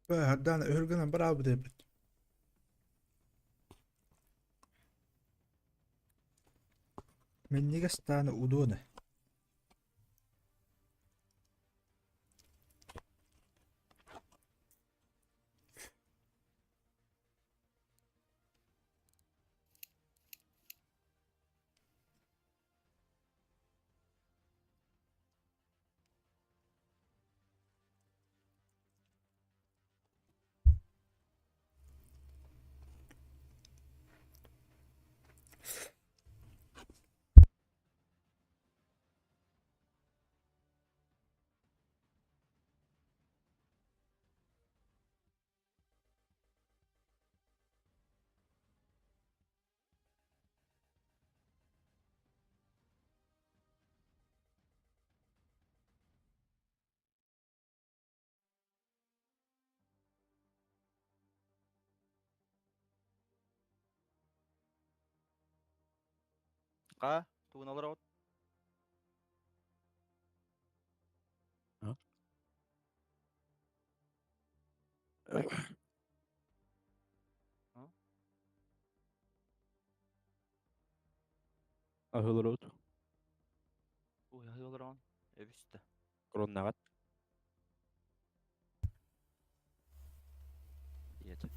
Speaker 1: Хардаан өһүргэнэн бараабыт эбит. Минньигэс даҕаны удуона.
Speaker 4: Ха, тугун олороҕут?
Speaker 2: А? Аһылырут.
Speaker 4: Ой, аһыы олороҕун. Эбистэ.
Speaker 2: Короннаҕат.
Speaker 4: Ийэтэ.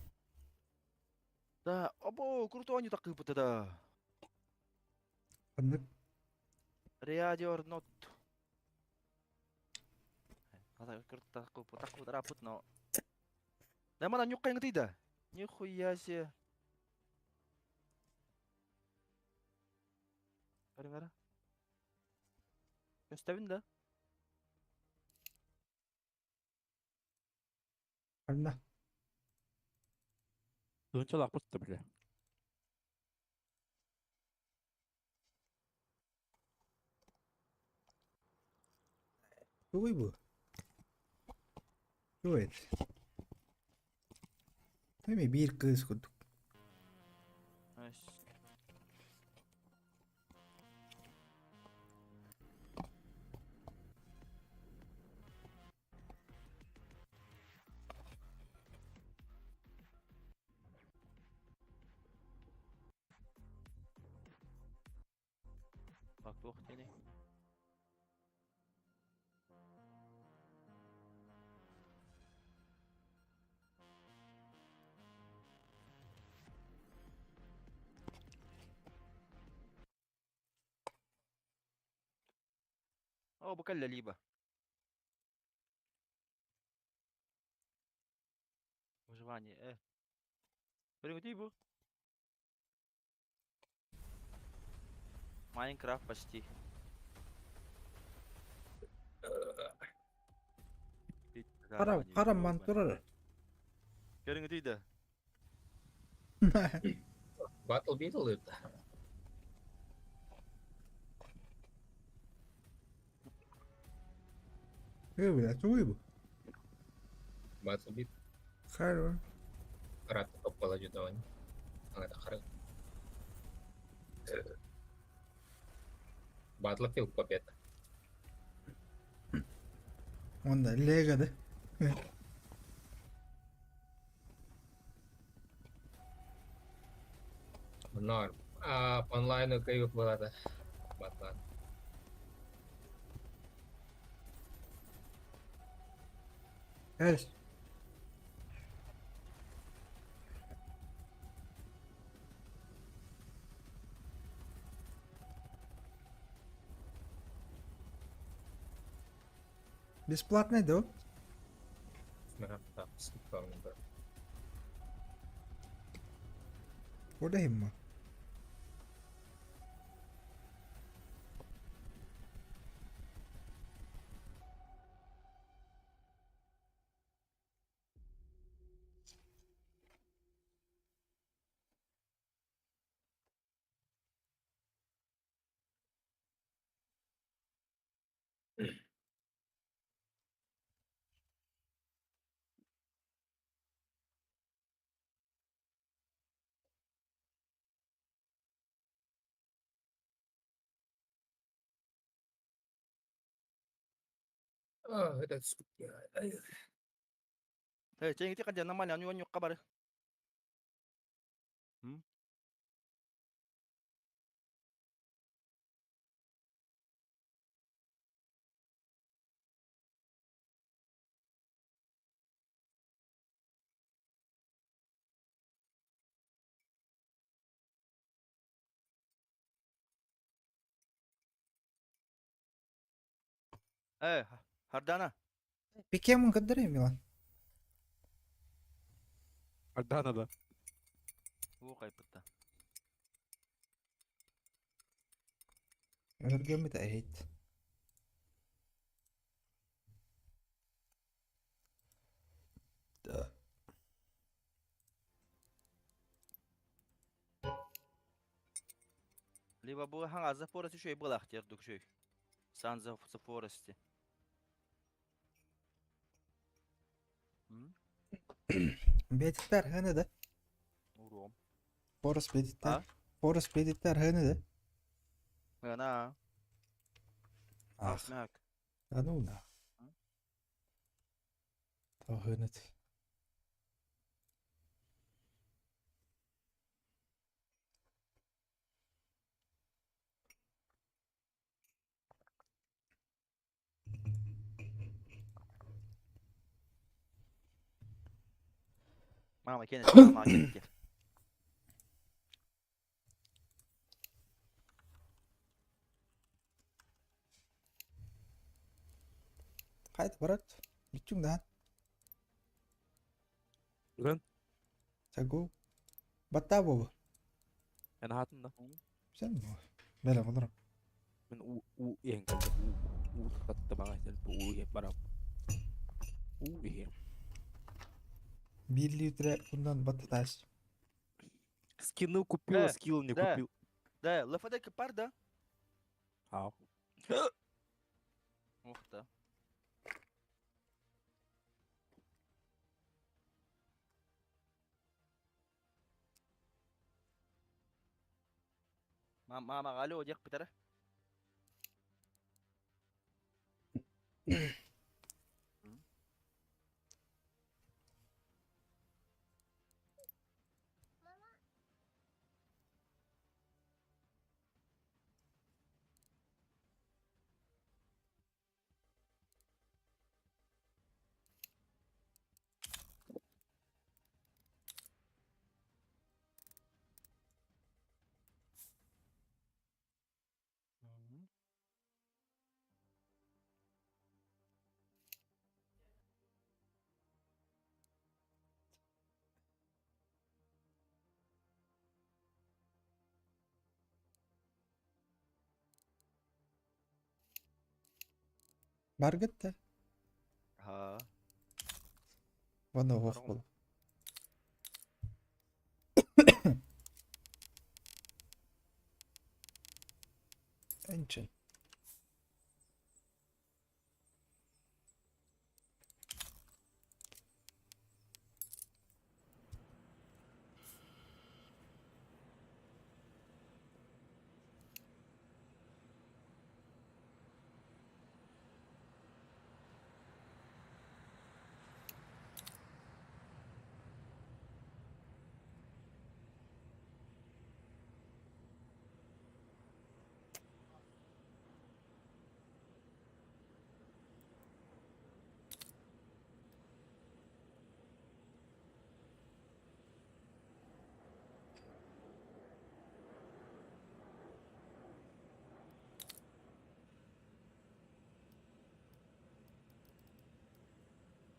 Speaker 4: Да, обо, крутой оонньуу такыыппыта да.
Speaker 1: Ханнык
Speaker 4: Ready or not. Но. Да мана нюккайҥытый да. Нихуя себе. Көрүҥ эрэ. Көстөбүн да?
Speaker 1: Ханна?
Speaker 2: Тыһыынчалаахпыт да бile.
Speaker 1: Тугуй бу? Тугуй это? Эми биир кыыс курдук.
Speaker 4: Bak туох диэний? Оо, бу кэллэ либо. Выживание, э. Көрүҥүтүй бу? Майнкрафт почти.
Speaker 1: Хара хара ман турар.
Speaker 4: Көрүҥүтүй да.
Speaker 9: Battle Beetle ыытта.
Speaker 1: Э, бля, тугуй бу?
Speaker 9: Battle Beetle
Speaker 1: Харо.
Speaker 9: ыраатта топпала дьудован. Аңата хара. Battlefield победа.
Speaker 1: Онда Лего да.
Speaker 9: Норм. А по онлайну кайф было да. Батлан.
Speaker 1: Эль. Бесплатный, да? Buradayım mı?
Speaker 9: А, это
Speaker 4: Э, чэҥити хадьа нормально, аню аню кабары. Э, Хардана.
Speaker 1: Пикемын кадыры Милан.
Speaker 2: Ардана да.
Speaker 4: Уу кайпытта.
Speaker 1: Өргөмүт әйт.
Speaker 4: Либо бу хаңа за форести шөй булах тердүк шөй. Сан за форести.
Speaker 1: Бетиттер ханы да.
Speaker 4: Уром.
Speaker 1: Борис бетиттер.
Speaker 4: А?
Speaker 1: Борис бетиттер ханы да.
Speaker 4: Ана.
Speaker 1: Ах,
Speaker 4: Смак.
Speaker 1: ану на. Та хынет.
Speaker 4: Мама кенет, мама кенет.
Speaker 1: Кайда барат? Бүтүң да.
Speaker 2: Бүгін
Speaker 1: Сагу. Батта бу.
Speaker 2: Эн хатын да.
Speaker 1: Сен бу. Меле болор.
Speaker 2: Мен у у иһэн кэллэ. У у татта баҕа у иһэ барап. У иһэ.
Speaker 1: 1 литре bundan бататаш.
Speaker 2: Скину купил, а
Speaker 4: Да,
Speaker 2: скилл не
Speaker 4: да.
Speaker 2: купил.
Speaker 4: Да, ЛФД пар да.
Speaker 2: Ау.
Speaker 4: Ух та. Мама, алло, дек битер.
Speaker 1: Баргыт да.
Speaker 4: Ха.
Speaker 1: Вана ох
Speaker 4: Баргын.
Speaker 1: бол. Энчен.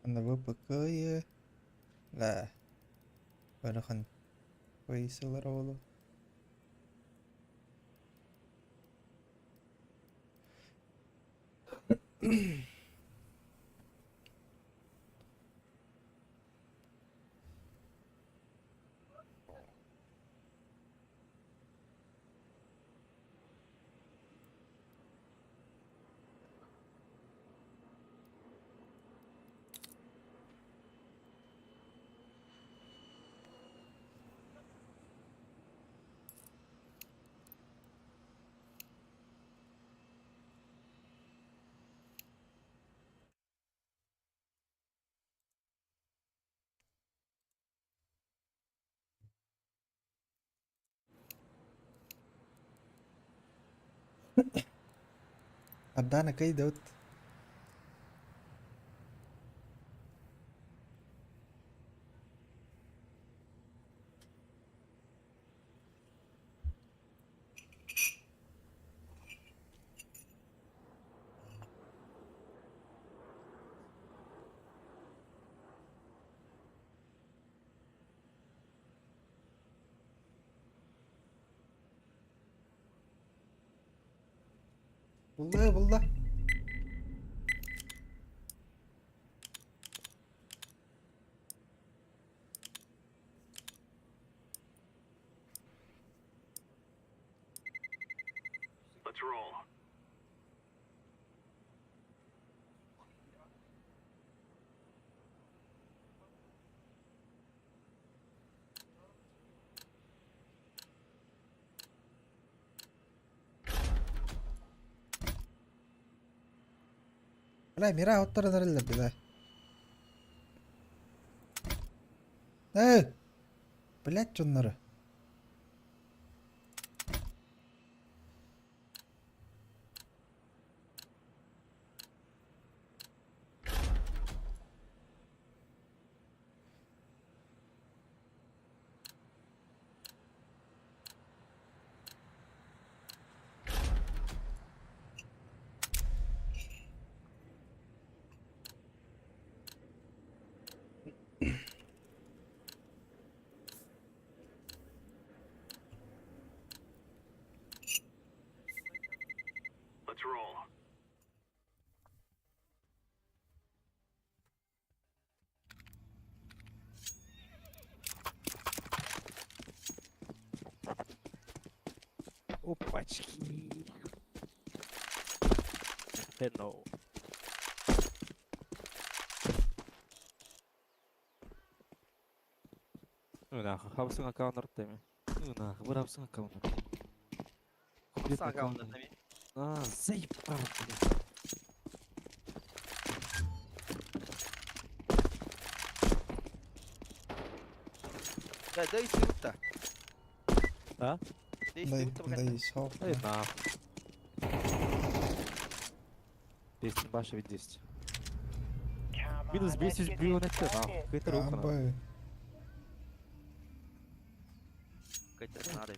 Speaker 1: Анда ВПК là ыарахан кыайсыылар оҕолор. Ардаана кыйдыбыт. Булла булла.
Speaker 5: Let's roll.
Speaker 1: Бля, мира отторон эрэллэр бля. Э! Блядь, дьоннору.
Speaker 5: Let's roll.
Speaker 2: Опачки. Hello. Ну нахуй, хабсын аккаунт артами. Ну нахуй, бырапсын аккаунт.
Speaker 4: Хапсан аккаунт артами.
Speaker 2: А, заебал, блядь.
Speaker 4: Да, дай сырта.
Speaker 2: А?
Speaker 4: Дай
Speaker 1: Дай,
Speaker 4: сырта
Speaker 1: дай соп.
Speaker 2: Эй, нахуй. 10 баша ведь 10.
Speaker 7: Come
Speaker 2: Минус
Speaker 7: on, let's
Speaker 2: 10
Speaker 7: get
Speaker 2: блин,
Speaker 7: this
Speaker 2: это нахуй.
Speaker 7: started.
Speaker 2: Какая-то рука нахуй.
Speaker 1: Абы.
Speaker 4: Какая-то надо.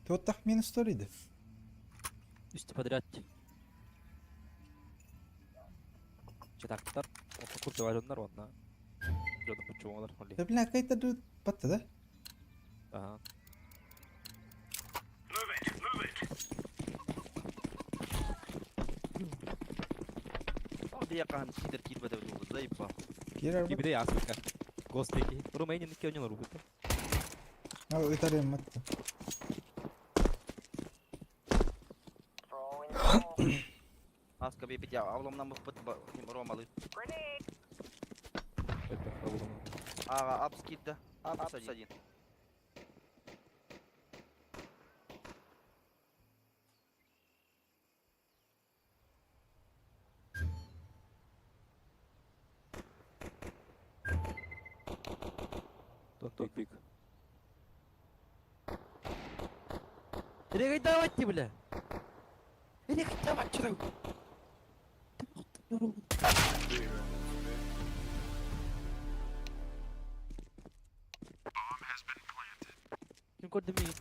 Speaker 1: Туоттах минус ториды.
Speaker 2: Үсті подряд. Четактар. Осы курт жондар онна. Жоны пучуңалар холи.
Speaker 1: Да бля, какая-то тут батта, да?
Speaker 2: Ага.
Speaker 5: Move it. Move it.
Speaker 4: Дия кахан кидер кирбе деп жолду заебал.
Speaker 1: Кирер
Speaker 2: Кибиде ясыка. Гостеки. Румыния ойнолор бут.
Speaker 1: А, ытарым матта.
Speaker 7: Throwing smoke.
Speaker 4: Аска бейбит я авламнан быппыт ромалы.
Speaker 7: Grenade.
Speaker 2: Это проблема.
Speaker 4: Ага, апс кидда. Апс один.
Speaker 2: Тот пик. Регай давайте, бля. Регай давайте, что Ким көрдү мени?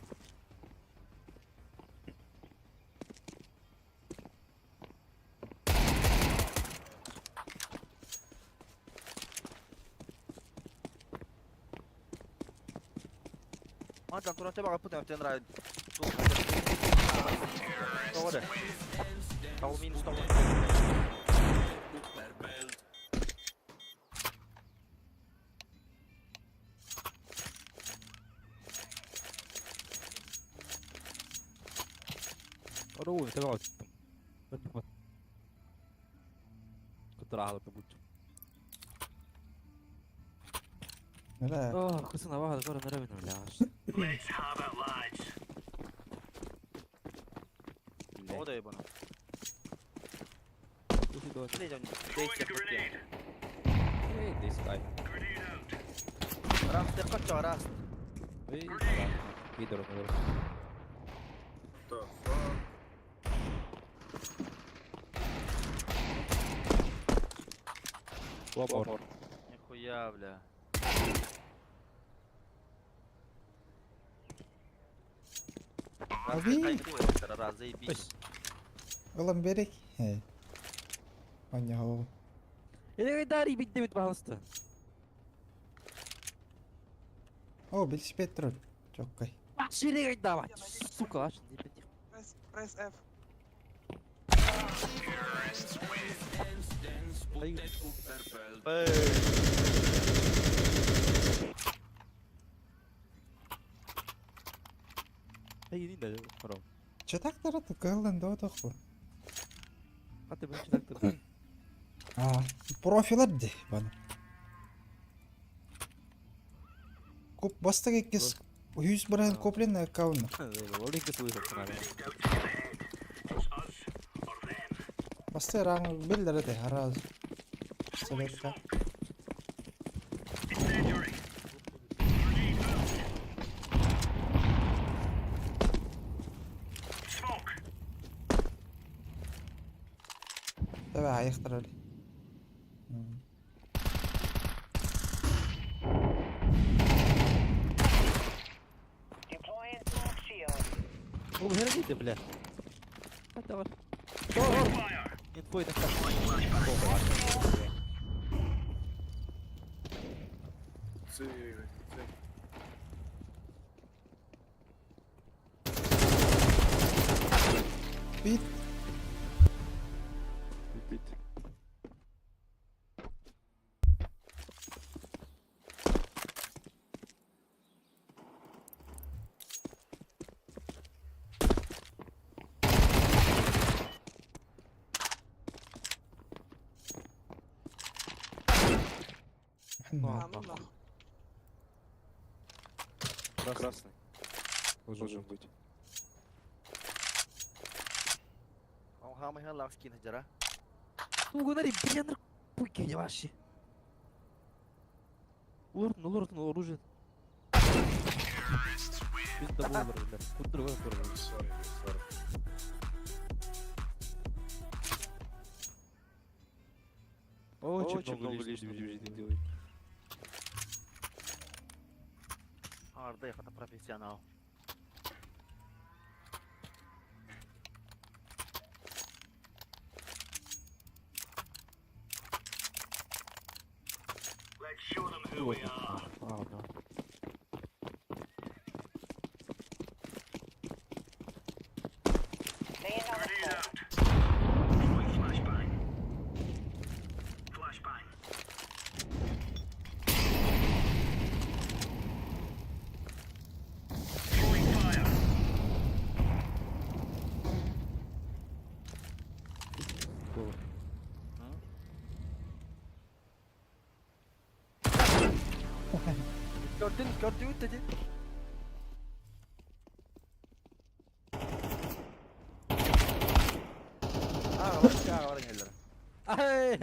Speaker 4: Мантан туран төбөҕө путан өтөн рай. Тоҕо да. Тоҕо минус тоҕо.
Speaker 2: Оруу, төбөҕө туттум. Кытыраалыта буччу.
Speaker 1: Бля.
Speaker 2: Ох, кысына баҕа көрөн эрэбин бля.
Speaker 5: Let's have it, lads.
Speaker 4: Тоҕо да ебану.
Speaker 5: Throwing a grenade.
Speaker 2: Эй, this guy.
Speaker 5: Grenade out.
Speaker 4: Раз ты кача раз.
Speaker 2: Эй, пидор,
Speaker 10: The fuck?
Speaker 2: One more.
Speaker 4: Нихуя, бля.
Speaker 1: Abi.
Speaker 4: Раз, заебись.
Speaker 1: Ылан берек. Э. Аня
Speaker 2: Или дари бит дебит пожалуйста.
Speaker 1: О, велосипед тролль. Чоккай.
Speaker 2: Шире давать, сука, аж не бит.
Speaker 7: Press F.
Speaker 2: Эй, не да, хором.
Speaker 1: Чатактара тыкылдан да отохпу.
Speaker 2: А ты будешь так
Speaker 1: А, профилар ди баны. Куп бастак эккис 100 бренд коплен аккаунт.
Speaker 2: Ролик слышал,
Speaker 5: It's us or them.
Speaker 1: Басты раң биллер эте хараз. Советка.
Speaker 5: Incendiary. Grenade out. Smoke.
Speaker 1: Давай аяқтар өлі.
Speaker 7: Deploying smoke shield.
Speaker 2: О, герните, бля. А давай.
Speaker 5: Fire.
Speaker 2: Инфой на
Speaker 10: Ци, ци.
Speaker 1: Бит.
Speaker 10: Бит. Красный. Должен быть.
Speaker 4: Хамай лакскин хажара.
Speaker 2: Угонари, бля, пуйки вообще. Улуртун, улуртун, оружие. Пизда боллар, бля. Кудыр, кудыр.
Speaker 10: Sorry, sorry.
Speaker 2: Очень много лишнего в жизни делает.
Speaker 4: Арда это профессионал.
Speaker 5: Let's show them who we are.
Speaker 2: А, да.
Speaker 7: Laying down a
Speaker 5: Grenade
Speaker 7: smoke.
Speaker 5: out. Throwing flashbang. Flashbang. Throwing fire.
Speaker 2: Голову.
Speaker 4: Gördün, gördün dedi. Aa, bak ya, var geldiler.
Speaker 2: Ай!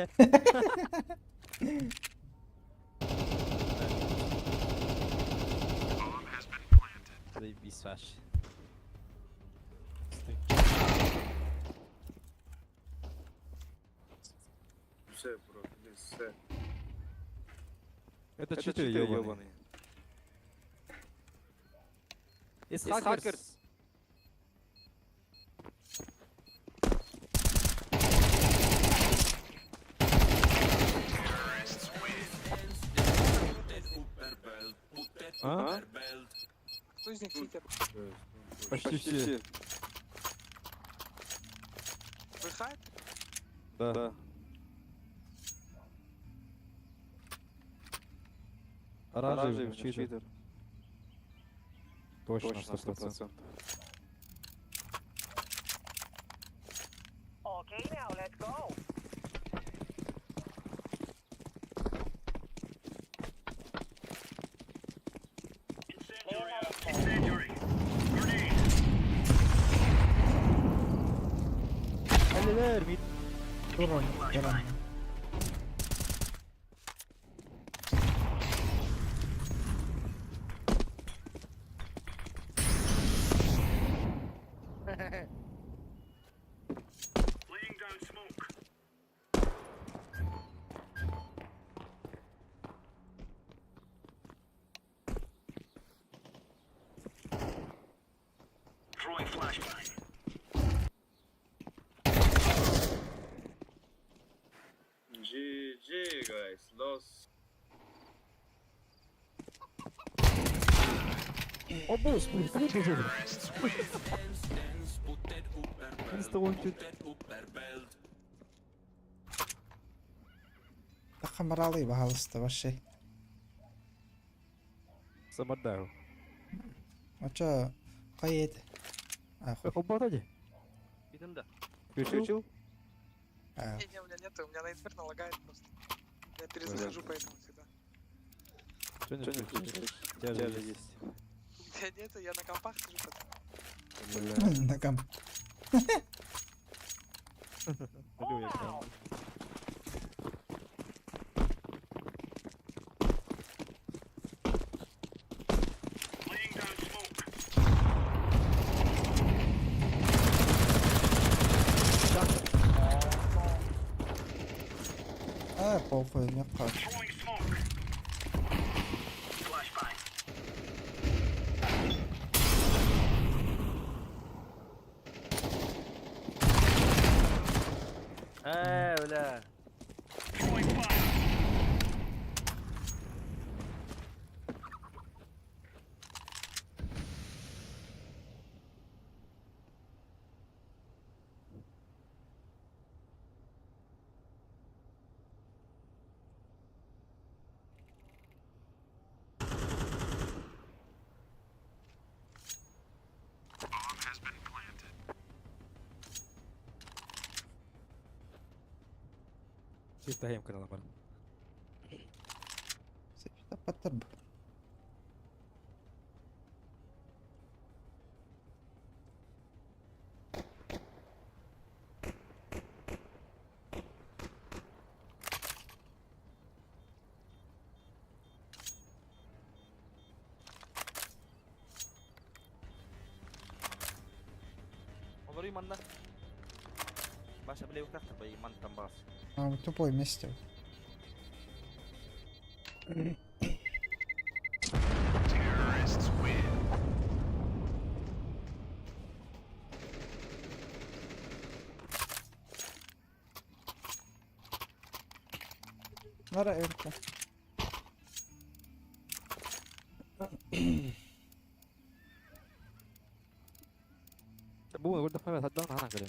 Speaker 2: Заебись вообще.
Speaker 10: Все, бро, please, все.
Speaker 2: Это читеры ебаные. It's hackers. А?
Speaker 7: Кто из них читер?
Speaker 2: Почти все.
Speaker 7: Вы хайп?
Speaker 2: Да. Оранжевый читер. Точно, 100%.
Speaker 7: Okay, now let's go.
Speaker 5: Incendiary. Grenade.
Speaker 2: Hello, mid.
Speaker 1: Турон, Иран.
Speaker 5: Laying down smoke. Throwing flashbang.
Speaker 10: GG guys, lost.
Speaker 2: О, босс, блин,
Speaker 1: Тахамаралы, пожалуйста, вообще.
Speaker 2: Самодаю.
Speaker 1: А чё, кайет? А, хуй.
Speaker 2: Холботади?
Speaker 4: Видим да.
Speaker 2: Включил?
Speaker 1: А,
Speaker 7: Не, не, у меня нет, у меня на инферно лагает просто. Я перезахожу поэтому всегда.
Speaker 2: Что не включил? У тебя же есть.
Speaker 7: У меня нету, я на компах сижу, пацаны.
Speaker 2: Бля,
Speaker 1: на комп.
Speaker 2: алло, я прям.
Speaker 5: Laying down smoke.
Speaker 1: А, похуй, не вхож.
Speaker 5: Throwing smoke. Flashbang.
Speaker 4: Ээ, бля.
Speaker 5: Throwing fire.
Speaker 2: Чисто гейм канал бар.
Speaker 1: Паттар.
Speaker 4: Олору манна. Баша бля уктахтар бай мантан бас.
Speaker 1: А, тупой месте.
Speaker 5: Terrorists win.
Speaker 1: Нара Эрка.
Speaker 2: Бу, вот давай, отдан, ана, говорю.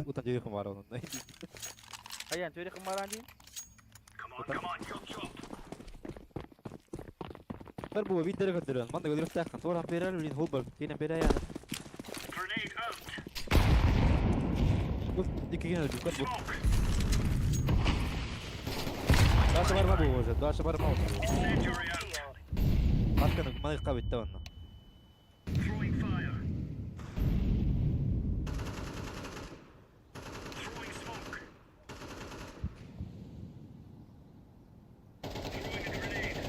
Speaker 2: Утан дерехом варон.
Speaker 4: Аян, төре кымаран дин.
Speaker 5: Come on, come on, chop chop.
Speaker 2: Бер бу бит дерек дерен. Манда гөлүр тахын. Тора берер үлин холбар. Кине бере яны.
Speaker 5: Grenade out.
Speaker 2: Бу дикеген бу бу.
Speaker 5: Smoke.
Speaker 2: Даша бар ма бу уже. Даша бар ма.
Speaker 5: Incendiary out.
Speaker 2: Матканы май кабит та онна.
Speaker 5: Throwing fire. Throwing smoke. Throwing a grenade.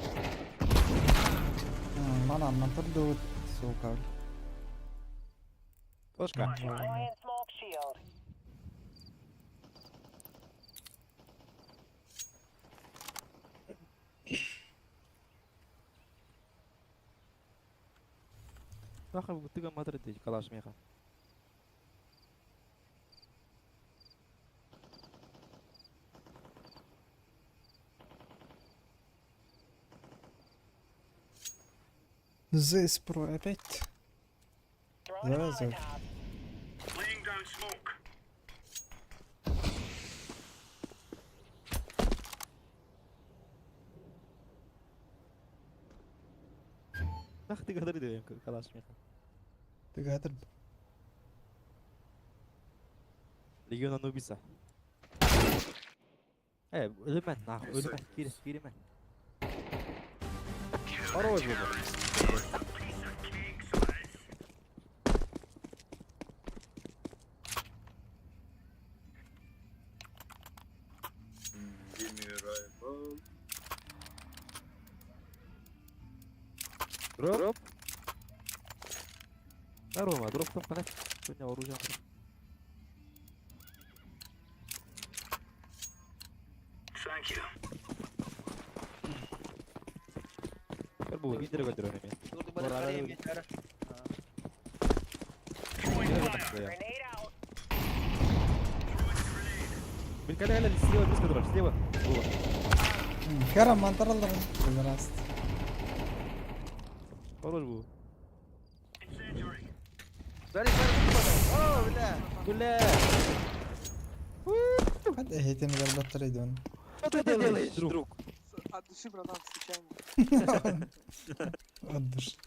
Speaker 1: Манан, турдуут, сука.
Speaker 2: Флешка.
Speaker 7: smoke shield.
Speaker 2: Нахуй бутыга матры калаш меха.
Speaker 1: Здесь про опять. Зараза.
Speaker 5: Laying down smoke.
Speaker 2: Нах ты гадыр диэн калаш меха.
Speaker 1: Ты гадыр.
Speaker 2: Легион Анубиса. Э, өлүмэн нах, өлүмэн, киир, кииримэн. Хорош был.
Speaker 5: Piece of cake, so it is.
Speaker 10: Give me a rifle.
Speaker 2: Дроп. Рома, дроп там канат. Сегодня оружие.
Speaker 5: Thank you.
Speaker 2: Бу видео көтөрөр эми.
Speaker 5: Throwing fire.
Speaker 2: Бил кэлэ кэлэ слева близко дроп, слева. Было.
Speaker 1: Хара мантараллар. Раз.
Speaker 2: Хорош был.
Speaker 5: Incendiary.
Speaker 4: Бери, бери, О, бля.
Speaker 2: Бля!
Speaker 1: Hadi heyetini berbatlar ediyorsun.
Speaker 2: Что ты делаешь, друг?
Speaker 7: От души, братан, встречаем.
Speaker 1: От души.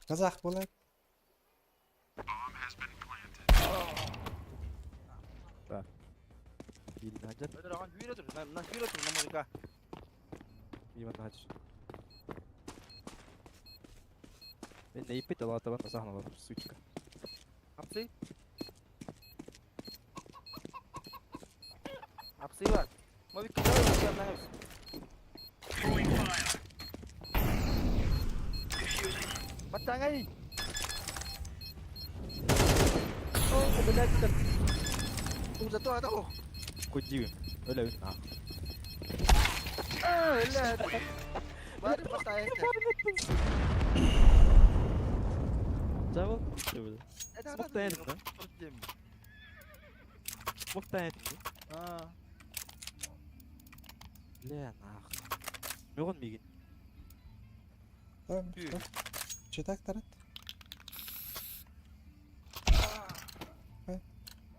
Speaker 1: Казах буолар.
Speaker 2: Билин хаджар,
Speaker 4: На
Speaker 2: Иван хаджар. Мен нейпет алатабан сахналар, сучка.
Speaker 4: Апсы. Апсы бар. Мобик
Speaker 5: Throwing fire. Diffusing.
Speaker 4: Батаңай. О, блядь, так. Зато атау.
Speaker 2: Кудивим. Өлөбүн нах.
Speaker 4: А, блядь. Бары батай.
Speaker 2: Жабыл. Смок таятын да? Смок таятын
Speaker 4: А.
Speaker 2: Бля, нах. Мөгөн мигин.
Speaker 1: Че так тарат?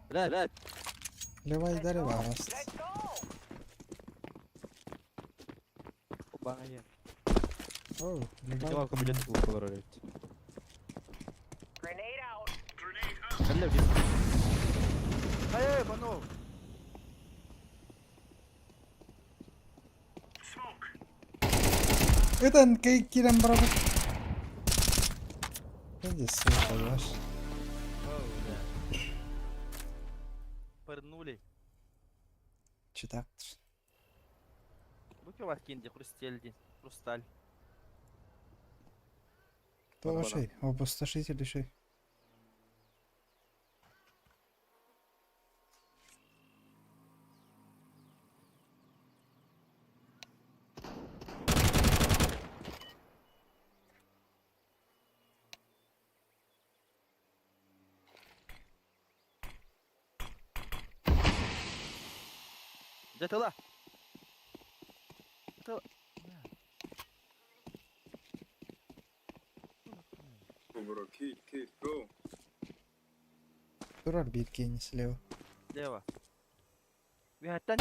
Speaker 2: Бля, бля.
Speaker 1: Левай дари вас.
Speaker 2: Оба, я.
Speaker 1: О, левай.
Speaker 2: Жабыл кабинет болор эле.
Speaker 5: Grenade out.
Speaker 2: Эле биз.
Speaker 4: Ай, бану.
Speaker 5: Smoke.
Speaker 1: Это кей кирен брат. Иди сука, ваш.
Speaker 4: О, бля. Пырнули.
Speaker 1: Че так?
Speaker 4: Бу кевар кинди, хрустельди, хрусталь.
Speaker 1: То вашей, опустошитель еще.
Speaker 4: Дьэ тыла. Тыла.
Speaker 10: Go, bro. Kill, kill, go.
Speaker 1: Турар бир слева.
Speaker 4: Слева. Үһэттэн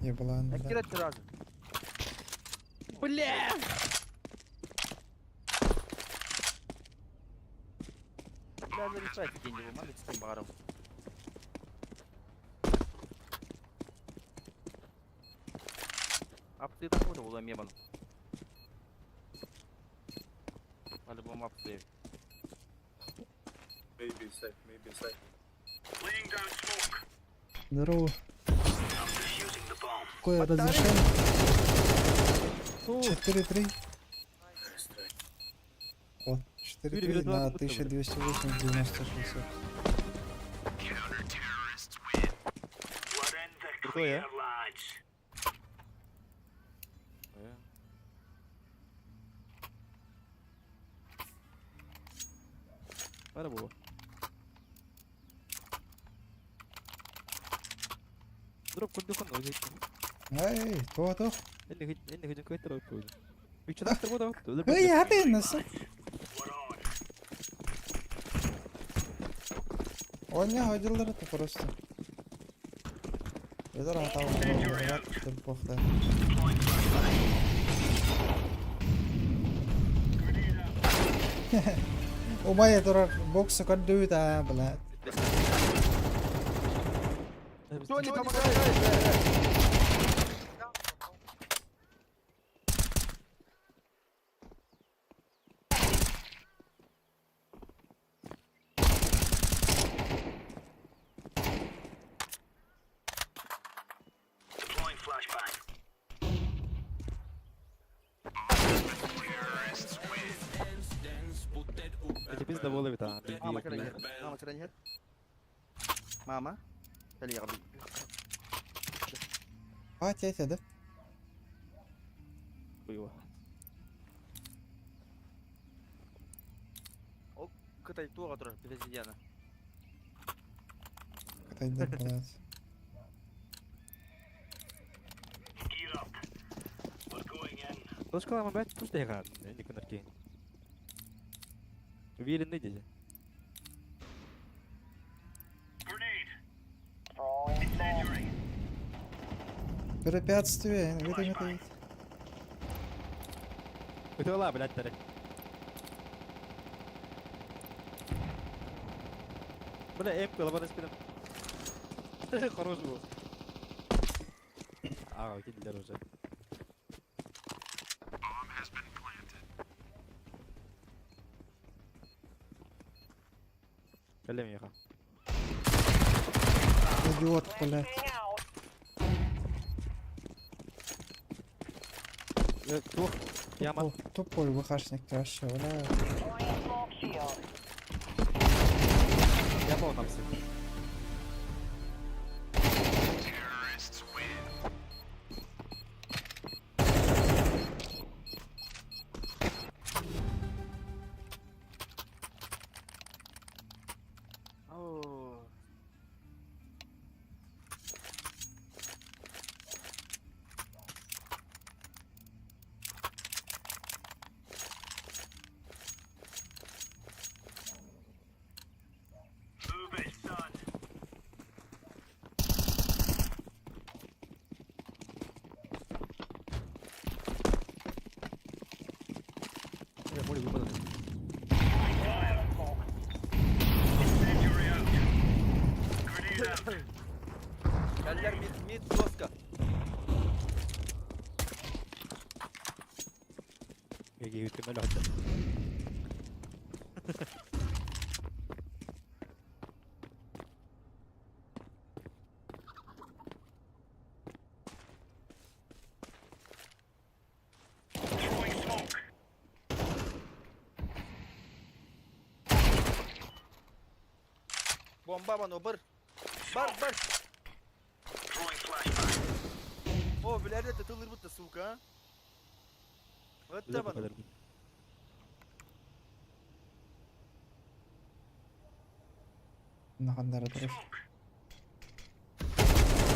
Speaker 1: Не была она, да.
Speaker 4: эккирет сразу. Бля! Бля, заряжать деньги, вы могли с кем баром. Апты такой было мебан. По-любому апты.
Speaker 10: Maybe side, maybe side.
Speaker 5: Laying down smoke.
Speaker 1: Здорово.
Speaker 5: I'm defusing the bomb.
Speaker 1: Какое разрешение? 4-3.
Speaker 10: Nice try.
Speaker 1: Вот, 4-3 на 1280 90 60.
Speaker 5: Counter-terrorists win. We're in the
Speaker 2: Крутой,
Speaker 5: clear,
Speaker 2: а?
Speaker 5: lads.
Speaker 2: Бара бу. Дроп курдук он өзөк.
Speaker 1: Эй, туох?
Speaker 2: Энни хыдьын көйтөр ойпуйду. Үчүн астыр бу да.
Speaker 1: Эй, хаты nasıl? Оня ходилар это просто. Эдер атау похта. Умай турар бокса көрдүү блядь.
Speaker 4: Тони, помогай!
Speaker 5: Deploying flashbang.
Speaker 2: Эти biz de böyle bir tane.
Speaker 4: Мама, кэлэн иһэр. Мама, кэлэн иһэр. Мама. Кэлиэҕэ
Speaker 1: А, тетя, да?
Speaker 2: Было.
Speaker 4: Кытай туоҕа турар президена.
Speaker 1: Кытайдар, блядь.
Speaker 5: Gear up. We're going in.
Speaker 2: Точка лама бәт тут яга. Энни күнөр кейин. Уверенный деди.
Speaker 5: Grenade. Incendiary.
Speaker 1: Препятствие, это.
Speaker 2: Өтөла, блядь, таре. Бля, эп кылабан спинам. Хорош был. А, кидлер уже. Кэлем яха.
Speaker 1: Идиот, блядь.
Speaker 2: Тух. Яма.
Speaker 1: Тупой ВХшник ты вообще, бля.
Speaker 2: Яма он нам
Speaker 4: Оо.
Speaker 5: Move it, son.
Speaker 2: Я море выпадает.
Speaker 5: Incendiary out. Grenade out.
Speaker 4: Кэллэр мид мид доска.
Speaker 2: Ге үтүмөл хатта.
Speaker 5: Throwing smoke.
Speaker 4: Бомба бано бар. Бар бар.
Speaker 5: Throwing flashbang.
Speaker 4: О, билэрде тылыр бутта, сука. Вот
Speaker 2: Биле
Speaker 4: бано.
Speaker 1: Нахандара турар.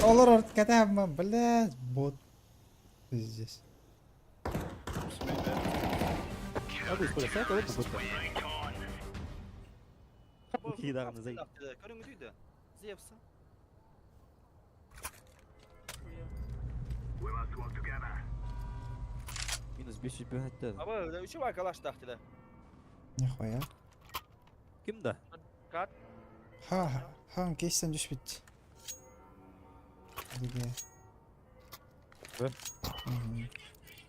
Speaker 1: Олар орт катамман, блядь, бот. Здесь.
Speaker 2: Абы исполе сайт, ол бу.
Speaker 5: Right on.
Speaker 2: Кидаганы зай.
Speaker 4: Көрүңү Зевса.
Speaker 5: We must work together.
Speaker 2: Минус 500 хатта.
Speaker 4: Аба, үчү бар калаш тахтыда.
Speaker 1: Нихуя.
Speaker 2: Ким да?
Speaker 4: Кат.
Speaker 1: Ха, ха, кейстен түшпүт. Диге.
Speaker 2: Б.
Speaker 1: Мгм.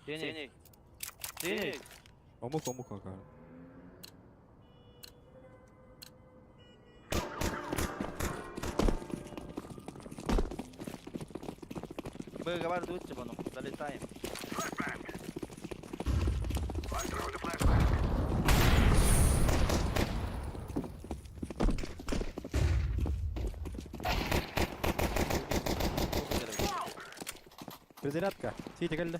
Speaker 4: Сени. Сени.
Speaker 2: Омук омук ака.
Speaker 4: Б бар дутче бано. Залетаем.
Speaker 5: Flashbang. I throw the flashbang.
Speaker 2: Перезарядка. Сити кэллэ.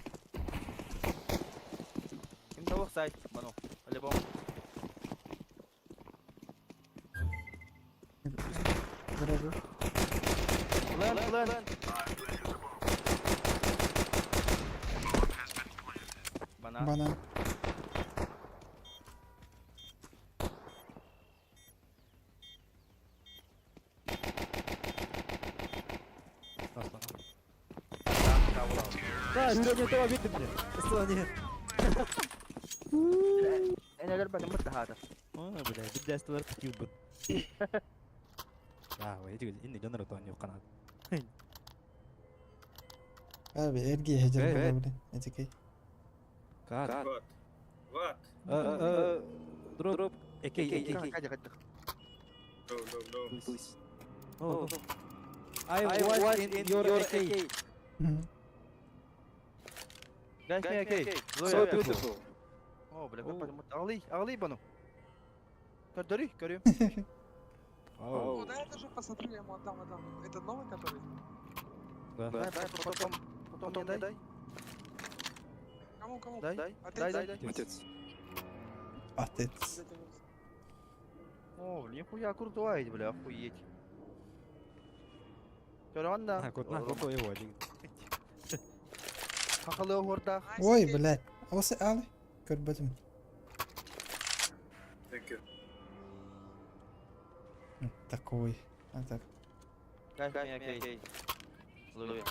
Speaker 4: Ким тавык сайт бано. Алебом.
Speaker 1: Грабу.
Speaker 4: План, план. Банан.
Speaker 1: Банан.
Speaker 2: Да, не того видно мне. Что нет?
Speaker 4: Эн өлөрбөтүм бу таһаата.
Speaker 2: О, бля, биддәстелер кил бит. А, ой, эти инде дьоннор отон yok канат.
Speaker 1: Abi эргие хедер
Speaker 2: Э,
Speaker 1: була
Speaker 2: э.
Speaker 1: блин. Этикей.
Speaker 2: Кат.
Speaker 10: What? What?
Speaker 2: Дроп. Экей, экей.
Speaker 4: Кадя, кадя.
Speaker 10: No, no, no.
Speaker 2: Please. No, no. I was in your AK.
Speaker 4: Guys, me AK.
Speaker 2: So beautiful.
Speaker 4: О, бля, көрбөтүм. Ағлый, ағлый бұны. Көрдөрүй, көрүм.
Speaker 7: О, да, я тоже посмотрю, я ему отдам, отдам. Это новый, который?
Speaker 2: Да.
Speaker 4: Дай, дай, потом, потом мне дай.
Speaker 7: Кому, кому?
Speaker 4: Дай, дай,
Speaker 7: Отец.
Speaker 4: дай, дай.
Speaker 2: Отец.
Speaker 1: Отец.
Speaker 4: О, бля, нихуя крутой, бля, охуеть. Көрөн да.
Speaker 2: На, кот, на, кот его один.
Speaker 4: Хахалы оһордаах.
Speaker 1: Ой, блядь. Алысы алы. Көрбөтүм.
Speaker 10: Thank you.
Speaker 1: Такой. А так.
Speaker 4: Guys, me AK. Луи.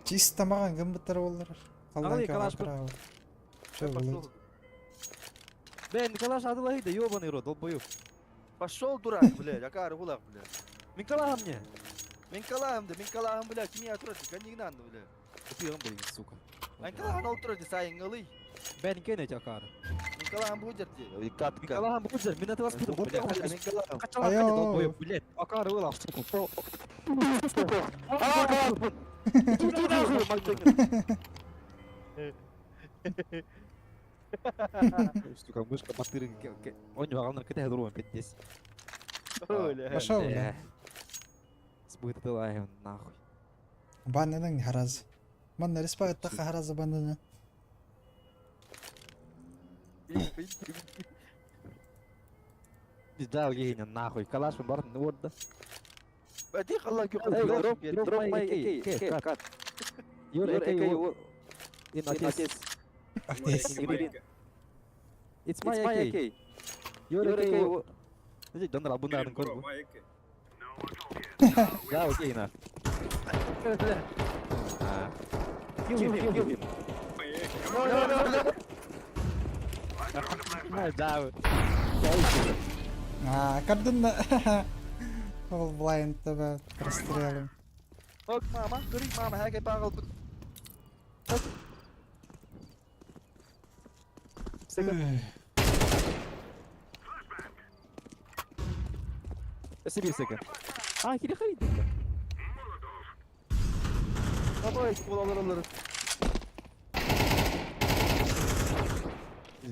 Speaker 1: Чисто маған кім бұттар олар.
Speaker 2: Алы, калаш
Speaker 1: Қалдан Чё,
Speaker 4: Пошел.
Speaker 2: Бля, Николаш Аделаида, ёбаный рот, долбоёб.
Speaker 4: Пошел, дурак, блядь, акары гулах, блядь.
Speaker 2: Мин калаһым мне.
Speaker 4: Мин калаһым да, мин калаһым, блядь, кими атырды, канигнан, блядь.
Speaker 2: Ты он, блин, сука.
Speaker 4: Ан калаһын олтырды, сайын ылый.
Speaker 2: Бен кенет акары.
Speaker 4: Мин калаһым бу жерде.
Speaker 2: Мин калаһым бу жер, мин это вас буду, блядь.
Speaker 4: Мин калаһым.
Speaker 2: Качалар
Speaker 1: Айо.
Speaker 2: долбоёб, блядь. Акары вылах, сука. Сука, мышка батыры. Он не бағалнар кете дуру 5-10.
Speaker 1: Пошел, бля.
Speaker 2: Сбыт это нахуй.
Speaker 1: Баннаның хараз. Манна респа таха харазы баннаны.
Speaker 2: Пизда гений нахуй. Калаш бар ну вот да.
Speaker 4: Бәти қалла
Speaker 2: Эй, drop, drop my AK. Cut. Your AK in отец.
Speaker 1: Отец.
Speaker 10: My AK.
Speaker 2: It's my AK. Your AK. Иди, донор абунарын
Speaker 10: Green, bro,
Speaker 2: көрбү.
Speaker 10: my AK.
Speaker 2: Да, окей, на. Kill him, kill him.
Speaker 10: My AK.
Speaker 4: No, no, no, no.
Speaker 2: Да.
Speaker 1: А, кардын да. Ол блайнд таба прострелом.
Speaker 4: Ок, мама, көрейік, мама, хәке бағыл.
Speaker 2: Себе секунд. А, хили харит.
Speaker 4: Бабай, алыр алыр.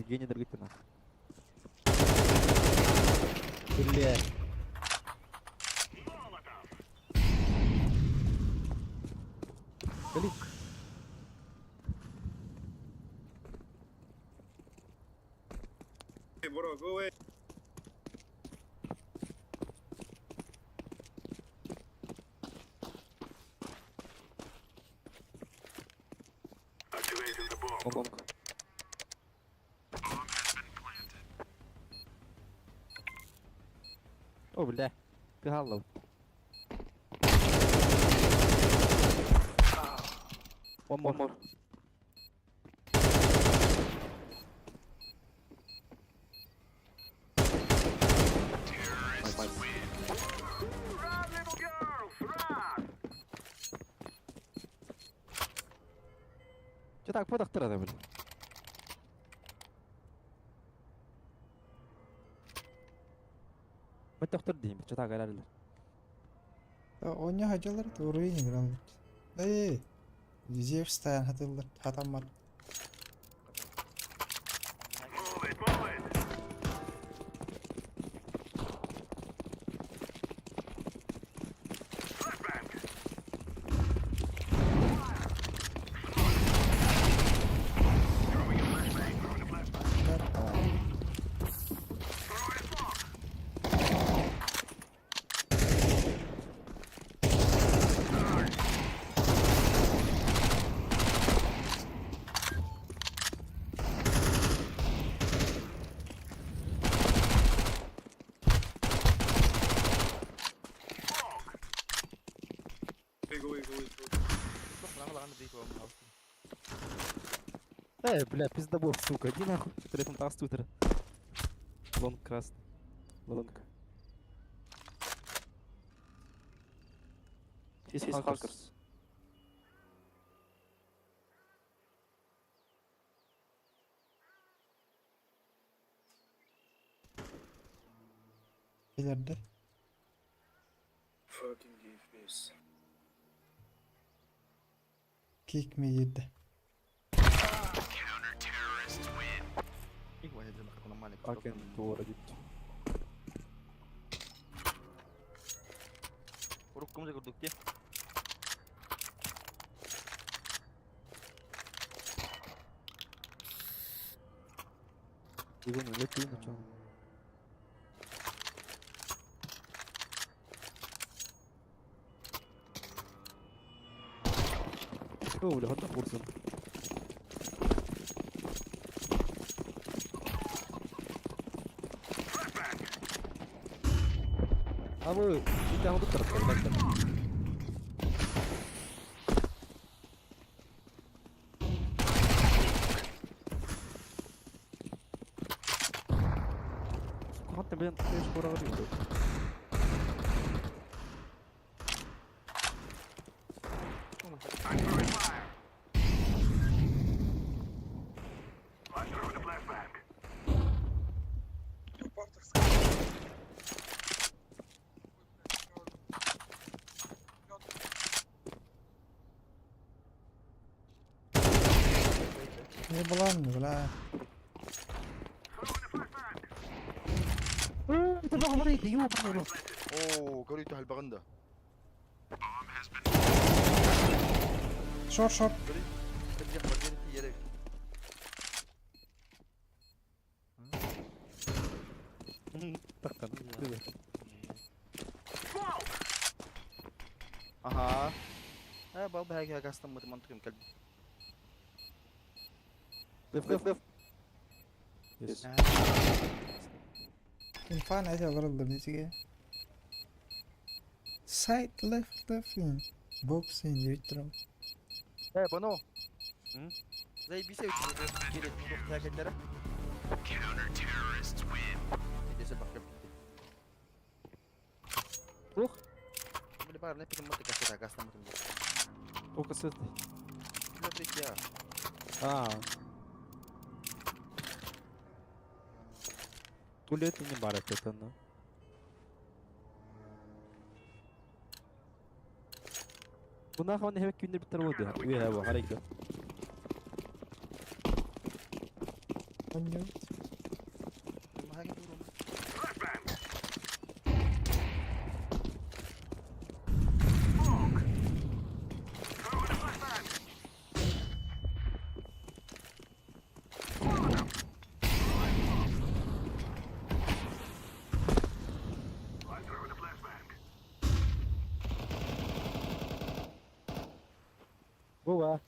Speaker 2: Гений дорогой нахуй. Бля. Блин.
Speaker 10: Hey, bro, go away.
Speaker 5: Activating the bomb.
Speaker 2: Бомб. О, бля. Ты. One more. One more.
Speaker 5: Run, little girls, run!
Speaker 2: Че так подахтырады, бля? Мен тоқтыр деймін, че так әләлілер.
Speaker 1: Оня хажалар уровень играл. Эй, Зевс таян хатылар, хатаммар.
Speaker 5: Move it, move it! Flashbang! Throwing a flashbang, throwing a flashbang. Throwing smoke!
Speaker 2: Эй, бля, пиздобол, сука, иди нахуй. Третом тастутер. Лонг красный. Лонг. He's hackers.
Speaker 1: Ileride.
Speaker 10: Fucking give this.
Speaker 1: Kick mi girdi?
Speaker 2: Fucking дура, дит.
Speaker 4: Уруккумза курдук дии.
Speaker 2: Игон өлөт дейін очон. О, бля, хатта курсын. Абы, ити аңды тарап, Хатта блин, ты ж курага дейм.
Speaker 5: I'm throwing fire. I'm throwing a flashbang.
Speaker 7: Упав, так сказать. Ой, блядь,
Speaker 1: Не булан, бля.
Speaker 4: Оо, көрүйтэ халбагында.
Speaker 1: Short short.
Speaker 4: Кырдьах баргын тиэрэ.
Speaker 2: Тактан.
Speaker 4: Аха. Э, бал бәһәгә гастан мытым антыкым кәл.
Speaker 2: Left, left, left. Yes.
Speaker 1: İnfan hadi alırıldı bizi. Side left left in. Box in vitrum.
Speaker 4: Э, боно.
Speaker 2: М?
Speaker 4: Заебись, келет, тәкәлләре. Десе бак
Speaker 2: Ух.
Speaker 4: Били бар, не пикем мыты касета, гастан мытым.
Speaker 2: Только с этой.
Speaker 4: Бля, я.
Speaker 2: А. Туалет не бар это, но. Bundan sonra hemen günde bir tane oldu. Uy ha bu harika.
Speaker 1: Anlıyor.
Speaker 5: I'm throwing a flashbang.
Speaker 2: Bu var.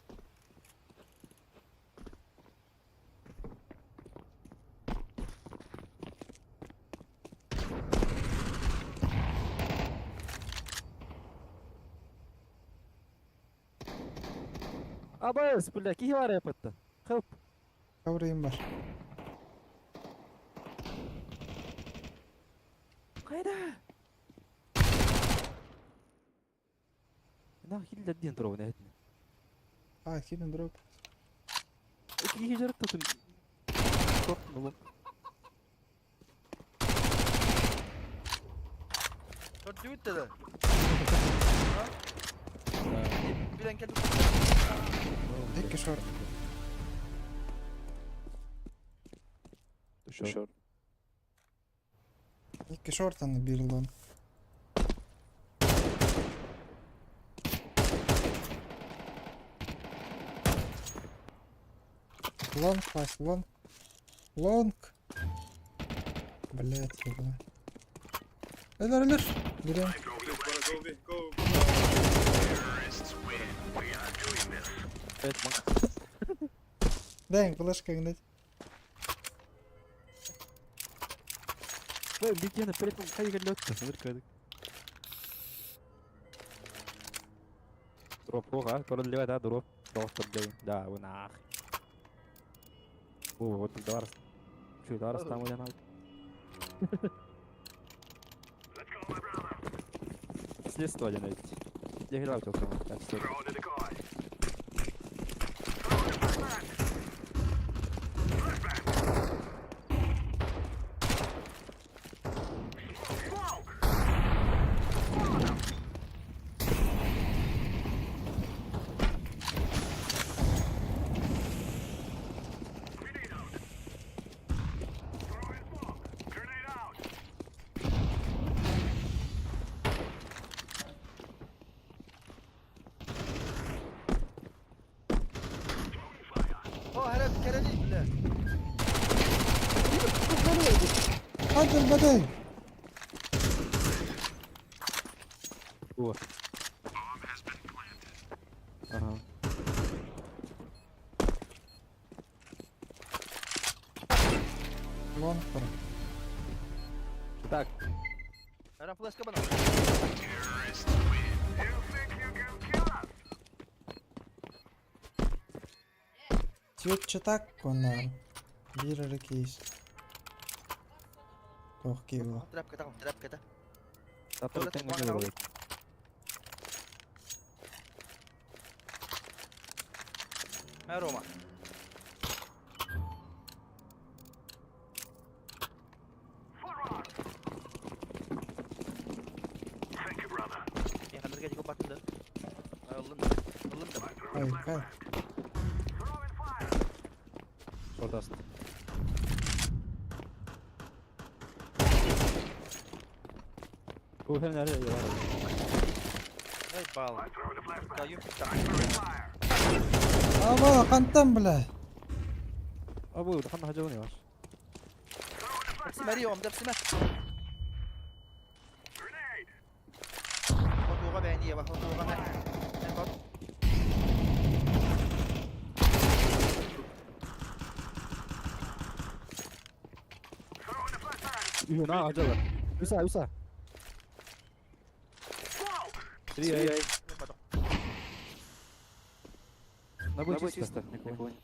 Speaker 2: Абас, бля, кихи var yapıttı. Help.
Speaker 1: Kavrayım var.
Speaker 2: Kayda. На хил даддин дроп не этне.
Speaker 1: А, хилин дроп.
Speaker 2: Кихи жарык тутум. Топ ну.
Speaker 4: Төрдүбүт да. Билен кел.
Speaker 1: Икки short.
Speaker 2: Шор.
Speaker 1: Икки short аны bir long. Long пас, long. Long. Блять, ебана. Элер, элер. Берем.
Speaker 10: Go, go, go.
Speaker 2: Evet, bak.
Speaker 1: Дай им флешка гнать.
Speaker 2: Ой, бигена перед хайга лётта, смотри Дроп, ога, корон лева, да, дроп. Доктор Джейн. Да, вы нах. О, вот давар. Чуй, давар там уйдан алып. Следство один ведь. Я играл только так что.
Speaker 4: О, хәрәт, кәрәли, бля.
Speaker 1: Hadi hadi.
Speaker 2: О. Ага.
Speaker 1: Лонг бар.
Speaker 2: Так,
Speaker 4: Ара флешка бана.
Speaker 1: Цвет коннар. Бир эрэ кейс. Тох киво.
Speaker 4: Тряпка там, тряпка та.
Speaker 2: Который
Speaker 4: Тоже
Speaker 2: ты
Speaker 4: так
Speaker 2: не
Speaker 4: понял. А, Рома. Я ханырга дико баттым. Аллым. Аллым да.
Speaker 1: Ай, кай.
Speaker 2: Шордаст. О, хем nerede ya?
Speaker 4: Ай, бал. Даю.
Speaker 1: Ама кантан бля.
Speaker 2: Абу, ханна хажалны var.
Speaker 4: Дапсима Риом, дапсима. Хотуга бәйни, ба хотуга бә. Хот.
Speaker 2: Üh, на хажала. Üsa, üsa. Три, ай, ай. На будет чисто. Никого нет.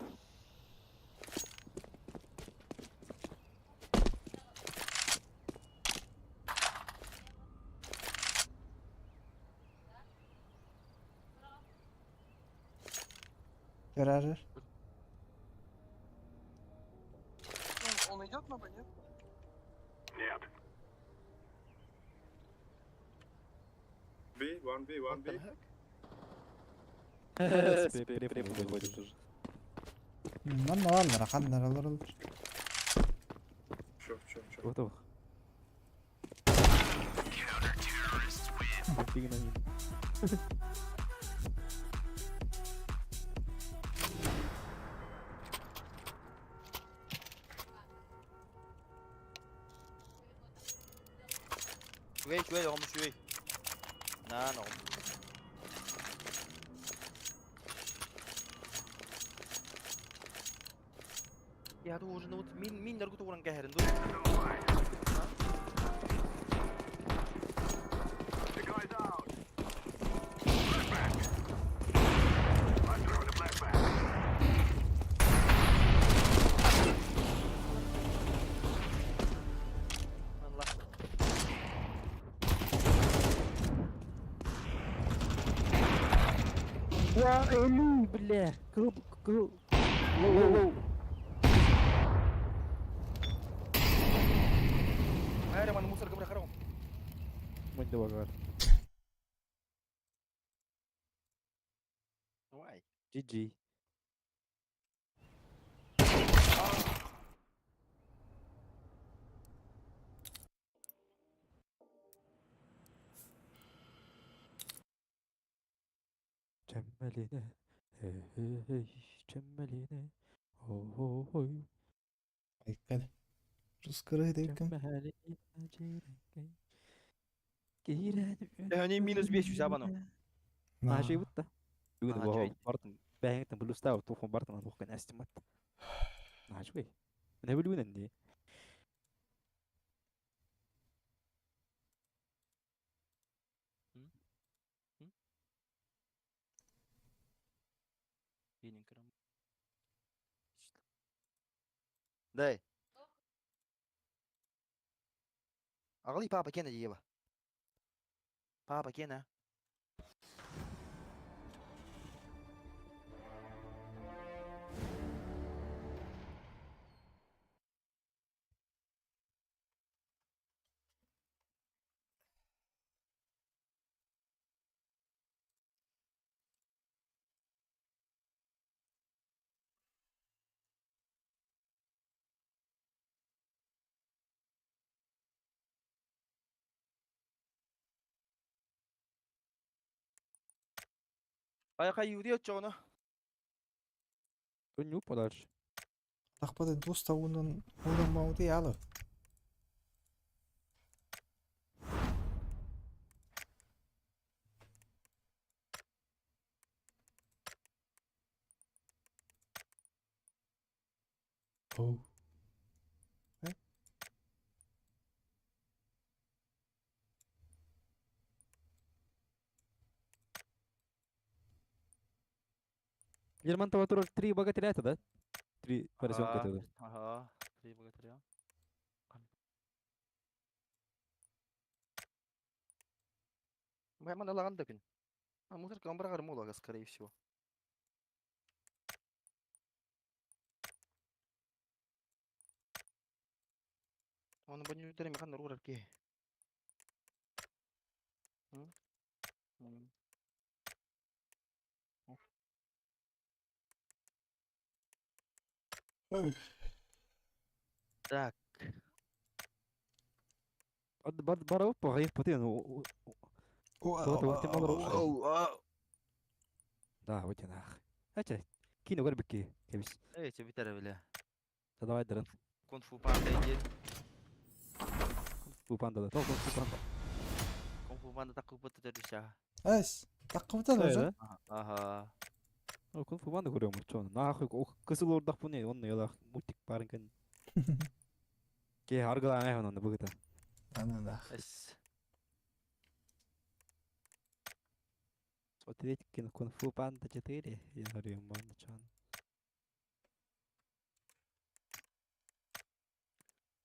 Speaker 1: Görер.
Speaker 7: Он идет на Б, нет?
Speaker 5: Нет.
Speaker 10: B, one B, one B.
Speaker 2: Выходит уже.
Speaker 1: Манна баллар, ханнар алар olur.
Speaker 10: Short, short, short.
Speaker 2: Готов. Фиг на ним.
Speaker 4: Шүгей, шүгей, оғым шүгей. На, оғым. Я уже ну вот мин мин наргуту уран кәһәрен ду. Allah.
Speaker 2: Ва, элю, бля. Кыл, кыл. Лоу, лоу, лоу.
Speaker 4: Хайра ман мусор гыбра харам.
Speaker 2: Мынды багар.
Speaker 4: Вай.
Speaker 2: GG. Cemmeline, hey hey hey, cemmeline, ho ho hoy,
Speaker 1: Ай, кай. Рускыры дейкем.
Speaker 2: cemmeline, кирен.
Speaker 4: Өне минус 500 абано.
Speaker 2: А şey бутта. Бүгүн
Speaker 4: Аа,
Speaker 2: бу
Speaker 4: чөй.
Speaker 2: бартын бәңтен булуста туфун бартын тухкан эстимат. Аа чуй. Не билүнен ди.
Speaker 4: Дай. Аҕалый папа киэнэ диева. Папа киэнэ. Хайа-хайыырый оччоҕуна?
Speaker 2: Өнньүк подальше.
Speaker 1: Тахпата дуста уунан уунан маути алы. Oh. Eh?
Speaker 2: Лермонтова турар три богатыря это, да? Три поросенка
Speaker 4: Ага,
Speaker 2: это, да?
Speaker 4: Ага, три богатыря. Байман алаган да күн. А мусорка он барар мулага, скорее всего. Оны бу механ нурурар ки. Так.
Speaker 2: Бара опа, потен. Да, вот нах. Ача, кино көрбүкки кебис.
Speaker 4: Эй, тебе битер бile.
Speaker 2: Давай дырын.
Speaker 4: Кунг-фу панда иди.
Speaker 2: Фу панда да. Кунг фу панда.
Speaker 4: Кунг-фу панда таккыбыт төрүшә.
Speaker 1: Эс, таккыбытан уже.
Speaker 4: Ага.
Speaker 2: Ну, кунг фу панда көрөм чон. Нахуй, кысыл ордак бу не, он ялах мультик барын кен. Ке аргылан ай онны бүгүтэ.
Speaker 1: Ана да.
Speaker 4: Эс.
Speaker 2: Смотреть кино Кунг-фу панда 4. Я говорю, манда чон.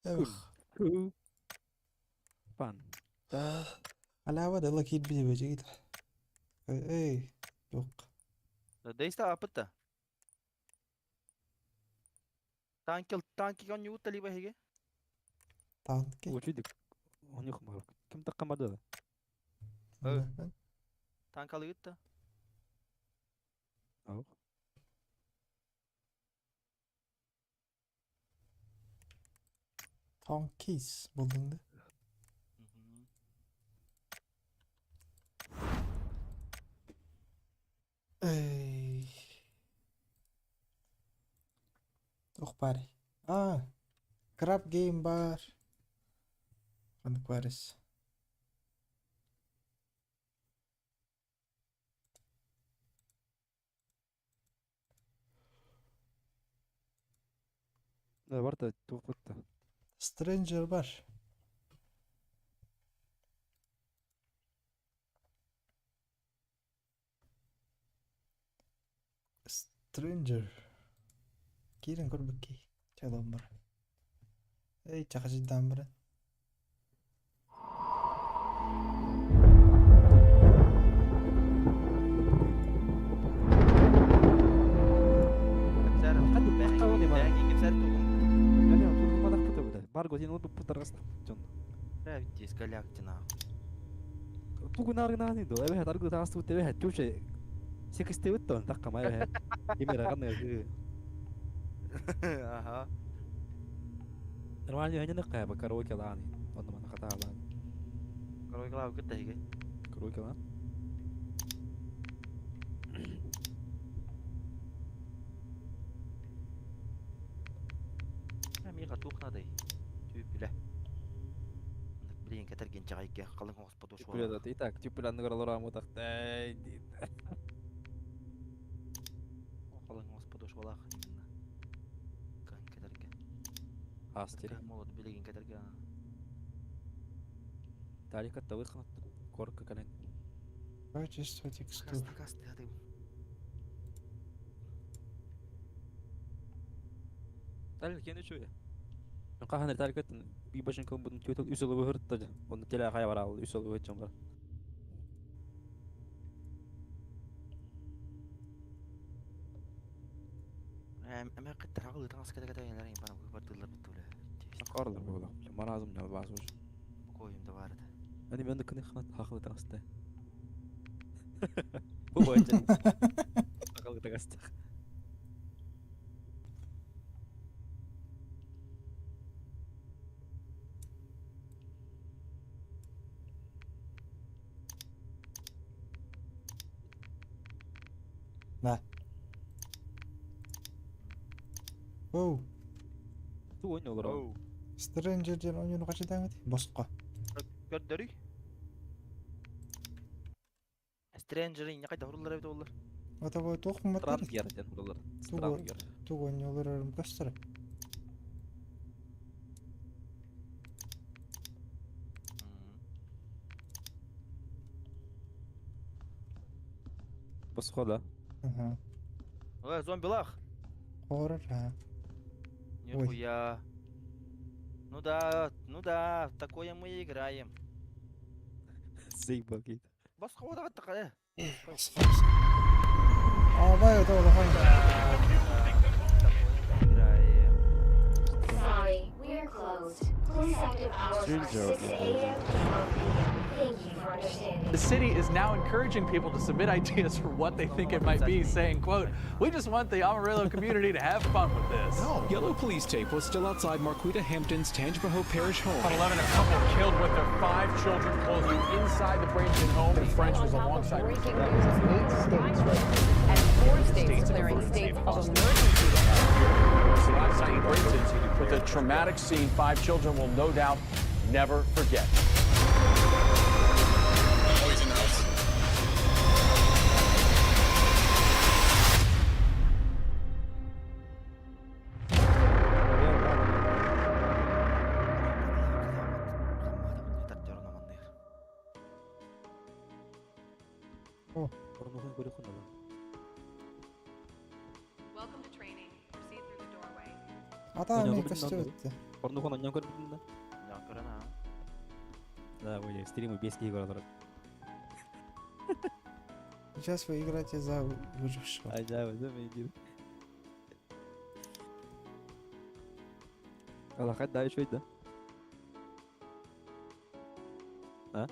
Speaker 1: Эх.
Speaker 2: Фу панда.
Speaker 1: Алява да лакит би бежит. Эй, yok.
Speaker 4: Дейста апытта. Танкил танки он юутта либо хеге.
Speaker 1: Танки.
Speaker 2: Учудик. У них мар. Ким таккамады?
Speaker 4: Танкалы юутта.
Speaker 2: Ау.
Speaker 1: Танкис булдың да. Эй. Ох бари. А, Crab Game бар. Ханнык барыс.
Speaker 2: Да, барда тугутта.
Speaker 1: Stranger бар. Stranger. Кирен көрбүкки. Чалон бар. Эй, чахажыдан бар.
Speaker 4: Кепсәр. Кепсәр тугум.
Speaker 2: Яне тугумадак пута буда. Бар гозин ол путаргас чон.
Speaker 4: Правитесь, галактина.
Speaker 2: Тугунар гына до. Эбе таргы тасту тебе чуче. Секисте уттон таккама эбе. Кемера гана.
Speaker 4: Ага.
Speaker 2: Нормально яне кайба караоке лани. Онно мана хата лани.
Speaker 4: Караоке лау кытта хеге.
Speaker 2: Караоке лан.
Speaker 4: Мига тухнадай. Түпүлэ. Блин, кәтәрген чагайке калың господу шуа.
Speaker 2: Түпүлэ да. Итак, түпүлэ ныгралар амутак. Эй,
Speaker 4: Калың господу шуалах именно. Кан кәтәрген.
Speaker 2: Астери.
Speaker 4: Молот билеген кәтәрген.
Speaker 2: Тарика тавыхнат корка кален.
Speaker 1: Качество текстур.
Speaker 4: Каста каста хады.
Speaker 2: Талик кене чуя. Хаһан Виталикаттан башын кылбытын түөтөл үс ылы быһыртта онно теле хайа бараал үс ылы быһыччан бар.
Speaker 4: Эмэ кыттарагыл ытаҥас кэтэкэтэ элэр бара бардылар бутуле.
Speaker 2: Карлар була. Маразым нал баас уж.
Speaker 4: Коюм да бар да.
Speaker 2: Ани мен кыны ханат хахыл ытаҥаста. Бу боюнча. Хахыл ытаҥаста.
Speaker 1: Да. Оу,
Speaker 2: Ту ойын олар.
Speaker 4: Оу.
Speaker 1: Stranger диэн ойууну хачытаҥыт? Босқо.
Speaker 4: Көрдөрүй. Stranger инне кайда хурулар эбит олар.
Speaker 1: Ата бу туох маттар?
Speaker 2: Странгер диэн булалар.
Speaker 1: Тугу
Speaker 2: Странгер.
Speaker 1: тугу ойнолорум көстөр.
Speaker 2: Босхо да.
Speaker 1: Аха.
Speaker 4: Ой, зомбилах.
Speaker 1: Хоррор, а. Ой.
Speaker 4: Нихуя. Ну да, ну да, в такое мы и играем.
Speaker 2: Заебал кейт.
Speaker 4: Басқа одаға таққа,
Speaker 1: А, бай, это улахан.
Speaker 4: Такое мы играем.
Speaker 11: Sorry, we are closed. Please active hours are
Speaker 2: Stranger.
Speaker 11: 6 a.m. to 12 p.m. Thank you for understanding.
Speaker 12: The city is now encouraging people to submit ideas for what they think it might be, saying, quote, we just want the Amarillo community to have fun with this.
Speaker 10: Yellow police tape was still outside Marquita Hampton's Tangipahoa Parish home.
Speaker 12: On 11, a couple killed with their five children closing inside the Bradenton home. And French was alongside.
Speaker 8: Breaking news is eight states right and four states declaring states of emergency.
Speaker 12: Last night in Bradenton with a traumatic scene five children will no doubt never forget.
Speaker 10: Oh, he's in the house.
Speaker 2: Порнухун көрөхүн ала.
Speaker 8: Welcome to training. Proceed through the doorway.
Speaker 1: Ата
Speaker 2: Ойнолорум
Speaker 1: мен көстөр өттө.
Speaker 2: Порнухун оннан көрбүтүн да.
Speaker 4: Көрөн, а.
Speaker 2: Да, ой, стримы без киһи көрө олорор.
Speaker 1: Сейчас вы играете за выжившего.
Speaker 2: Ай, да, да, мен дир. Алахат да еще да. А?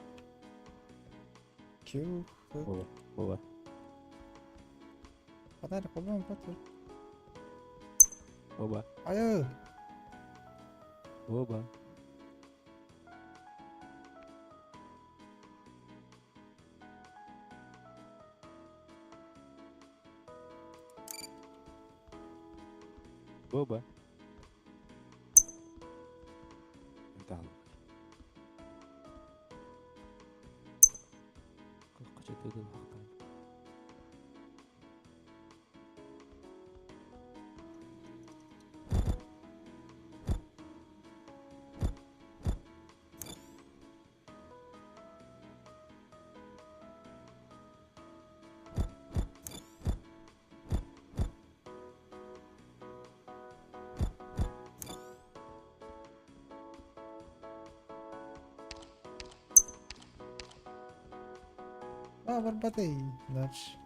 Speaker 1: Q.
Speaker 2: Бова, бова.
Speaker 1: Ата проблема патыр.
Speaker 2: Оба,
Speaker 1: Айы.
Speaker 2: оба. Боба. Тал. Кача төдө бактан.
Speaker 1: А, барбатый. Дальше.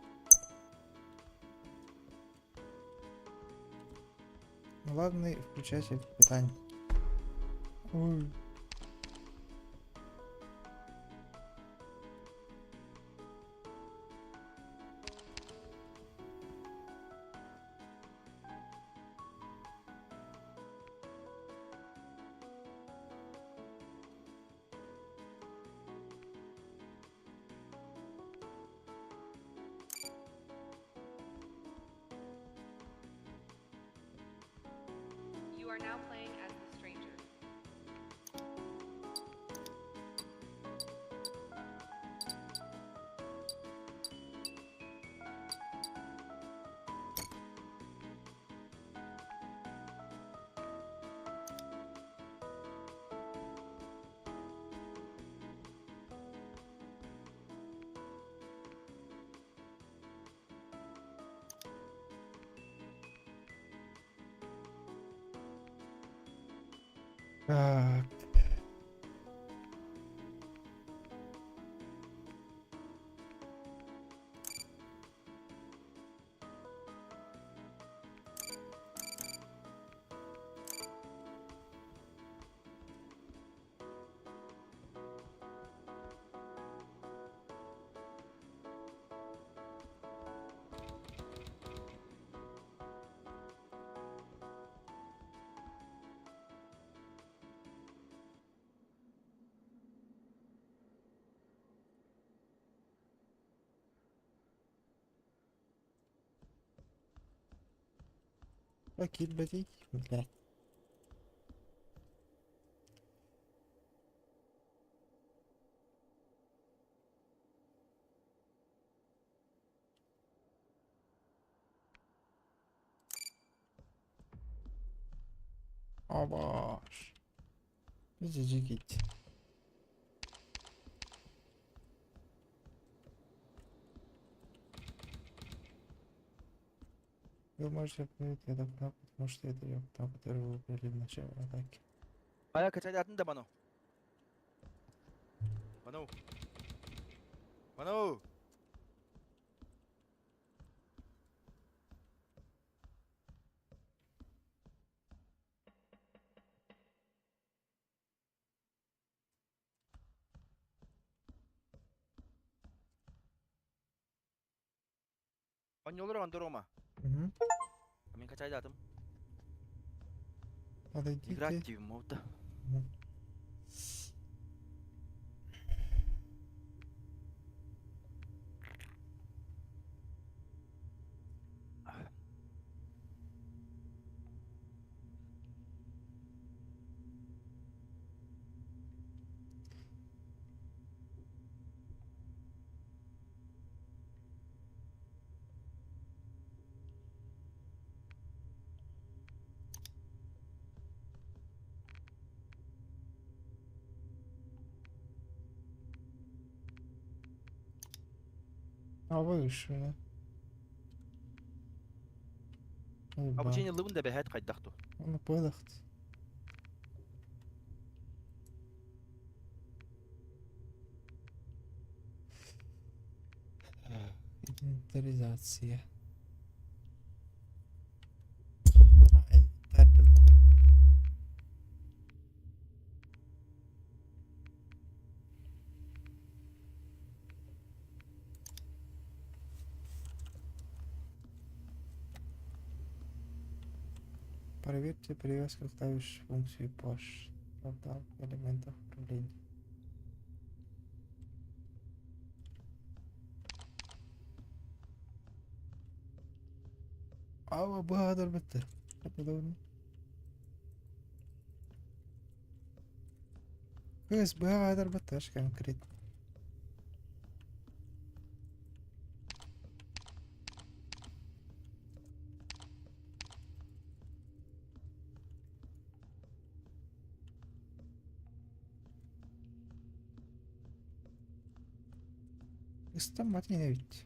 Speaker 1: Главный включатель питания. Ой.
Speaker 8: You are now playing as the stranger.
Speaker 1: Так. Киирбэтий, блядь. Абаш. Изижигить. Вы можете отправить это к нам, потому что это ёпта, которую вы выбрали в начале атаки.
Speaker 4: Хайа качаатын да ману. Ману. Ману. Онньолор Андрома.
Speaker 1: Угу.
Speaker 4: Мин качаадатым.
Speaker 1: Подойдите.
Speaker 4: Играть диибин мовда.
Speaker 1: Мгм. А выше, да?
Speaker 4: Обучение лыбын да бэһэт хайдах ту.
Speaker 1: Оны пылахт. Инвентаризация. А, инвентарь. Проверьте привязку клавиш функции Push. Правда, элементов управления. Ава баһадар быттар. Подобно. Кыз баһадар быттар конкретно. Ыстаммат ведь.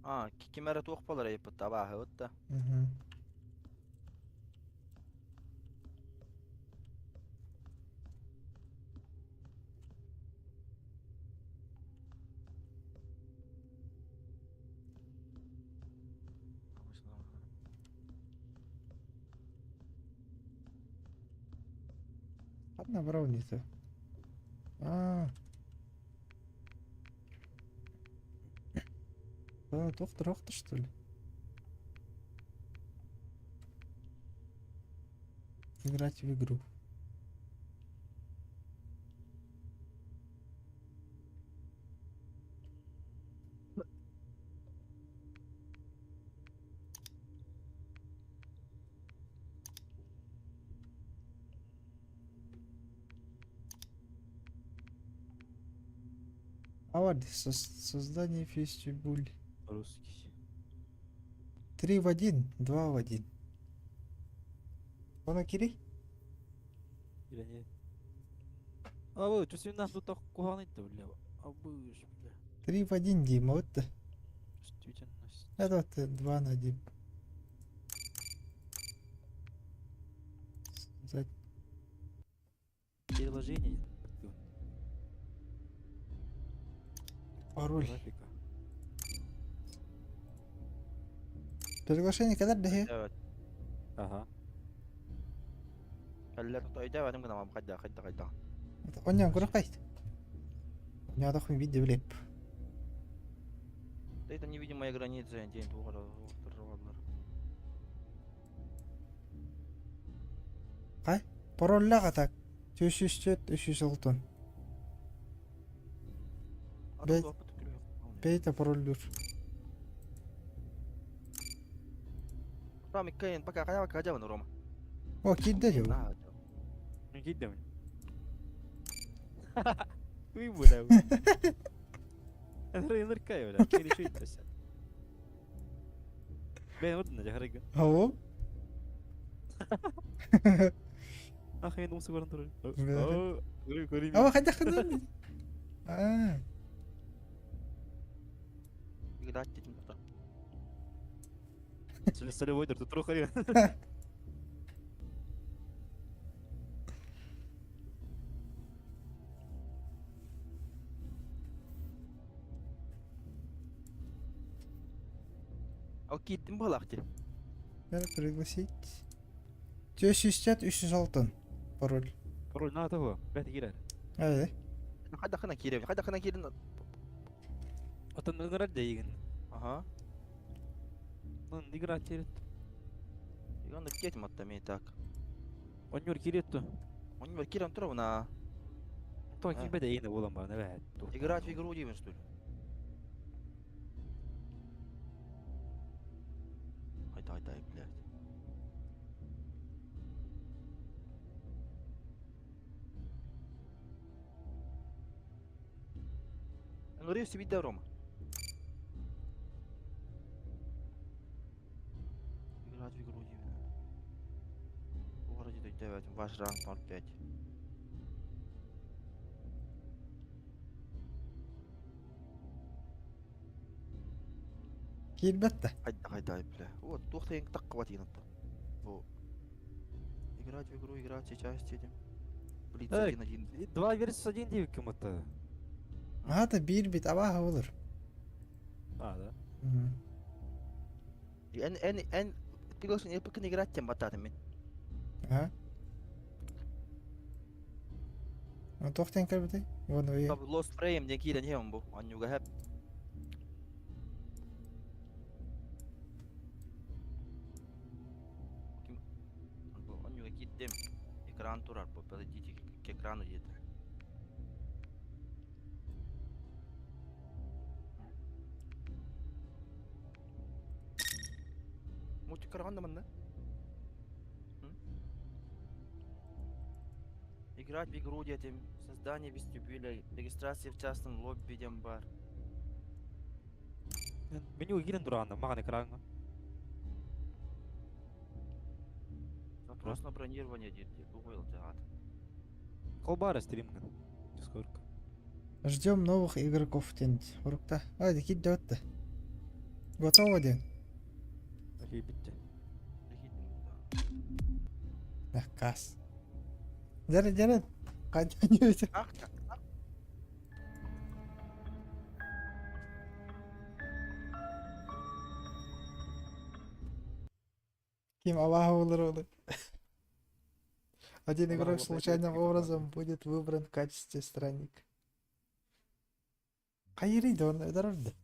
Speaker 4: А, ким эрэ туох буолар ыйыппыт абааһыбыт да.
Speaker 1: Угу. Ладно, брауни-то. А. Туох туох что ли? Играть в игру. Аварь, создание фестиваль.
Speaker 2: Русский.
Speaker 1: 3 в 1, 2 в 1. Оно кирей?
Speaker 2: Или нет? А вы, что сегодня тут так кухонный-то, бля? А вы ж, бля.
Speaker 1: 3 в 1, Дима, вот.
Speaker 2: Чувствительность.
Speaker 1: Это вот 2 на 1.
Speaker 2: Приложение.
Speaker 1: Пароль.
Speaker 2: Графика.
Speaker 1: Приглашение кэлэр дэһи.
Speaker 4: Evet.
Speaker 2: Ага.
Speaker 4: Кэллэр өйдөөбөтүм гына хайда хайда хайда.
Speaker 1: Онньон көрөх кайт. Нядах видео билеп.
Speaker 4: Да это невидимая граница, день тугара.
Speaker 1: Хай? Пароллаах атак. 304 306. Бейте пароллуур.
Speaker 4: Там иккиэн пока хайа пока дьабын Рома.
Speaker 1: О, киирдэ дьэ.
Speaker 2: Ну киирдэ мин. Уй, бля. Ыныркай, бля. Кири шуйт Бэйэн урдун дьэ харайга.
Speaker 1: Ау.
Speaker 2: Ах, мен умсы баран турар.
Speaker 1: Ама хайдах гынан? Аа.
Speaker 4: Играть дедим тута.
Speaker 2: Солевой тур туру харай.
Speaker 4: Ал кииттим буолаах дии.
Speaker 1: Надо пригласить. 304 306 пароль.
Speaker 2: Пароль на того. Бэт киирэр.
Speaker 1: Ай.
Speaker 4: Хайдах гына киирэбин? Хайдах гына киирин?
Speaker 2: Отон ынырар дейгин.
Speaker 4: Ага.
Speaker 2: Ну, играть терет.
Speaker 4: Играны кетим атта мен так.
Speaker 2: Онньор киирет ту.
Speaker 4: Онньор киирэн турабына.
Speaker 2: То киирбэт эйгин буолан баран эбээт.
Speaker 4: Играть в игру дейбин что ли? Хайда хайда блядь. Нурев себе Рома. Играть в игру дейбин. В городе 9, ваш ранг 0,5.
Speaker 1: Киирбэт да.
Speaker 4: Хайда хайда бля. Вот, туох так хватит на то. Во. Играть в игру, играть сейчас едем. Блиц
Speaker 2: Так.
Speaker 4: 1-1.
Speaker 2: Два versus один дейбиккин бутта.
Speaker 1: Аата биир бит абааһы болар.
Speaker 2: А, да.
Speaker 4: Эн эн эн приглашение пока не играть тем бататым мен.
Speaker 1: Ага. Ну туох тен кэлбитэй? Вон ой.
Speaker 4: Lost frame диэн киирэн иһэм бу. Анньуга хэп. Бу анньуга киирдим. Экран турар бу. Подойдите к экрану диэтэ. Мультик караганда манна. Играть в игру детям. Создание вестибюля. Регистрация в частном лобби диэн бар.
Speaker 2: Меню киирэн туран маҕан экраҥҥа.
Speaker 4: Запрос на бронирование диэт. Тугуйл жаат.
Speaker 2: Колбара стримҥа. Дискорд.
Speaker 1: Ждем новых игроков диэн урукта. Ай, киирдэ битте. Готово диэн.
Speaker 2: Битте.
Speaker 1: Наказ. Дәрі, дәрі. Қайда не өте?
Speaker 4: Ах,
Speaker 1: Ким абааһы болар ол. Один
Speaker 2: Абааһы
Speaker 1: игрок
Speaker 2: болар,
Speaker 1: случайным
Speaker 2: это
Speaker 1: образом будет выбран в качестве странника. Хайырый да он өдөрөрдө.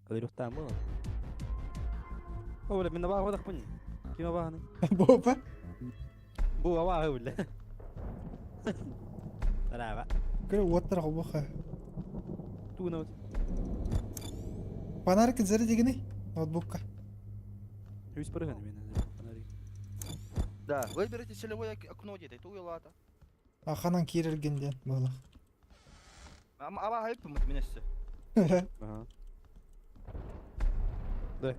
Speaker 2: Алырыхтаан буолан. О, бля, мин абааһы бодахпын. Ким абааһыны?
Speaker 1: Бопа.
Speaker 2: Бу абааһы бля. Браво.
Speaker 1: Көрө уоттар холбоха.
Speaker 2: Тугуна вот.
Speaker 1: Фонарик зарядигини ноутбукка.
Speaker 2: Үс барыган мен фонарик.
Speaker 4: Да, выберите целевое окно диэт. Тугуйлаата.
Speaker 1: Аханан киирэргин диэн буолах.
Speaker 4: Ама хайып мен эссе.
Speaker 2: Ага. Да.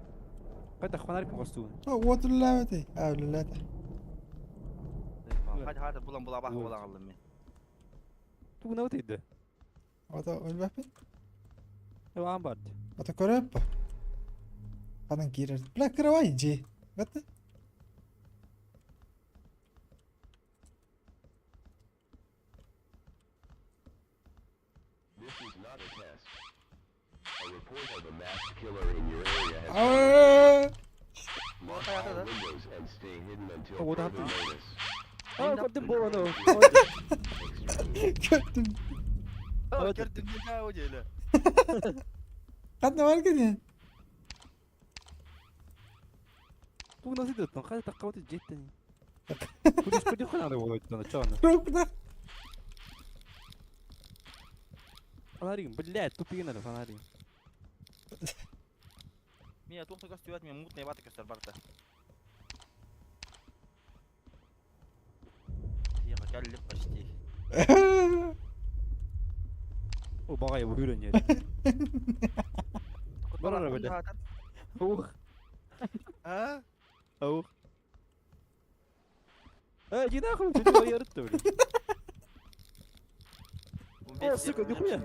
Speaker 2: Кайда фонарик костуун.
Speaker 1: Уот үллээбэтэй. А үллээтэ.
Speaker 4: Хadi хadi булан була бах була алым мен.
Speaker 2: Тугуна вот иди.
Speaker 1: Ото өлбөппүн.
Speaker 2: Эва амбард.
Speaker 1: Ото көрөп. Ханан киирэр. Бля, кырабай же. Бэтте.
Speaker 2: Көрдүм бу ону.
Speaker 1: Көрдүм.
Speaker 4: Көрдүм да о деле.
Speaker 1: Ханна бар кини?
Speaker 2: Бу nasıl diyorsun? Kaç dakika oldu cidden. Kuruş kuruş kadar oldu чоно.
Speaker 1: Крупно.
Speaker 2: Фонарик, блядь, тупик надо фонарик.
Speaker 4: Меня туох көстүбэт, мен мутный вата көстөр барда. Ехать, калли почти.
Speaker 2: О, бағай үйрен еді. Бар бля. Ух.
Speaker 4: А?
Speaker 2: Ух. Эй, иди нахуй, ты чего ярыт бля. О, сука, нихуя.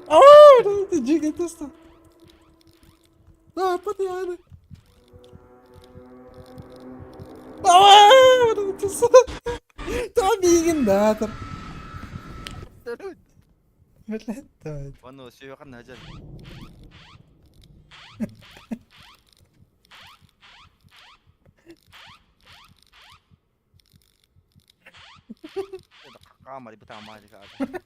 Speaker 1: Ау, ты gigantesco. No, патианы. Ау, Та бигин датор. Блядь, давай.
Speaker 4: Ванну сүйөхан хажар. Камари бата мари каада.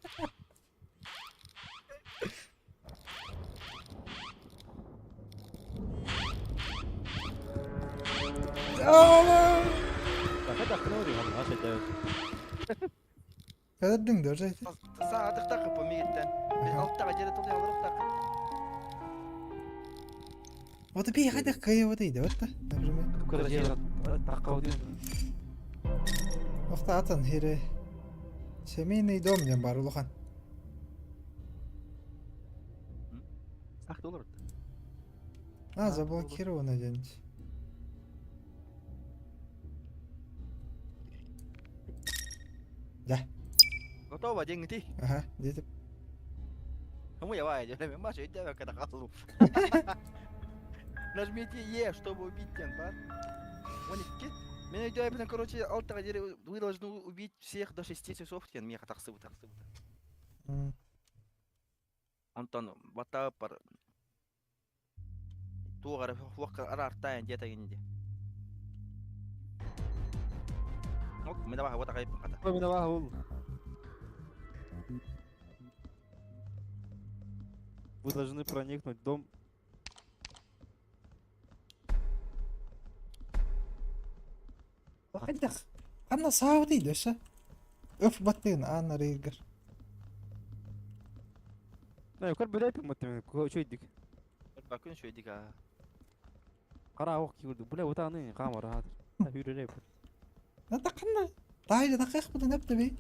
Speaker 1: Кадырдың дөржайты.
Speaker 4: Саатык такып мигиттен. Алттага жере тулай алырык так.
Speaker 1: Вот би хайдах кая вот иде, вот например. Охта атын хире. Семейный дом ден бар улахан.
Speaker 4: Сакты олор.
Speaker 1: А, заблокировано ден. Да.
Speaker 4: Готово, деньги ти.
Speaker 1: Ага, где-то.
Speaker 4: Кому я вай, я Маша, иди когда халу. Нажмите Е, чтобы убить тен, бар. Оники. Меня идет, короче, алтага вы должны убить всех до 6 часов, тен, мне тахсы тахсы. Антон, бата пар. Тугара флокка арартайн где-то гинди. Ок, мы давай вот такая паката.
Speaker 2: Мы давай ол. Вы должны проникнуть в дом.
Speaker 1: Хайдах. Анна саавды дөсө. Өф баттыгын Анна Рейгер.
Speaker 2: Не, көр билеп мөттем, чөйдик.
Speaker 4: Бакын шөйдик а.
Speaker 2: Кара ок кийгүрдү. Бля, утаны камера хатыр. Хүрелеп.
Speaker 1: Ата канна. Тайда дакык бу нәпте би.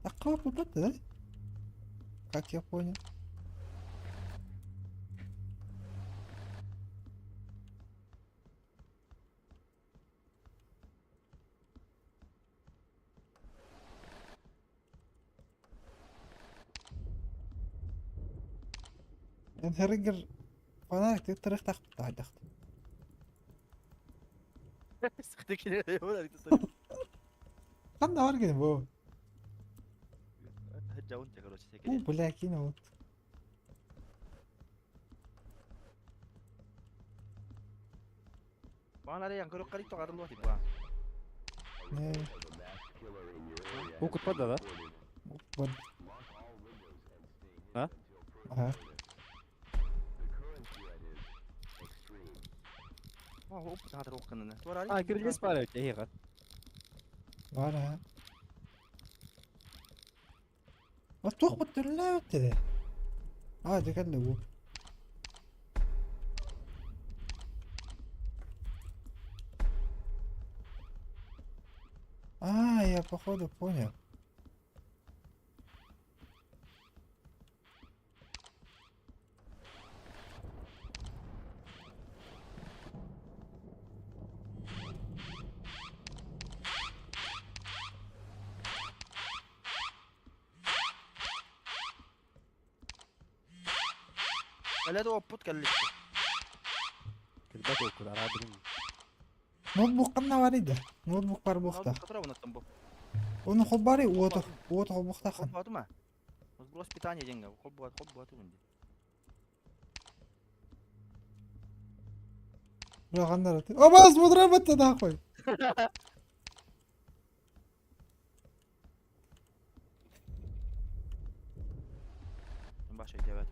Speaker 1: Такого попадет, да? Как я понял. En фонарик тыктырых тахпыт айдахт. Ханна бар гene бу.
Speaker 4: Жаунча, короче,
Speaker 1: Бу бля кине вот.
Speaker 4: Бана рейан көрөк карик тогарылып типа.
Speaker 1: Не.
Speaker 2: Укут пада, да?
Speaker 1: Вот.
Speaker 2: А?
Speaker 1: Ага.
Speaker 2: А, кирилес бар эйга.
Speaker 1: Бар ha. Вот туох бут өттү. А, дегенде бу. А, я походу понял.
Speaker 4: Эле оппут келли.
Speaker 2: Килбет окуд ара билим.
Speaker 1: Ноутбук канна бар иди. Ноутбук бар бухта.
Speaker 4: Ноутбук катыра бу.
Speaker 1: Оны холбаары уоту уоту холбуохтааххын.
Speaker 4: Холбоотума. Сброс питания деньга. Холбоот, холбооту күнде.
Speaker 1: Бля, ханна ты? Оба, смотри, вот нахуй.
Speaker 4: Баша өйдөөбөт.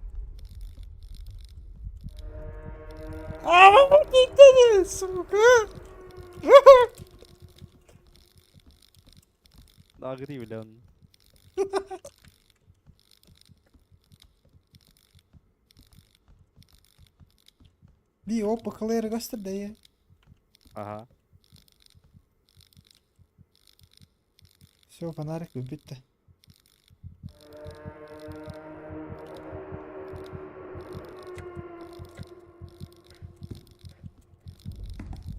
Speaker 1: А, сука.
Speaker 2: Нагри, бля, он.
Speaker 1: Би опа клэр göster de.
Speaker 2: Ага.
Speaker 1: Все, фонарик бүттү.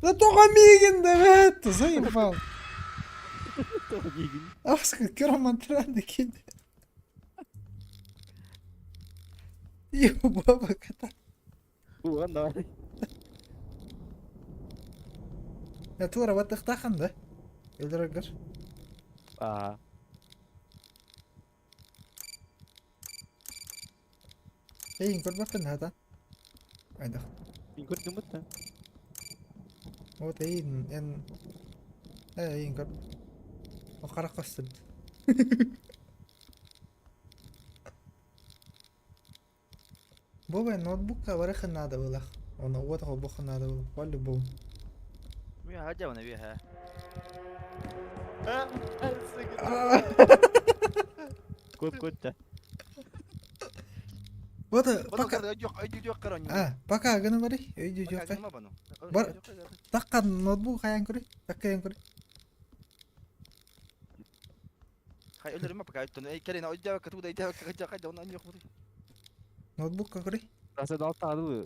Speaker 1: Да тоҕо миигин да заебал.
Speaker 2: Тоҕо миигин.
Speaker 1: Ахска керамантран кин. Ебаба кота.
Speaker 2: Уган давай.
Speaker 1: Я тура баттахтахан да. Өлөрөгөр.
Speaker 2: Ага.
Speaker 1: Эйин көрбөппүн хата. Айдах.
Speaker 2: Мин көрдүм бутта.
Speaker 1: Вот эйин эн эйин көр. О харах көстүм. Бобай ноутбукка барыхын надо было. Он вот холбохун надо было. По-любому.
Speaker 4: Үө хадьабына үө.
Speaker 2: Кот кот да.
Speaker 1: Вот пока.
Speaker 4: Пока.
Speaker 1: А, пока гына бары. Өйдө жок. Бар. Такка ноутбук хаян көрүй. Такка ян көрүй.
Speaker 4: Хай өлөрүмө пока өттөн. Эй келин өйдө катуда өйдө кача кача онан yok бу.
Speaker 1: Ноутбукка көрүй.
Speaker 2: Раса алта ады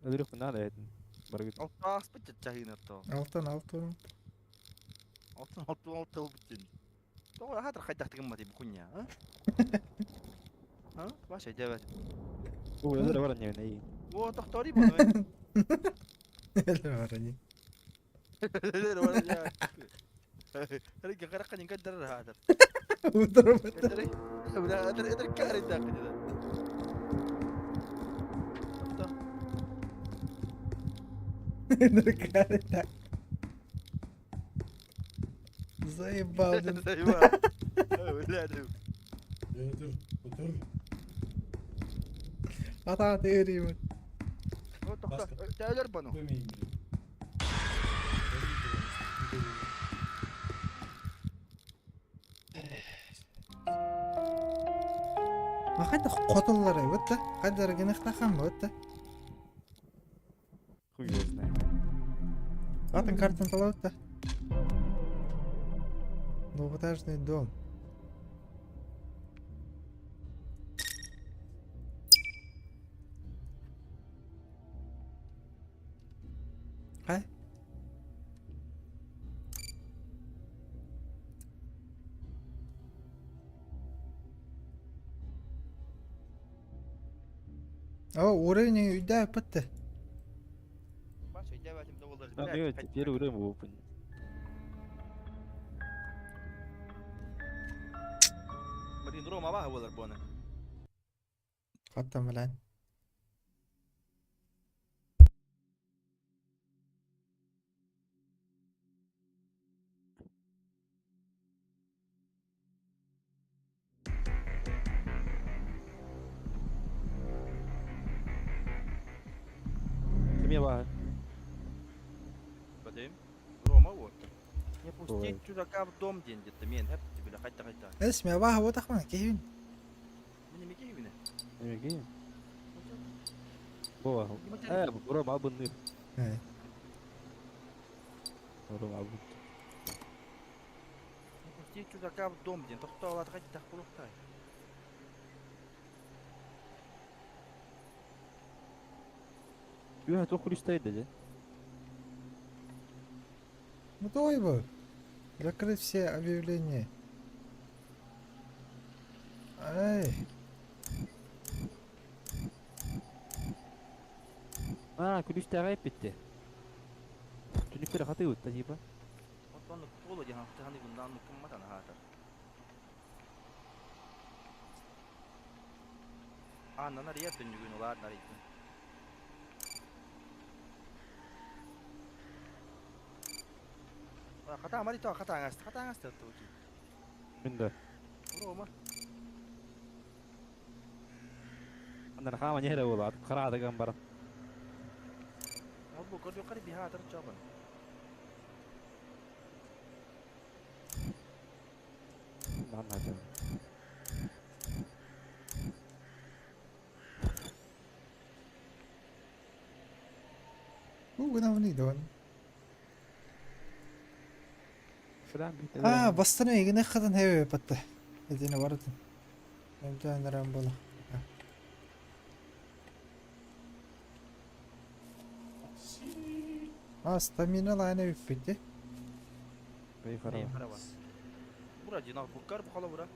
Speaker 2: өлөрүк надо этин. Баргыт.
Speaker 4: Алта аспыт чахын отто.
Speaker 1: Алтан алты.
Speaker 4: Алтын алты алты бүтүн. Тоҕо хатыр хайдахтыгын мати бу хуйня, а? А? Баша өйдөбөт.
Speaker 2: Ой, өлөрө бар не не.
Speaker 4: О, тохтори буну.
Speaker 1: Өлөрө не.
Speaker 4: Өлөрө бар я. Хәргә каракан инкәдер хатыр.
Speaker 1: Утырып.
Speaker 4: Бля, это кари так где-то.
Speaker 1: Так. Заебал.
Speaker 4: Заебал. Бля,
Speaker 1: Ата теория.
Speaker 4: О, тохта. Тәлер бану.
Speaker 1: Ма хайда хотоллар өттө. Хайда гынахтахан өттө.
Speaker 2: Хуй его знает.
Speaker 1: Атын картын тала өттө. Двухэтажный дом. Хай. О, уровень үйдә бітті.
Speaker 4: Баша өйдөбөт им болар.
Speaker 2: А, ну первый уровень open.
Speaker 4: Блин, Рома баха болар буны.
Speaker 1: Хаттан білән.
Speaker 2: Кеме баха.
Speaker 4: Бадым. Рома вот. Не
Speaker 2: Ой.
Speaker 4: пустить чужака в дом день где-то мен хеп тебе хайта хайта.
Speaker 1: Эсме баха вот ахман кейін.
Speaker 4: Мен неме кейбине?
Speaker 2: Неме Бо. Э, Рома абынны.
Speaker 1: Э.
Speaker 2: Рома абын.
Speaker 4: Не пустить чужака в дом день. Тохто алат хайта кулуктай.
Speaker 2: Үө тоқ күлүстэй да.
Speaker 1: Ну той бы. Закрыть все объявления. Ай.
Speaker 2: А, күлүстэй битти. Түнүктөр хаты утта типа.
Speaker 4: Онтон кулу диган ханы bundan кымматан хатар. Ааннан арыйар түннүгүн улаат арыйдым. Хата амари то хата аңаст, хата аңаст туту.
Speaker 2: Мин да.
Speaker 4: Рома.
Speaker 2: Андар хаама нехре буолаат, хараадыган баран.
Speaker 4: Ол бу көрдүк қары биһа атыр чоҕун.
Speaker 2: Манна жан.
Speaker 1: Уу гынабыный да
Speaker 2: Фран бит.
Speaker 1: Аа, бастан эгине хатын хэвэ патта. Эдине барытын. Эмтэн рам бола. А, стамина лайна үппүтэ.
Speaker 2: Бей
Speaker 4: Не,
Speaker 2: фара.
Speaker 4: фара бар. Бура динал буккар бухала бура.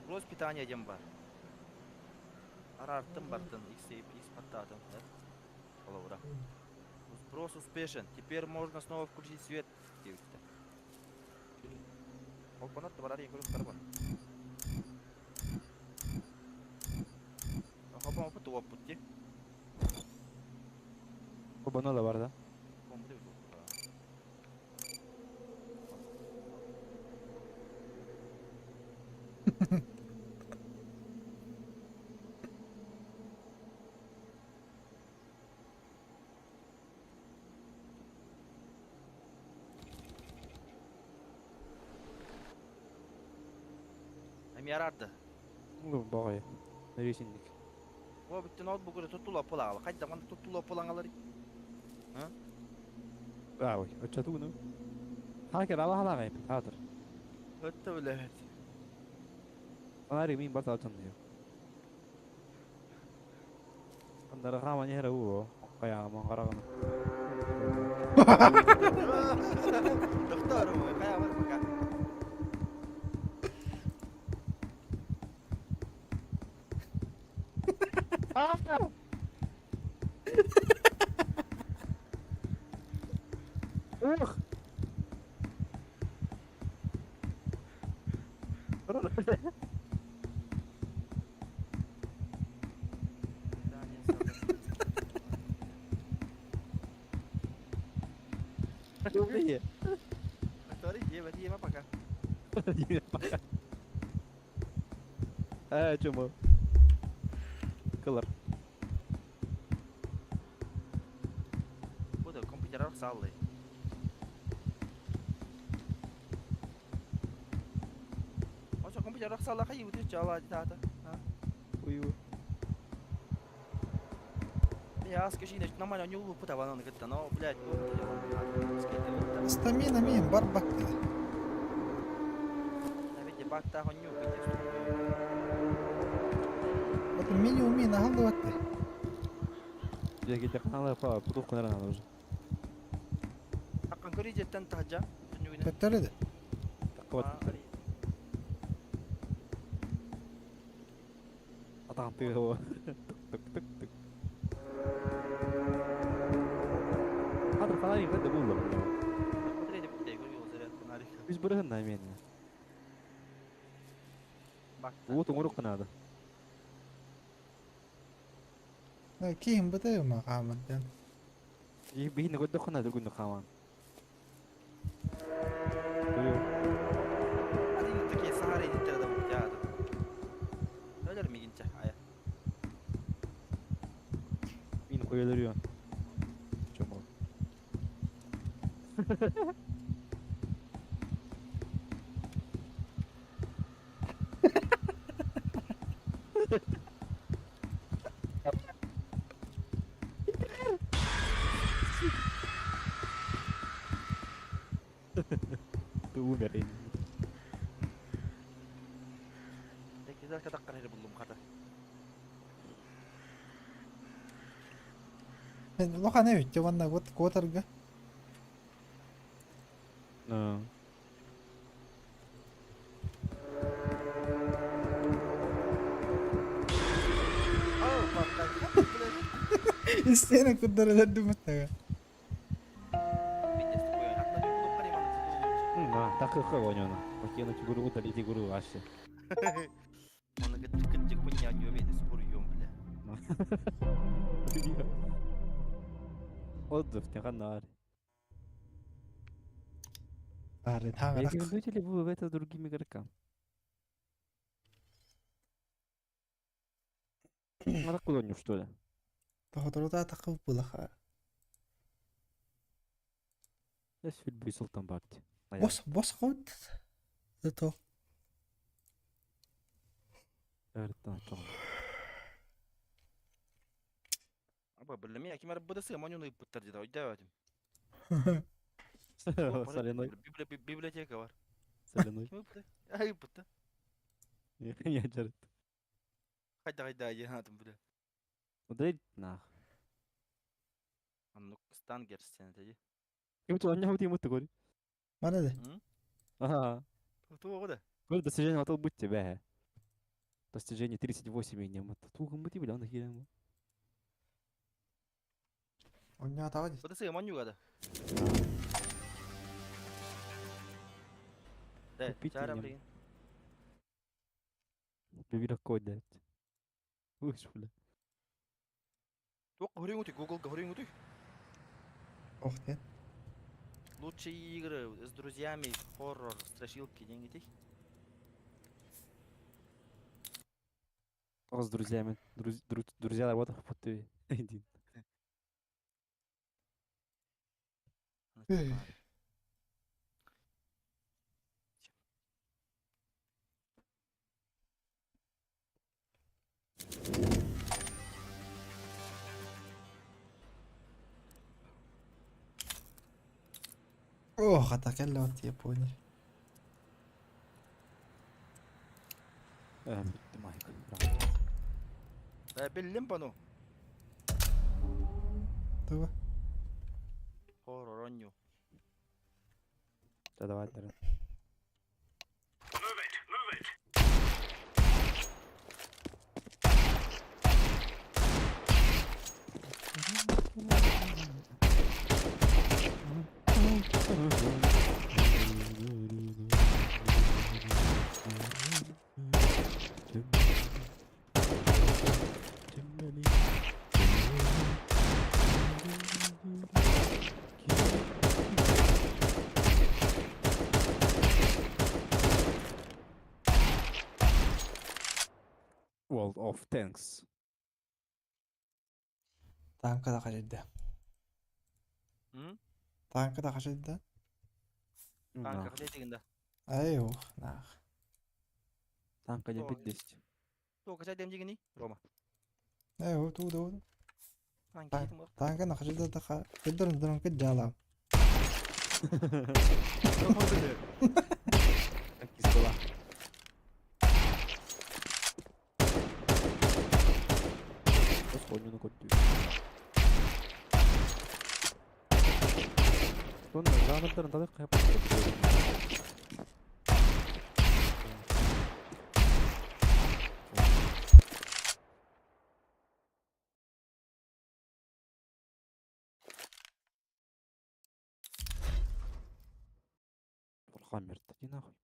Speaker 4: Сброс питания дем бар. Арартым бартын, X X паттатым. Холовра. Сброс успешен. Теперь можно снова включить свет. Девять. Ол бонат барар ең көріп бар. Хопа опыт опыт те.
Speaker 2: Кобано да бар да.
Speaker 4: Бомбы деп опыт. Эми арарды.
Speaker 2: Ну багай. Нересинник.
Speaker 4: О бүтүн ноутбугу туттула полагала. Кайда манда туттула полаңалар.
Speaker 2: Аа, ой, очату ну. Хакер ала ала гай, хатыр.
Speaker 4: Өттө билет.
Speaker 2: Анари мин бар талчан диyor. Андар хаама нехре уу. Кая ман караган.
Speaker 4: Доктор, кая бар пока.
Speaker 2: Ух.
Speaker 4: Доктор, иди, иди, пока.
Speaker 2: Э, чума. Кылар.
Speaker 4: Бу да компьютер саллы. Ошо компьютер салла кай үтү жала дата.
Speaker 2: Ую.
Speaker 4: Я скажи, нормально не улу путаван он говорит, но, блядь,
Speaker 1: Стамина мин бар бакта.
Speaker 4: Бакта хоню
Speaker 1: Вот меню мин ахалды батта.
Speaker 2: Я кете каналы па, путук кынаран уже.
Speaker 4: Аккан көрі жеттен тахжа.
Speaker 1: Төттөрү.
Speaker 2: Таккабат. Атаң тыгы го. Тук тук тук. Хатыр фонарик да булды. Биз бырыгын да мен. Уу туңурук кынады.
Speaker 1: Кийин быты ма хааман.
Speaker 2: Бихин көдө кынады күндү хаман.
Speaker 4: Такие сахара идиттер да бу яады. Өлөр мигинче ая.
Speaker 2: Мин коелөр юан. Чомо. Ты умер,
Speaker 4: Текизер катак карайры булдум ката.
Speaker 1: Лоха не бит, ванна вот котарга.
Speaker 2: No.
Speaker 1: Истена куддаралар маттага.
Speaker 2: На, так и хо она. Покину тигуру, удали тигуру вообще.
Speaker 4: Оны кыт кыт жик пуня не умеет спор юм.
Speaker 2: Отзыв теханаар.
Speaker 1: Бары таҥарах.
Speaker 2: Рекомендуете ли вы это другим игрокам? Надо куда-нибудь, что ли?
Speaker 1: Тоҕоторута таххып булаха.
Speaker 2: Я сүлбүй сылтан барти.
Speaker 1: Бос бос хот. Зато.
Speaker 4: Аба билим я ким арбыда сыма нюну ыппыттар деді ойдабатым.
Speaker 2: Соляной.
Speaker 4: Библиотека бар.
Speaker 2: Соляной.
Speaker 4: Ким ыппыта? А ыппыта.
Speaker 2: Я жарыт.
Speaker 4: Хайда хайда диэн бile.
Speaker 2: Ударить нах.
Speaker 4: Аннук стангер сен эти.
Speaker 2: Ким то анья хути мутты кори.
Speaker 1: Мана да.
Speaker 2: Ага.
Speaker 4: Туга да.
Speaker 2: Көр достижение атыл бут тебе. Достижение 38 не мат. Туга мути бля аны хирен.
Speaker 1: Оння тава
Speaker 4: Бу да сыма нюга да. Да,
Speaker 2: Купить
Speaker 4: чара
Speaker 2: не
Speaker 4: блин.
Speaker 2: Бибира код дать. Уш бля.
Speaker 4: Тук хөрүң үтү Google хөрүң үтү.
Speaker 1: Ох те.
Speaker 4: Лучшие игры с друзьями, хоррор, страшилки, деньги тих.
Speaker 2: С друзьями. Друзья работают по ты. Один.
Speaker 1: Ох, ата келле от Япония.
Speaker 2: Майк.
Speaker 4: Биллим пану.
Speaker 1: Туга.
Speaker 4: Хоррор онню.
Speaker 2: Да давай, давай.
Speaker 5: Move it, move it.
Speaker 2: World of Tanks.
Speaker 1: Танка да хажидда. Танка да хажидда.
Speaker 4: Танка хлетигин да.
Speaker 1: Ай ох, нах.
Speaker 2: Танка не 5-10.
Speaker 4: Туга качай дигини, Рома.
Speaker 1: Ай о ту ду.
Speaker 4: Танка
Speaker 1: Танка на хажидда таха. Кыдырын дырын кыджала.
Speaker 2: Танкист была. Господи, ну кот. Тонна, жанрдарын тадык каяп Хаммер, иди нахуй.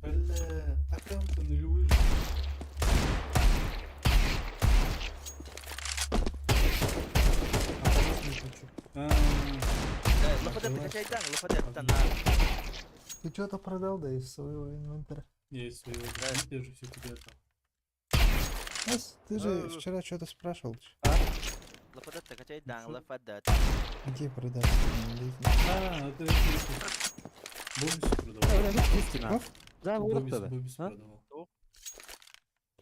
Speaker 12: Бля, аккаунт нулевой.
Speaker 4: ЛФД качайдан, ЛФД на.
Speaker 1: Ты что-то продал, да, из своего инвентаря?
Speaker 12: Я из своего, я же все тебе отдал.
Speaker 1: Нас, ты же вчера что-то спрашивал.
Speaker 4: ЛФД качайдан, ЛФД.
Speaker 1: Где продать?
Speaker 12: А, это Бобис продавал.
Speaker 2: Да,
Speaker 12: Бобис,
Speaker 2: вот
Speaker 12: Бобис продавал.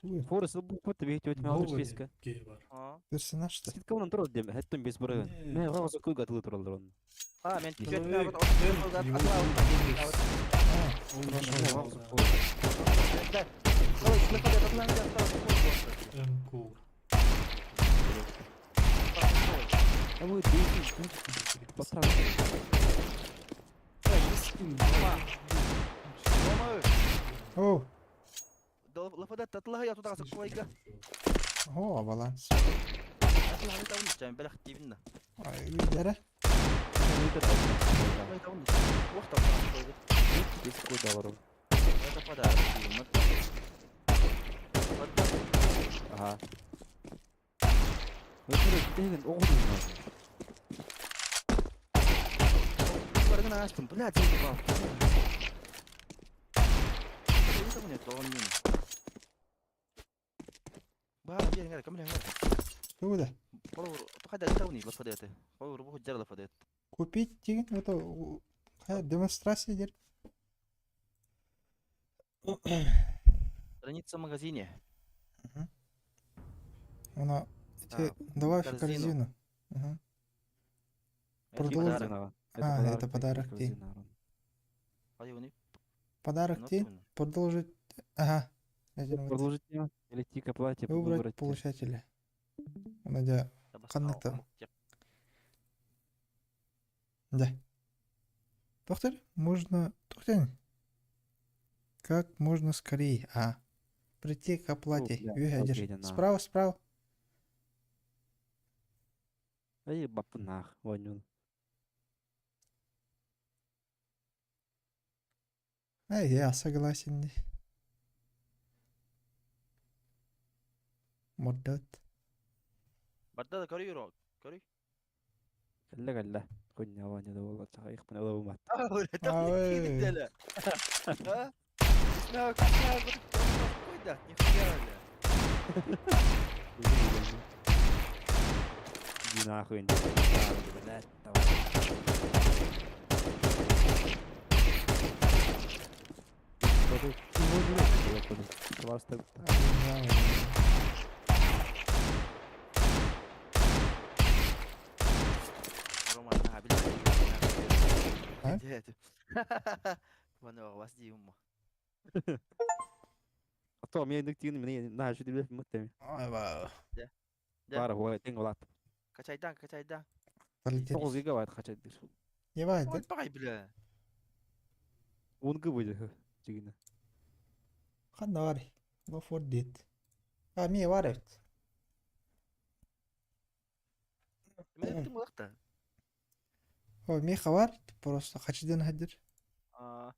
Speaker 2: Форес бу бит өтмө алып списка.
Speaker 1: Персонаж что?
Speaker 2: Скидка онан турар дем, хеттен бес бұрын. Мен оға көк атылы туралар onun.
Speaker 4: А, мен
Speaker 12: Человек, Мкул.
Speaker 1: О!
Speaker 4: Лафада татлаһа я тутаҕа сыккылайга.
Speaker 1: О, баланс.
Speaker 4: Бэлэх диибин да.
Speaker 1: Видерэ.
Speaker 4: Это подарок диибин.
Speaker 2: Ага. Өтөрө оҕуруйна.
Speaker 4: Барыгын аастым, блядь, заебал.
Speaker 1: Тугу да? Купить деген это демонстрация дер.
Speaker 4: Страница в магазине.
Speaker 1: Она эти добавь в корзину. Угу. Продолжить. А, это подарок день. Подарок день. Продолжить. Ага.
Speaker 2: Продолжить тема. Или к оплате.
Speaker 1: Выбрать получателя. Надя. Ханнык Да. Доктор, можно... Доктор, как можно скорее. А. Прийти к оплате. Справа, справа.
Speaker 2: Эй, бапынах, вонюн.
Speaker 1: А я согласен. Мордот.
Speaker 4: Барда да көрүй көрүй.
Speaker 2: Кэллэ кэллэ. Куння ваня да буолла саха ихпын ылабымат.
Speaker 4: А?
Speaker 2: Иди нахуй. Блядь, давай. То мен нүктигин мен на şu дибе мыттым.
Speaker 1: Айва.
Speaker 2: Бар хой тең болат.
Speaker 4: Качайдан, качайдан.
Speaker 2: 9 гигабайт качайдыр.
Speaker 1: Ебать.
Speaker 4: Ой, бай, бля.
Speaker 2: 10 гб жигине.
Speaker 1: Ханна бар. Лофор дит. А, ми бар эбит.
Speaker 4: Мен эттим улакта.
Speaker 1: О, меха бар, просто хачыдан хадыр.
Speaker 4: А.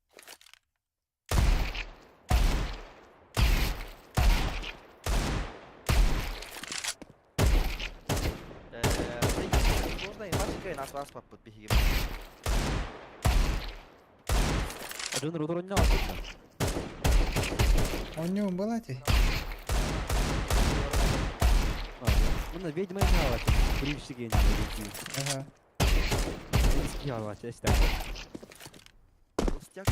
Speaker 2: Дьон рудороння алсынна.
Speaker 1: Онньуун была ти.
Speaker 2: Мына ведьма не алат. Биринчи ген.
Speaker 1: Ага.
Speaker 2: Биринчи алат, эсте.
Speaker 4: Толстяк.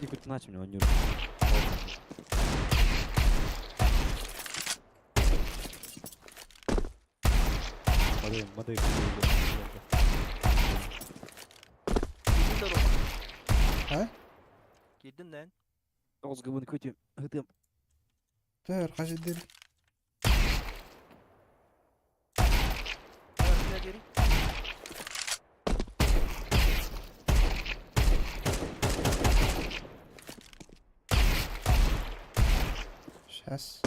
Speaker 2: И начал мне он Модель, модель.
Speaker 1: А?
Speaker 4: Кирдин лэн.
Speaker 2: Тоғыз гыбын көтем. Хытым.
Speaker 1: Төр, қажы дер. Сейчас.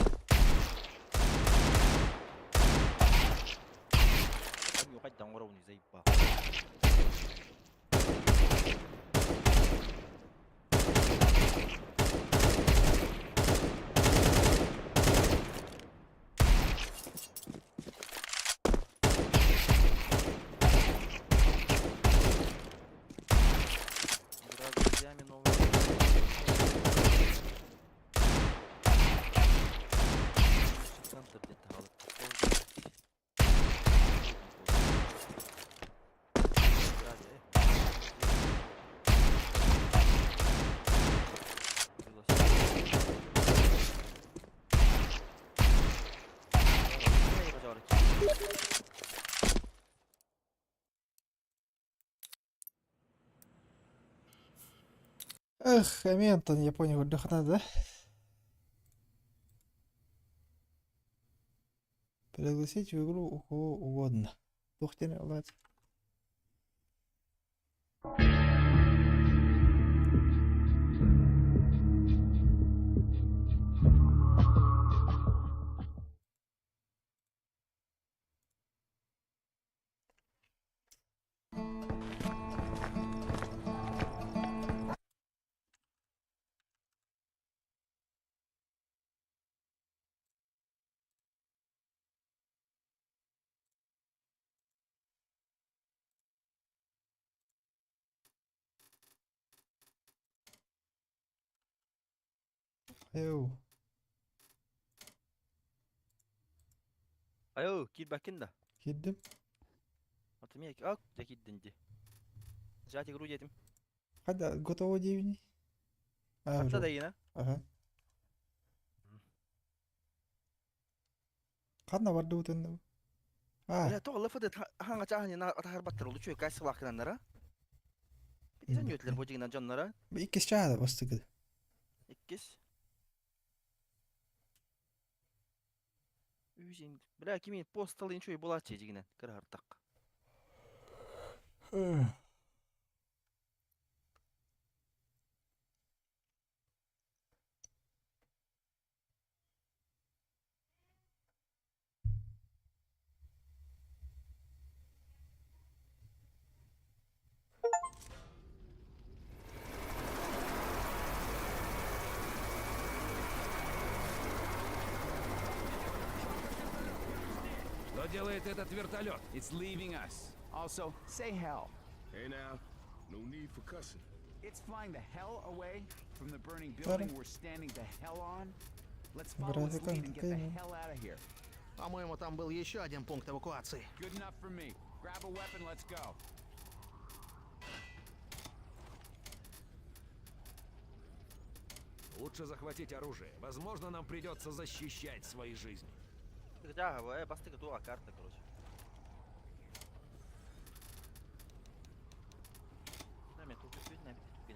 Speaker 1: Эх, Эментон, Япония көрдөхна да. Пригласить в игру у кого угодно. Туох диэн ылаат? Эу.
Speaker 4: Айо, киирбэккин да?
Speaker 1: Киирдим.
Speaker 4: Отымия, ак, дьэ киирдин дии. Жать игру диэтим.
Speaker 1: Хайда, готово диэбиний? А,
Speaker 4: Хатта
Speaker 1: уже.
Speaker 4: да игина.
Speaker 1: Аха. Ханна бардыбытын А,
Speaker 4: Бля, тоҕо лафы хаҥа чааһын атаһарбаттар ол үчүгэй кайсылаах гынаннара. Итен үөтүлэр бу дьиҥинэн дьонноро.
Speaker 1: Иккис чаада бастыкы.
Speaker 4: Иккис. Үһүн. Бля, кими постал үчүгэй буолааччы дьиҥинэн кыраһартахха.
Speaker 5: Что делает этот вертолет?
Speaker 10: It's leaving us. Also, say hell.
Speaker 5: Hey now, no need for cussing.
Speaker 10: It's flying the hell away from the burning building we're standing the hell on. Let's follow its lead and get the hell out of here.
Speaker 6: По-моему, там был еще один пункт эвакуации.
Speaker 10: Good enough for me. Grab a weapon, let's go.
Speaker 5: Лучше захватить оружие. Возможно, нам придется защищать свои жизни.
Speaker 4: Чааһа, бастакы туох карта, короче. Нами тут нами тут.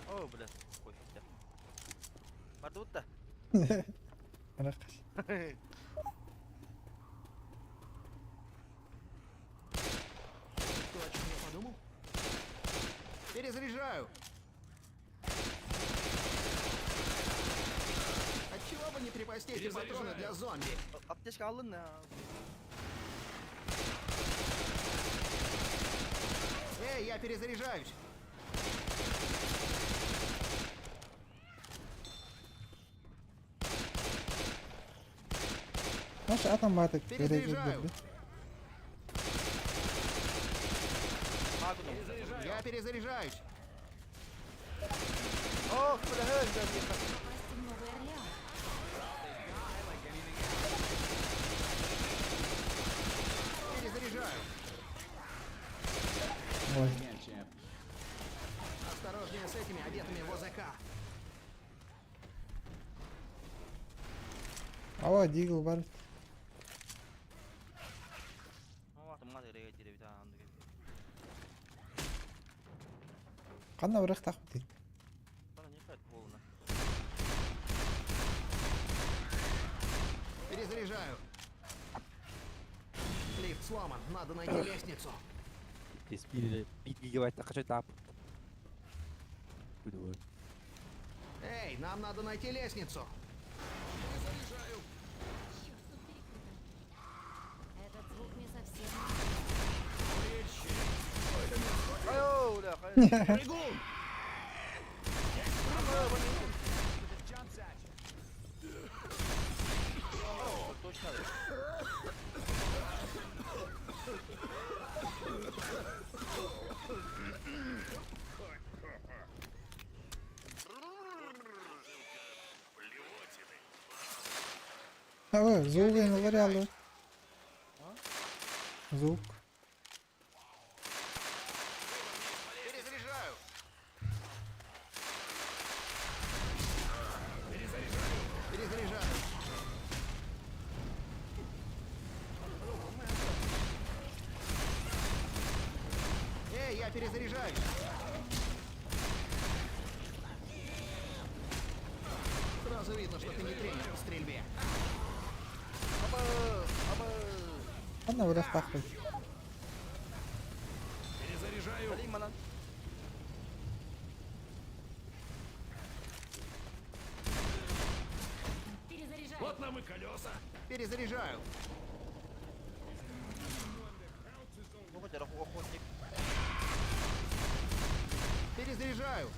Speaker 4: О, бля, кофе. Бардыбыт да.
Speaker 1: Арах.
Speaker 6: То, о чем я подумал? Перезаряжаю! Отчего бы не припасти эти патроны для зомби?
Speaker 4: Аптечка алдың ya.
Speaker 6: Эй, я перезаряжаюсь!
Speaker 1: Маш атом баатык
Speaker 6: Перезаряжаю.
Speaker 4: Магнум.
Speaker 6: Я перезаряжаюсь!
Speaker 4: Ох, бля, эй, бля,
Speaker 11: Попасть в Новый Орлеан.
Speaker 6: Перезаряжаю!
Speaker 1: Ой.
Speaker 6: Осторожнее с этими одетыми в ОЗК!
Speaker 1: Ава, Deagle бар. Ханна барах тахпыт.
Speaker 4: Bana не хватит полна.
Speaker 6: Перезаряжаю! Лифт сломан, надо найти лестницу.
Speaker 2: Биир биир гигабайт качать Буду.
Speaker 6: Эй, нам надо найти лестницу!
Speaker 11: Черт, тут перекрыто. Этот звук мне совсем
Speaker 4: Айо, бля, хай.
Speaker 6: Прыгун!
Speaker 10: Jumps at you.
Speaker 4: Точно.
Speaker 1: Ава, звук алар. Звук.
Speaker 6: Перезаряжаю! Перезаряжаю! Перезаряжаюсь. Сразу видно, что ты не тренер по стрельбе.
Speaker 1: Ханна өлөх тахпый.
Speaker 5: Перезаряжаю.
Speaker 4: Калин манан.
Speaker 3: Перезаряжаю.
Speaker 5: Вот нам и колеса.
Speaker 6: Перезаряжаю.
Speaker 4: Ну хоть охотник.
Speaker 6: Перезаряжаю.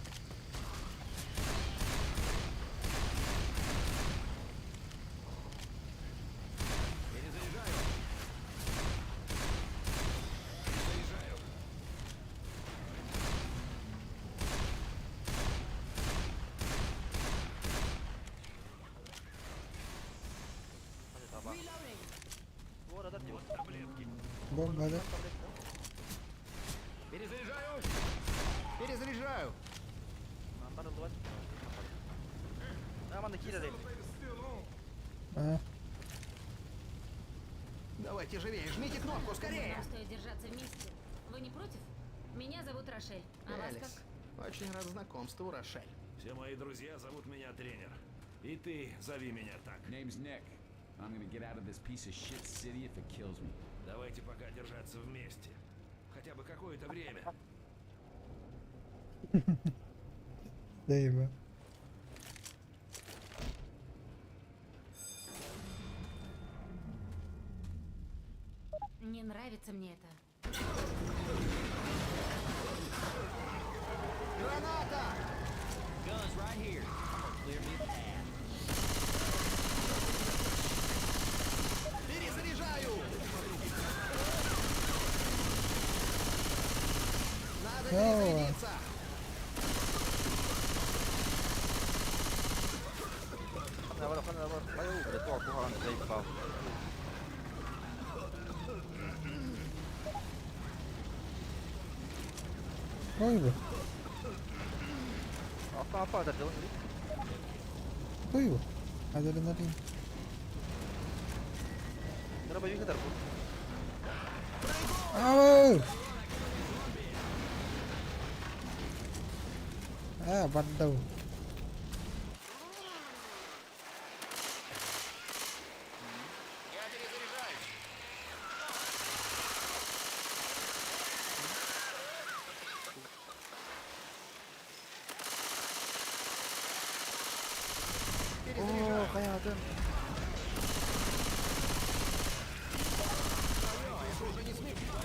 Speaker 5: Перезаряжаю. Перезаряжаю.
Speaker 4: Hadi tabağı. Bu arada diyor.
Speaker 5: Таблетки.
Speaker 1: Бомба да.
Speaker 5: Перезаряжаю.
Speaker 6: Перезаряжаю.
Speaker 4: Амбар ылбат. Аманда киирэр эбит.
Speaker 1: Аа.
Speaker 6: Давайте живее, жмите кнопку, скорее!
Speaker 3: Нам стоит держаться вместе. Вы не против? Меня зовут Рошель. А вас
Speaker 6: Элис,
Speaker 3: как?
Speaker 6: очень рад знакомству, Рошель.
Speaker 5: Все мои друзья зовут меня тренер. И ты зови меня так.
Speaker 10: Name's Nick. I'm gonna get out of this piece of shit city if it kills me.
Speaker 5: Давайте пока держаться вместе. Хотя бы какое-то время.
Speaker 1: Дейба.
Speaker 3: Не нравится мне это.
Speaker 6: Граната! Перезаряжаю! Надо перезарядиться!
Speaker 4: Ханна бар, ханна бар. Ай, бля, туох куһаҕан заебал.
Speaker 1: Ой бу.
Speaker 4: Апа апа да делай.
Speaker 1: Ой бу. Адреналин.
Speaker 4: Драба юхадар бу.
Speaker 1: Ау! А, бардау.
Speaker 6: Я перезаряжаюсь!
Speaker 4: Оо, хаятым.
Speaker 6: Это уже не смешно.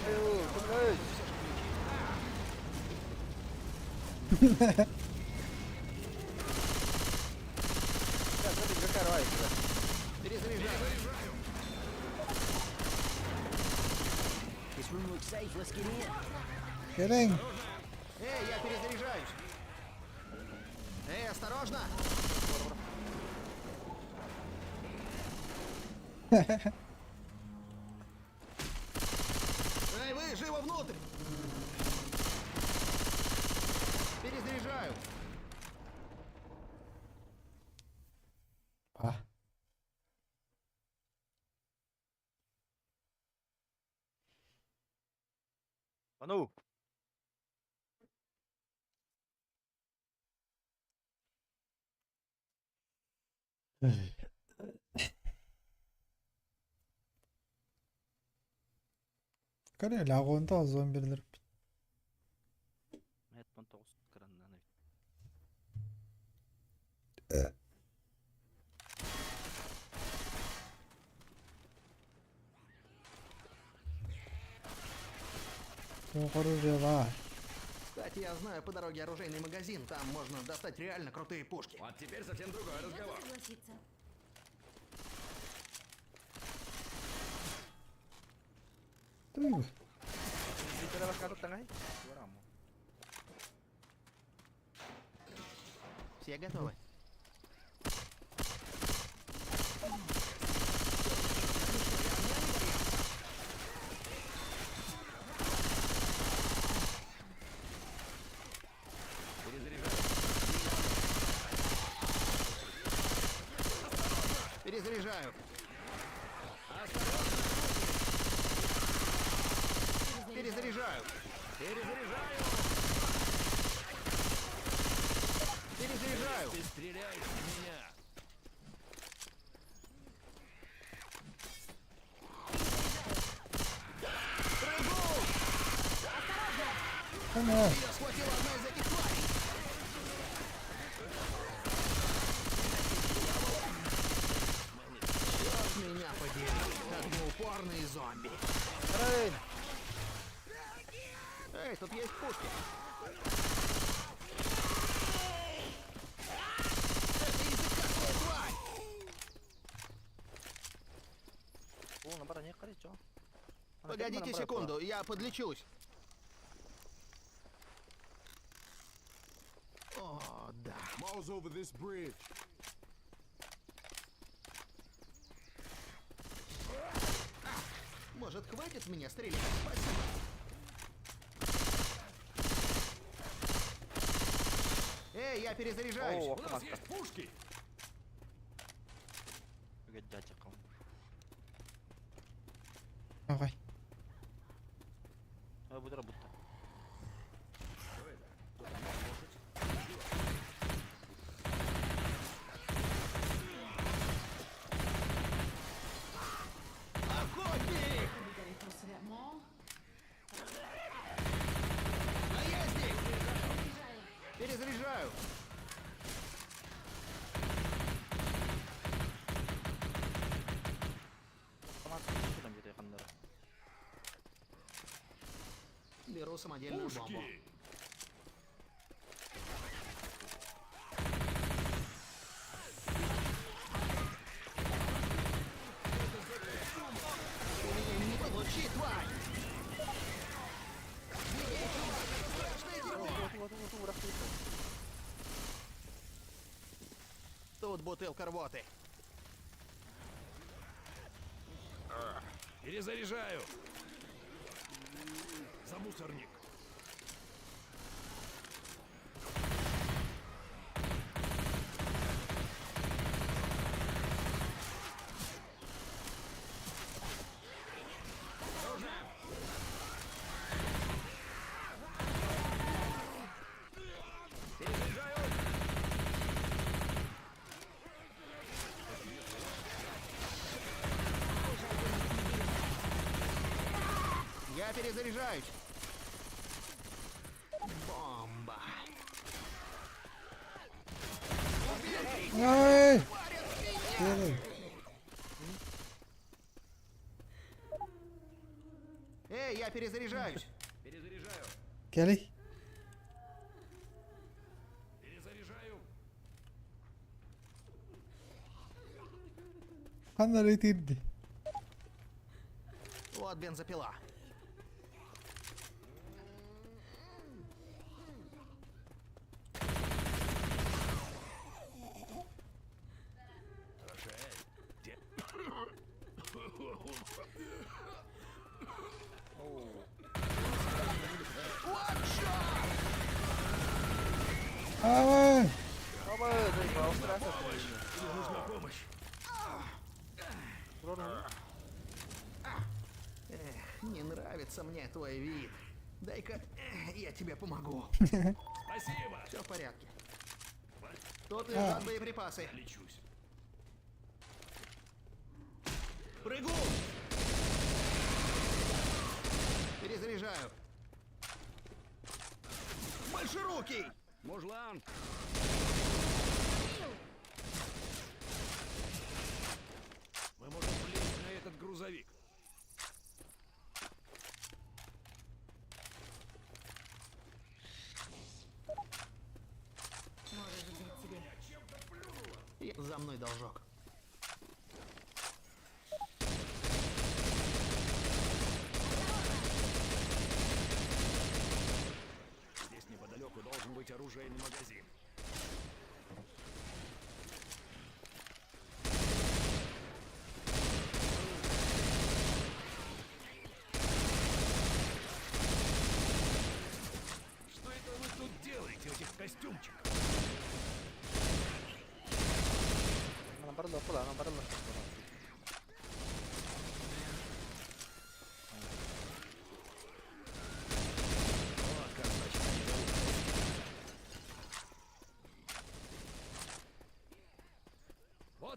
Speaker 4: Ай, көмөй. Я, смотри, какая рвает тебя.
Speaker 6: Перезаряжаю.
Speaker 1: Кэлэн.
Speaker 6: Эй, я перезаряжаюсь. Эй, осторожно! Эй, вы, живо внутрь! Перезаряжаю.
Speaker 1: Па.
Speaker 4: А ну.
Speaker 1: Көрө лагонта зомбилер.
Speaker 4: Мэт 19 краннан.
Speaker 1: Оружие бар.
Speaker 6: Кстати, я знаю по дороге оружейный магазин. Там можно достать реально крутые пушки.
Speaker 5: Вот теперь совсем другой разговор.
Speaker 3: Согласиться.
Speaker 1: Туй бу.
Speaker 4: Бүтэ бакка таңай. Барамы.
Speaker 6: Все готовы? Перезаряжаю.
Speaker 5: Перезаряжаю! Перезаряжаю! Перезаряжаю! Ты стреляешь в меня!
Speaker 1: Она!
Speaker 6: Ее схватила одна из этих тварей! Черт меня подери, как неупорные зомби. Эй, тут есть пушки. Это языкастая тварь! Погодите секунду, я подлечусь. О, да.
Speaker 10: Mall's over this bridge.
Speaker 6: Может, хватит меня стрелять? Спасибо. Эй, я перезаряжаюсь.
Speaker 4: О,
Speaker 5: У нас есть пушки!
Speaker 1: Давай.
Speaker 6: Охотник! Наездник! Перезаряжаю. Беру самодельную бомбу.
Speaker 5: Пушки!
Speaker 6: Ты меня не получи, тварь! Беги, чувак, это страшное дерьмо! Тут бутылка рвоты.
Speaker 5: Перезаряжаю! За мусорник!
Speaker 6: Я перезаряжаюсь. Бомба.
Speaker 1: Ай! Делай.
Speaker 6: Эй, я перезаряжаюсь.
Speaker 5: Перезаряжаю!
Speaker 1: Келли.
Speaker 5: Перезаряжаю!
Speaker 1: Ханна ретирди.
Speaker 6: Вот бензопила.
Speaker 5: Где?
Speaker 1: Ай!
Speaker 5: Мне нужна помощь!
Speaker 6: Эх, не нравится мне твой вид. Дай-ка я тебе помогу.
Speaker 5: Спасибо!
Speaker 6: Все в порядке. Тут лежат боеприпасы.
Speaker 5: Лечусь.
Speaker 6: Прыгу! Перезаряжаю. Большерукий!
Speaker 5: Мужлан! Мы можем влезть на этот грузовик.
Speaker 3: Можешь взять себе.
Speaker 6: За мной должок.
Speaker 5: Здесь неподалеку должен быть оружейный магазин. Что это вы тут делаете в этих костюмчиках?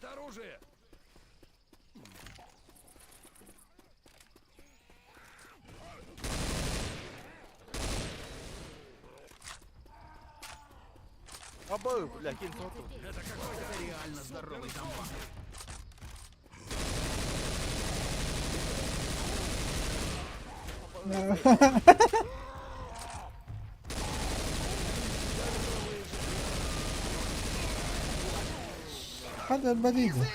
Speaker 5: Это оружие!
Speaker 4: Абы, бля, кин соту.
Speaker 5: Это какой-то
Speaker 10: Это реально здоровый зомбак.
Speaker 1: هذا البديهي.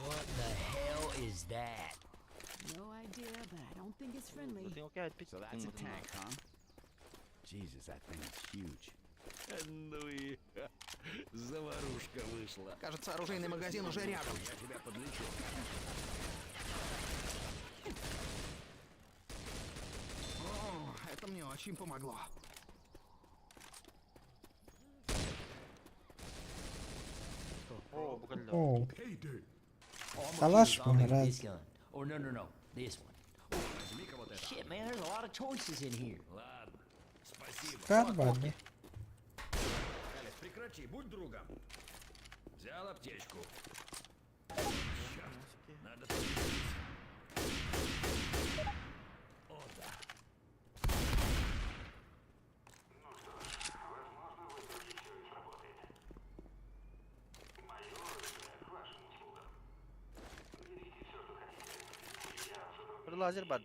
Speaker 13: What the hell is that?
Speaker 8: No idea, but I don't think it's friendly.
Speaker 10: So that's a tank, huh? Jesus, that thing is huge.
Speaker 5: Ну и заварушка вышла.
Speaker 10: Кажется, оружейный магазин уже рядом.
Speaker 5: Я тебя подлечу.
Speaker 10: О, это мне очень помогло.
Speaker 4: О, буквально.
Speaker 1: О, калаш
Speaker 13: I'll take
Speaker 1: мразь.
Speaker 13: this gun. Or no, this one.
Speaker 5: Возьми-ка вот это.
Speaker 13: Shit, man, there's a lot of choices in here.
Speaker 5: Ладно, спасибо.
Speaker 1: Карбаны.
Speaker 5: Алекс, прекрати, будь другом. Взял аптечку. Черт, надо подлечиться. О, да.
Speaker 4: Bir lazer var.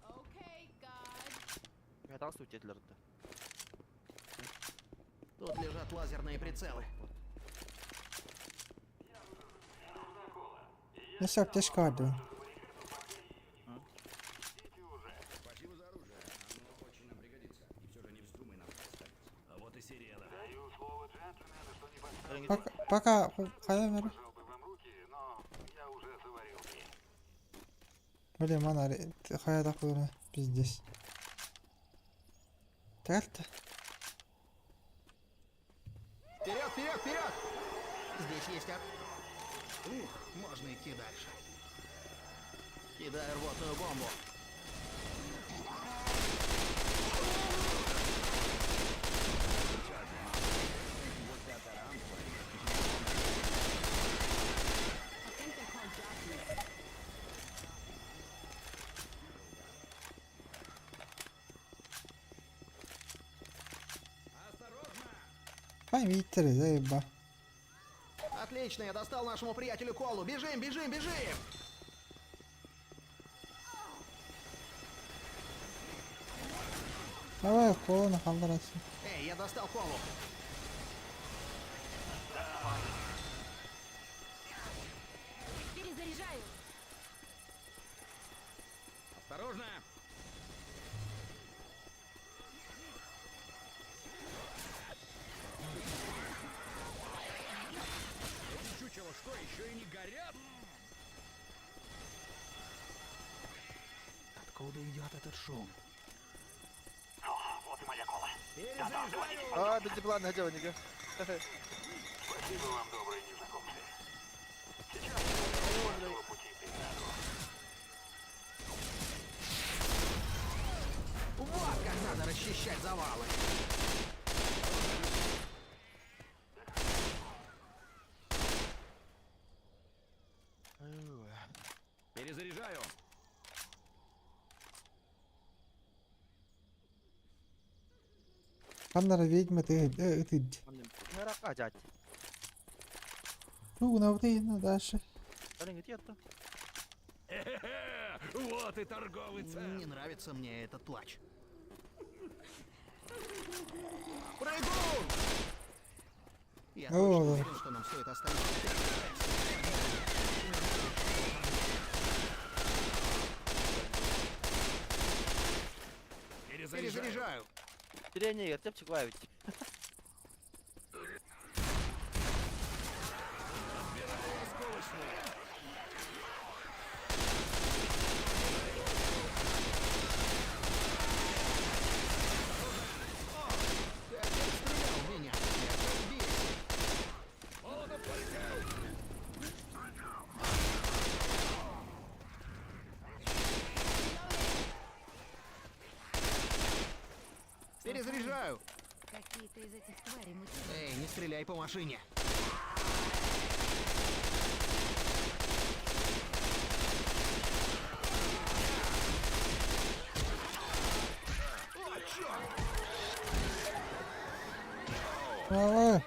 Speaker 8: Okay, God.
Speaker 4: Я там сутетлерді.
Speaker 10: Тут лежат лазерные прицелы.
Speaker 1: Neyse аптечка vardı.
Speaker 5: Спасибо за оружие. Оно очень нам пригодится. И все же не вздумай нам подставить. А вот и сирена.
Speaker 1: Пока, пока, хайа ver. Блин, мана хайа тақылыр пиздец. Тәлті.
Speaker 10: Вперед, вперед, вперед! Здесь есть Ух, можно идти дальше. Кидаю рвотную бомбу.
Speaker 8: I think they're called jockeys.
Speaker 1: Пай витер, заеба.
Speaker 10: Отлично, я достал нашему приятелю колу. Бежим, бежим, бежим!
Speaker 1: Давай колonu kaldırasın.
Speaker 10: Эй, я достал колу.
Speaker 8: Перезаряжаю.
Speaker 5: Осторожно! Эти чучела что, еще и не горят?
Speaker 10: Откуда идет этот шум?
Speaker 4: А, бензоплан хотел, нига.
Speaker 10: Вот как надо расчищать завалы.
Speaker 5: Перезаряжаю.
Speaker 1: Каннара ведьма ты ты
Speaker 4: Merak acayip.
Speaker 1: Тугна на дальше.
Speaker 4: Sen gidiyordu.
Speaker 5: Вот и торговый центр.
Speaker 10: Не нравится мне этот плач. Прыгун! Я
Speaker 1: О,
Speaker 10: точно
Speaker 1: да.
Speaker 10: уверен, что нам стоит оставить.
Speaker 5: Перезаряжаю.
Speaker 10: Перезаряжаю.
Speaker 4: Трение gerçek var evet.
Speaker 5: Осколочные.
Speaker 10: Ты опять стрелял в меня. Это
Speaker 11: Какие-то из этих тварей мутировали.
Speaker 5: Эй, не стреляй по машине!
Speaker 1: Aa,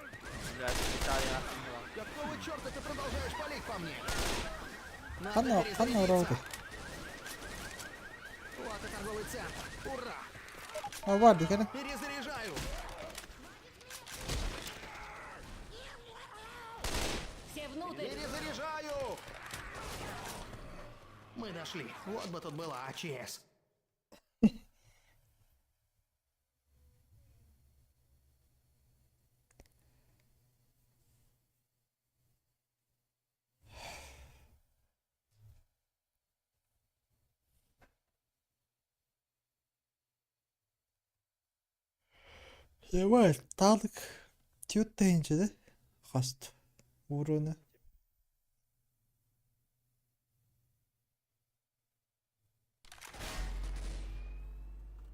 Speaker 4: Блядь, Виталий, нахуй не вам.
Speaker 5: Какого черта ты продолжаешь палить по мне? Надо
Speaker 1: ханна ханна
Speaker 5: перезарядиться.
Speaker 1: орауды.
Speaker 5: Вот и торговый центр. Ура!
Speaker 1: А var bir kere.
Speaker 5: Перезаряжаю!
Speaker 11: Все внутрь!
Speaker 5: Перезаряжаю! Мы дошли. Вот бы тут была АЧС.
Speaker 1: Var talık tüyütte ince Hast. Uğrunu.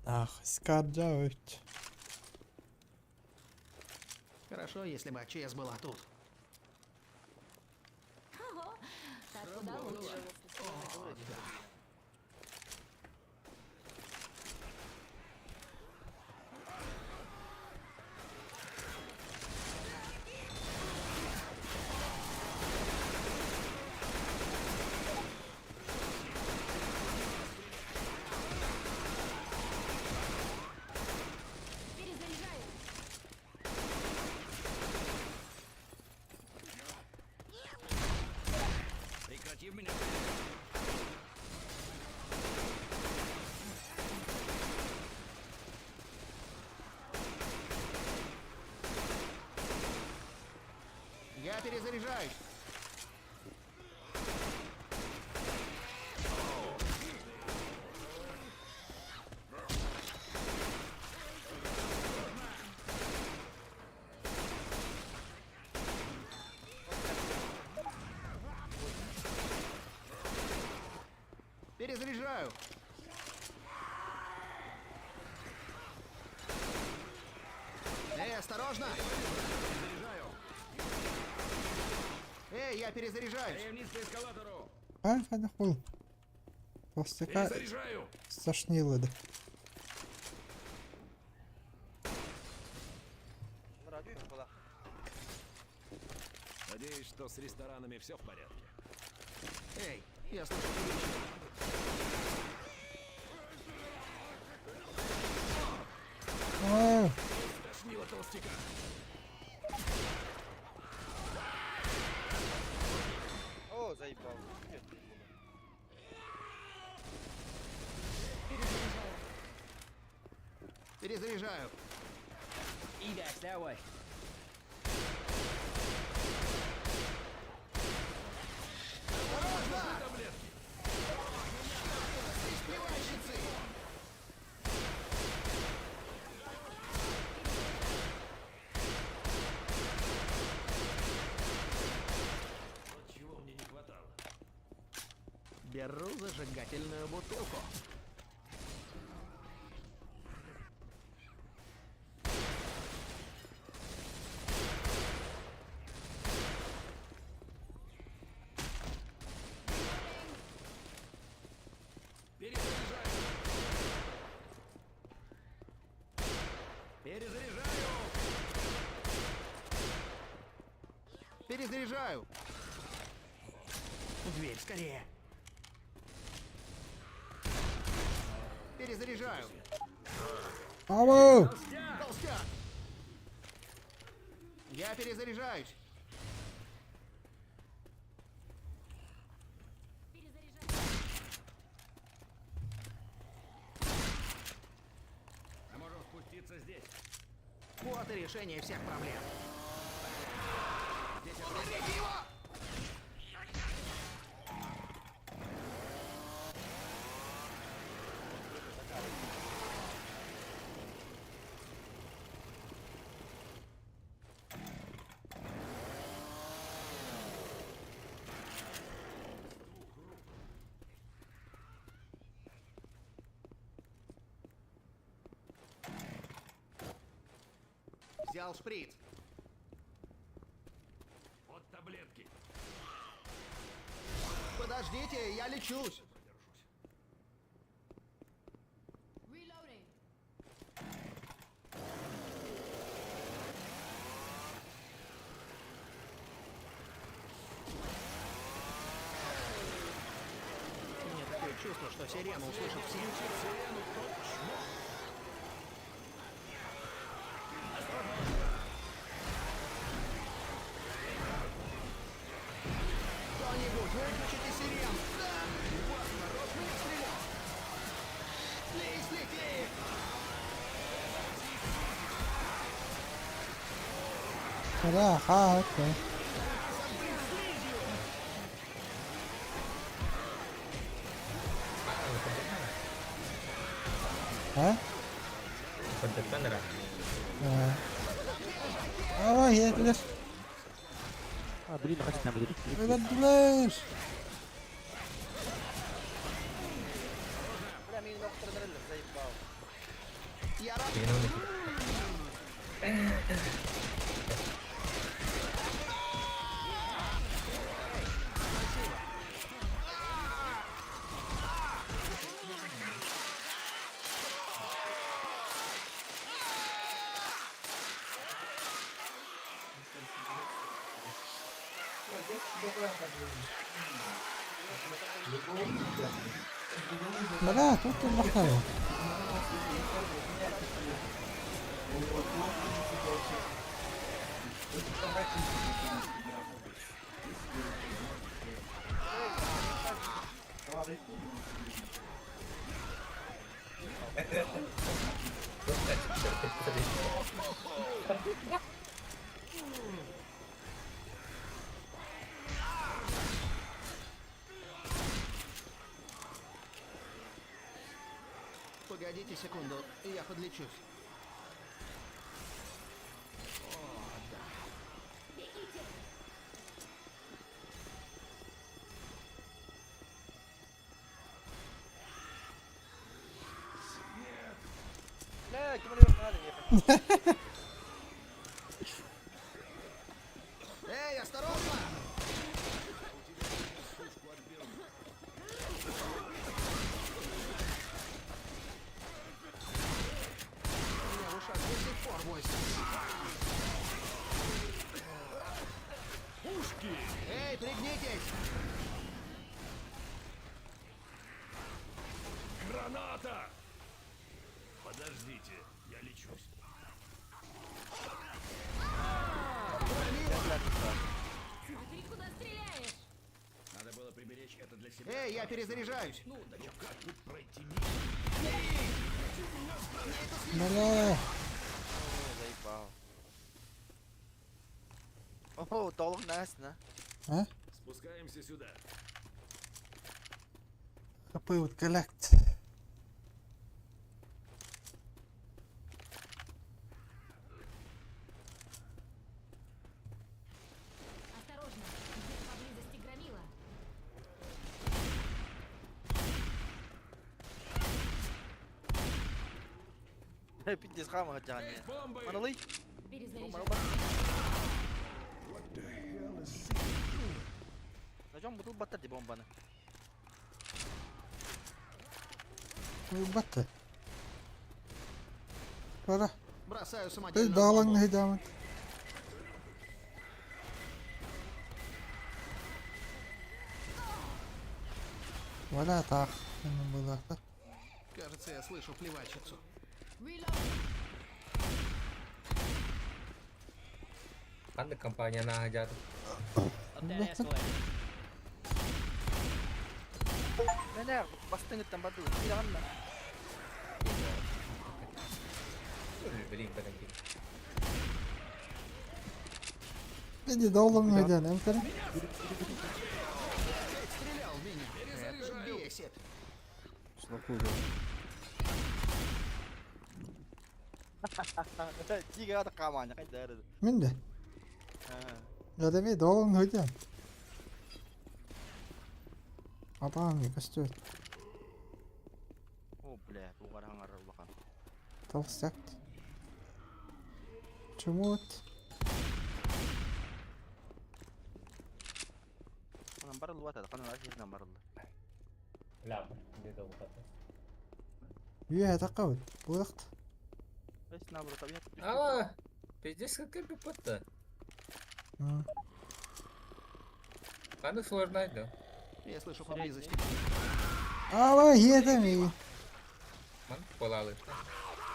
Speaker 1: Ah, skarca öt.
Speaker 5: Хорошо, если бы АЧС была тут.
Speaker 11: Ого, так куда лучше.
Speaker 5: О, да.
Speaker 11: Перезаряжаю.
Speaker 5: Прекрати в меня. Я перезаряжаюсь. Перезаряжаю. Эй, осторожно! Перезаряжаю. Эй, я перезаряжаюсь.
Speaker 14: Вниз по эскалатору!
Speaker 1: Ben fena kul. Толстяка
Speaker 14: Перезаряжаю!
Speaker 1: стошнило да.
Speaker 4: Радио была.
Speaker 14: Надеюсь, что с ресторанами все в порядке.
Speaker 5: Эй, я слышу крики.
Speaker 1: Aa,
Speaker 14: Тошнило толстяка.
Speaker 4: О, заебал.
Speaker 5: Перезаряжаю.
Speaker 13: Evacs that way.
Speaker 5: Плевальщицы!
Speaker 14: Вот чего мне не хватало.
Speaker 5: Беру зажигательную бутылку.
Speaker 14: Перезаряжаю! Перезаряжаю!
Speaker 5: Перезаряжаю. В Дверь, скорее. Перезаряжаю.
Speaker 1: Abo!
Speaker 5: Толстяк! Я перезаряжаюсь.
Speaker 14: Мы можем спуститься здесь.
Speaker 5: Вот и решение всех проблем. Уберите его!
Speaker 6: Взял шприц.
Speaker 14: Вот таблетки.
Speaker 6: Подождите, я лечусь.
Speaker 8: Reloading.
Speaker 6: У меня такое чувство, что сирену услышат все. Кто-нибудь, выключите сирену! Да! Вот, народ меня стрелял! Слизь летит!
Speaker 1: Бля, ха, окей. А?
Speaker 9: Контактан эрэ.
Speaker 1: А, етилер.
Speaker 2: А, блин, хотите нам выделить?
Speaker 1: Өлөрдүлэр.
Speaker 4: Бля, мин охторон эрэллэр, заебал.
Speaker 6: Я
Speaker 9: Кино
Speaker 1: Бля, тут бахтаю.
Speaker 6: Погодите секунду, я подлечусь.
Speaker 11: Бегите!
Speaker 4: Бля, ким эрэ надо ехать.
Speaker 6: Эй, осторожно! У меня в ушах до сих пор вой.
Speaker 14: Пушки!
Speaker 6: Эй, пригнитесь!
Speaker 14: Граната! Подождите, я лечусь.
Speaker 11: Смотри, куда стреляешь!
Speaker 5: Надо было приберечь это для себя.
Speaker 6: Эй, я перезаряжаюсь!
Speaker 14: Ну, да чё, как тут пройти мимо?
Speaker 1: Бля.
Speaker 4: О, заебал. О, долг нас, на.
Speaker 1: А?
Speaker 14: Спускаемся сюда.
Speaker 1: ХП вот collect.
Speaker 11: Осторожно, где-то поблизости громила.
Speaker 4: Пиздец, хама хотя не.
Speaker 14: Бомбы!
Speaker 4: Маналый.
Speaker 11: Перезаряжаю.
Speaker 4: Зачем бутыл баттар бомбаны?
Speaker 1: Батта. Бара.
Speaker 6: Бросаю
Speaker 1: Ты
Speaker 6: самодельную
Speaker 1: даалаң
Speaker 6: бомбу.
Speaker 1: хайдаамын. Валя таах. Было.
Speaker 6: Кажется, я слышу плевательницу.
Speaker 9: Ханнык компания нааһа
Speaker 13: Up that escalator.
Speaker 4: Не, бастың там баду. Киранна.
Speaker 9: Блин, подожди.
Speaker 1: Иди даалаң хайдаан. Эмкere.
Speaker 6: Опять стрелял в меня. Это бесит.
Speaker 4: Тига да каманя кайда.
Speaker 1: Мин де. Я даалаң хайдаан. Атаң көстөр.
Speaker 4: О, бля, тугар хаңар улахан.
Speaker 1: Толстяк. Чумут.
Speaker 4: Онон барыллыбата, ханан архивынан барылла.
Speaker 1: Үөһэ таххабыт. Буолахт.
Speaker 9: А, пиздец, как кипит-то. А ну сложно, да.
Speaker 6: Я слышу поблизости.
Speaker 1: Ала иэтэми.
Speaker 9: Ман полалы.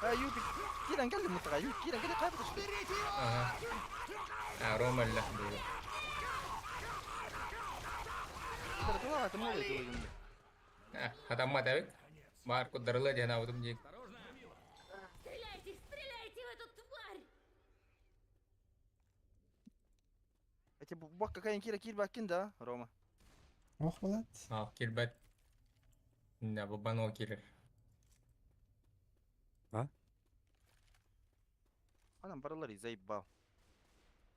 Speaker 4: А, Юпик, киран кэлли мутага, Юп, киран кэлли кайбыт.
Speaker 9: Ага. А, Рома лях было. Хатамма тавик. Бар кударыла дена утум дик.
Speaker 11: Стреляйте, стреляйте в эту тварь!
Speaker 4: Эти бак какая кира кир бакин да, Рома.
Speaker 1: Ох, блядь.
Speaker 9: А, кирбет. Да, бабано кирер.
Speaker 2: А?
Speaker 4: Анам барылар заебал.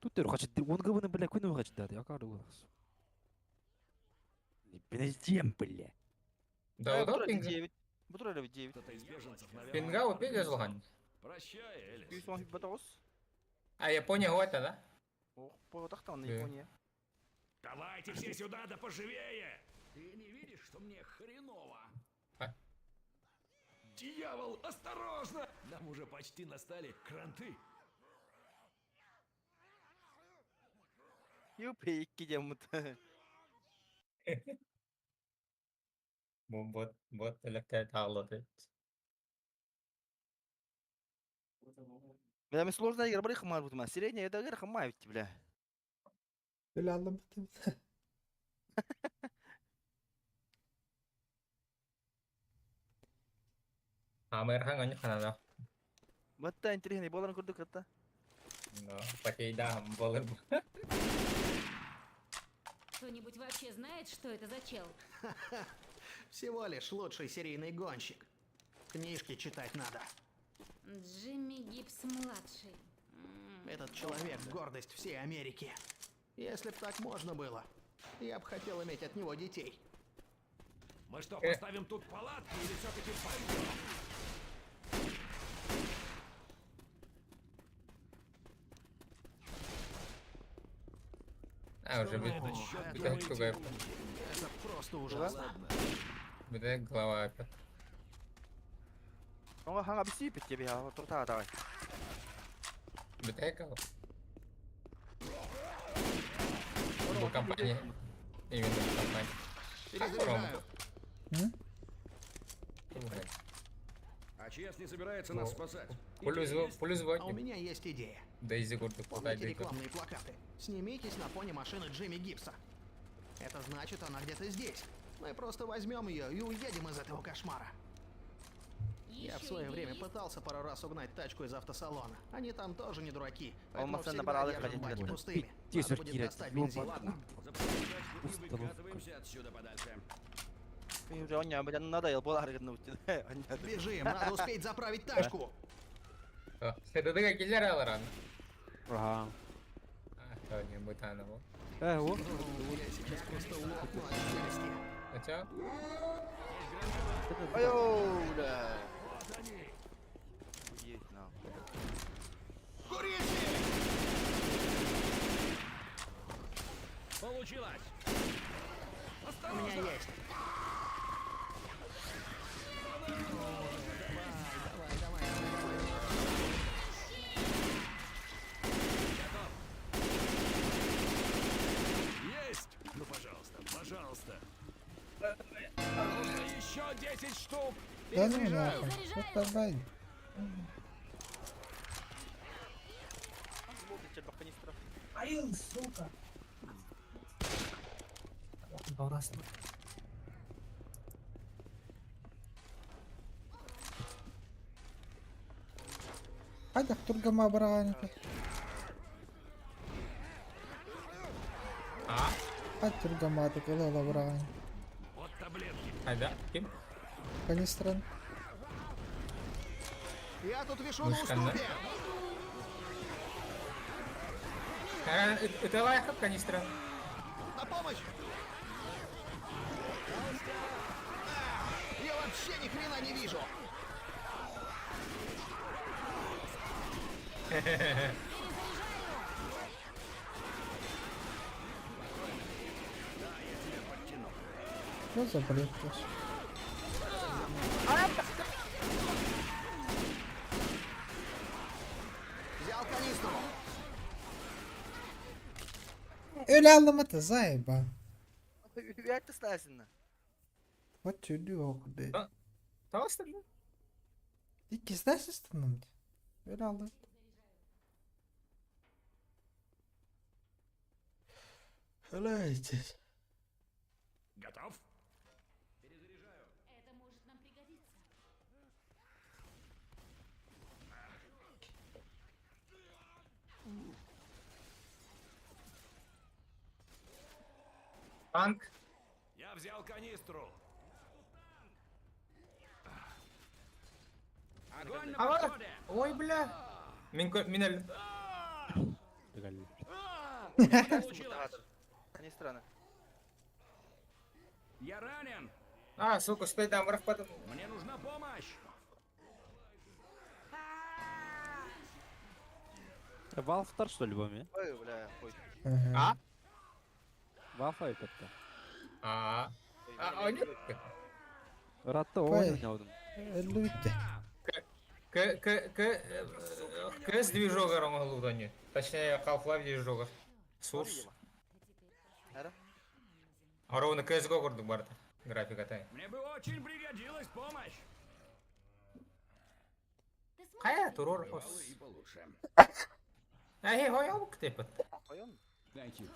Speaker 2: Тут ты хочет, он говорит, бля, куй хочет дать, я кажу. Бенздем, бля.
Speaker 9: Да, да, пинг.
Speaker 4: 9. Бутура 9.
Speaker 14: Кто-то из беженцев, наверное.
Speaker 9: Пинга вот видишь, Лохан.
Speaker 14: Прощай, Элис.
Speaker 4: 119.
Speaker 9: А Япония вот да?
Speaker 4: Ох, по на Япония.
Speaker 14: Давайте все сюда, да поживее! Ты не видишь, что мне хреново?
Speaker 9: А?
Speaker 14: Дьявол, осторожно! Нам уже почти настали кранты.
Speaker 4: Юпи, кидем.
Speaker 9: Бот, бот, электро
Speaker 4: Бля, мне сложная игра, бля, хмар бутма. Средняя это игра хмар, бля.
Speaker 1: Бля, аллам бутым.
Speaker 9: Амырхан они ханана.
Speaker 4: Батта интересный болар курдук это.
Speaker 9: Ну, потейда болар.
Speaker 3: Кто-нибудь вообще знает, что это за чел?
Speaker 6: Всего лишь лучший серийный гонщик. Книжки читать надо.
Speaker 3: Джимми Гибс-младший.
Speaker 6: Этот человек — гордость всей Америки. Если б так можно было, я б хотел иметь от него детей.
Speaker 14: Мы что, поставим тут палатки или все-таки пойдем?
Speaker 9: А, уже
Speaker 6: Это просто ужасно.
Speaker 9: Бит голова опять.
Speaker 4: Он ханга бисипит тебе, а турта давай.
Speaker 9: Бит Был компания. Именно компания.
Speaker 6: Перезаряжаю.
Speaker 14: А ЧС не собирается нас спасать.
Speaker 6: А у меня есть идея. Помните рекламные плакаты? Снимитесь на фоне машины Джимми Гибса. Это значит, она где-то здесь. Мы просто возьмем ее и уедем из этого кошмара. Я в свое время пытался пару раз угнать тачку из автосалона. Они там тоже не дураки. Поэтому всегда держат баки пустыми. Надо будет достать бензин.
Speaker 14: Ладно, выкатываемся отсюда подальше.
Speaker 6: Бежим, надо успеть заправить тачку.
Speaker 2: Ага.
Speaker 6: Я сейчас просто лопну от счастья.
Speaker 9: А
Speaker 4: Айоу, да.
Speaker 14: Получилось!
Speaker 6: У меня есть. Давай, давай, давай,
Speaker 14: Есть! Ну, пожалуйста, пожалуйста. Нужно еще 10 штук!
Speaker 1: Да ну нахуй. Вот давай.
Speaker 7: Ай, сука.
Speaker 1: Хайдах тургама барааника.
Speaker 9: А?
Speaker 1: Хай тургама такала бараан.
Speaker 14: Вот таблетки.
Speaker 9: А да? Ким?
Speaker 1: Канистран.
Speaker 6: Я тут вишу на уступе.
Speaker 9: Это лайхап канистра.
Speaker 6: На помощь! Я вообще ни хрена не вижу.
Speaker 1: Что за бред сейчас?
Speaker 6: Взял канистру.
Speaker 1: Öyle anlamadı zayba.
Speaker 4: Үһү снасина.
Speaker 1: What to do okey.
Speaker 9: Таҕыстыр.
Speaker 1: İkisi de sistemdi. Öyle aldım. Öyle işte.
Speaker 14: Готов?
Speaker 3: Это может нам пригодиться.
Speaker 9: Танк.
Speaker 14: Я взял канистру. Огонь на
Speaker 9: Ава!
Speaker 14: подходе!
Speaker 9: Ой, бля. Мин кө- мин өллүм.
Speaker 14: Получилось!
Speaker 4: Канистраны.
Speaker 14: Я ранен!
Speaker 9: А, сука, стой там, потом.
Speaker 14: Мне нужна помощь!
Speaker 2: Valve'тар что ли бу эмиэ?
Speaker 4: Ой, бля, ой.
Speaker 9: А?
Speaker 2: Valve айтатта.
Speaker 9: А. А, а, нет.
Speaker 2: Ыраатта
Speaker 1: Ой.
Speaker 2: оонньообутум.
Speaker 1: Öldü bitti.
Speaker 9: К, К, К, КС движогар оҥоһуллубут. Точнее, Half-Life движогар. Source.
Speaker 4: Ара?
Speaker 9: Ровно CSGO курдук барыта. Графиката.
Speaker 14: Мне бы очень пригодилась помощь!
Speaker 9: Хайа, туруор
Speaker 14: Бывало
Speaker 9: хос.
Speaker 14: и получше.
Speaker 9: Эй, хой, обук тепет.
Speaker 4: Ойон.
Speaker 5: Thank you.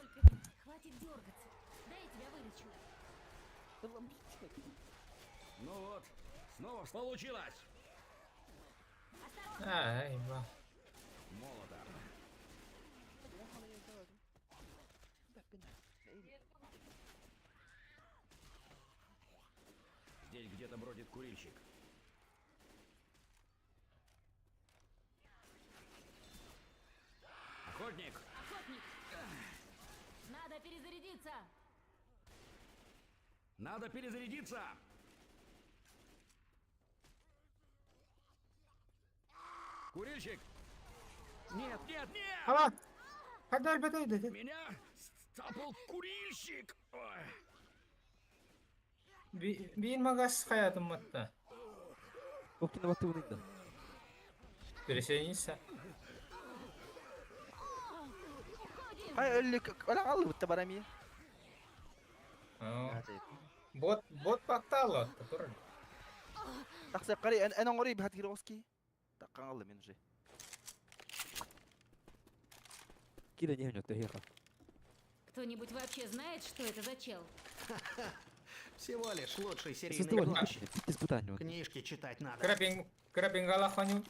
Speaker 3: Хватит дергаться. Дай я тебя вылечу.
Speaker 14: Ну вот, снова получилось!
Speaker 9: Ай, ба.
Speaker 14: Молотов. Здесь где-то бродит курильщик. Охотник!
Speaker 3: Охотник! Надо перезарядиться!
Speaker 14: Надо перезарядиться! Курильщик! Нет, нет, нет!
Speaker 9: Ава! Хадар батай да.
Speaker 14: Меня сцапал курильщик! Ой.
Speaker 9: Биир магаз хаятым матта.
Speaker 2: Туох баттыбын да.
Speaker 9: Пересоединиться.
Speaker 4: Хай өллүк, ола алды бутта барами.
Speaker 9: Бот, бот баттала, который.
Speaker 4: Тахса кари, эн оҥорой бихат кироски. Таккан алды мен уже.
Speaker 2: Кида не өнөттө хеха.
Speaker 3: Кто-нибудь вообще знает, что это за чел?
Speaker 6: Всего лишь лучший серийный
Speaker 2: Создавали
Speaker 6: взломщик.
Speaker 2: включение, испытание.
Speaker 6: Книжки читать надо.
Speaker 9: Крапинг, крапингала ханю.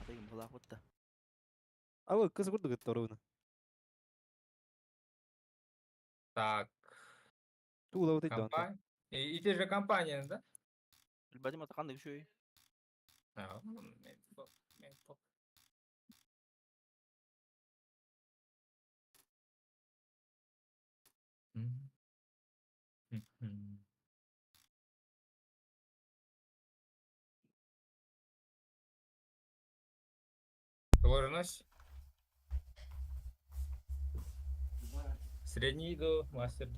Speaker 4: Атайым была бутта.
Speaker 2: А вы кыз курдук это
Speaker 9: Так.
Speaker 2: Тула вот эти
Speaker 9: Компания. И те же компания, да?
Speaker 4: Билбадим атакан үшөй.
Speaker 9: А, мен топ, мен топ. М. Мгм. Сложность? Средний до мастер.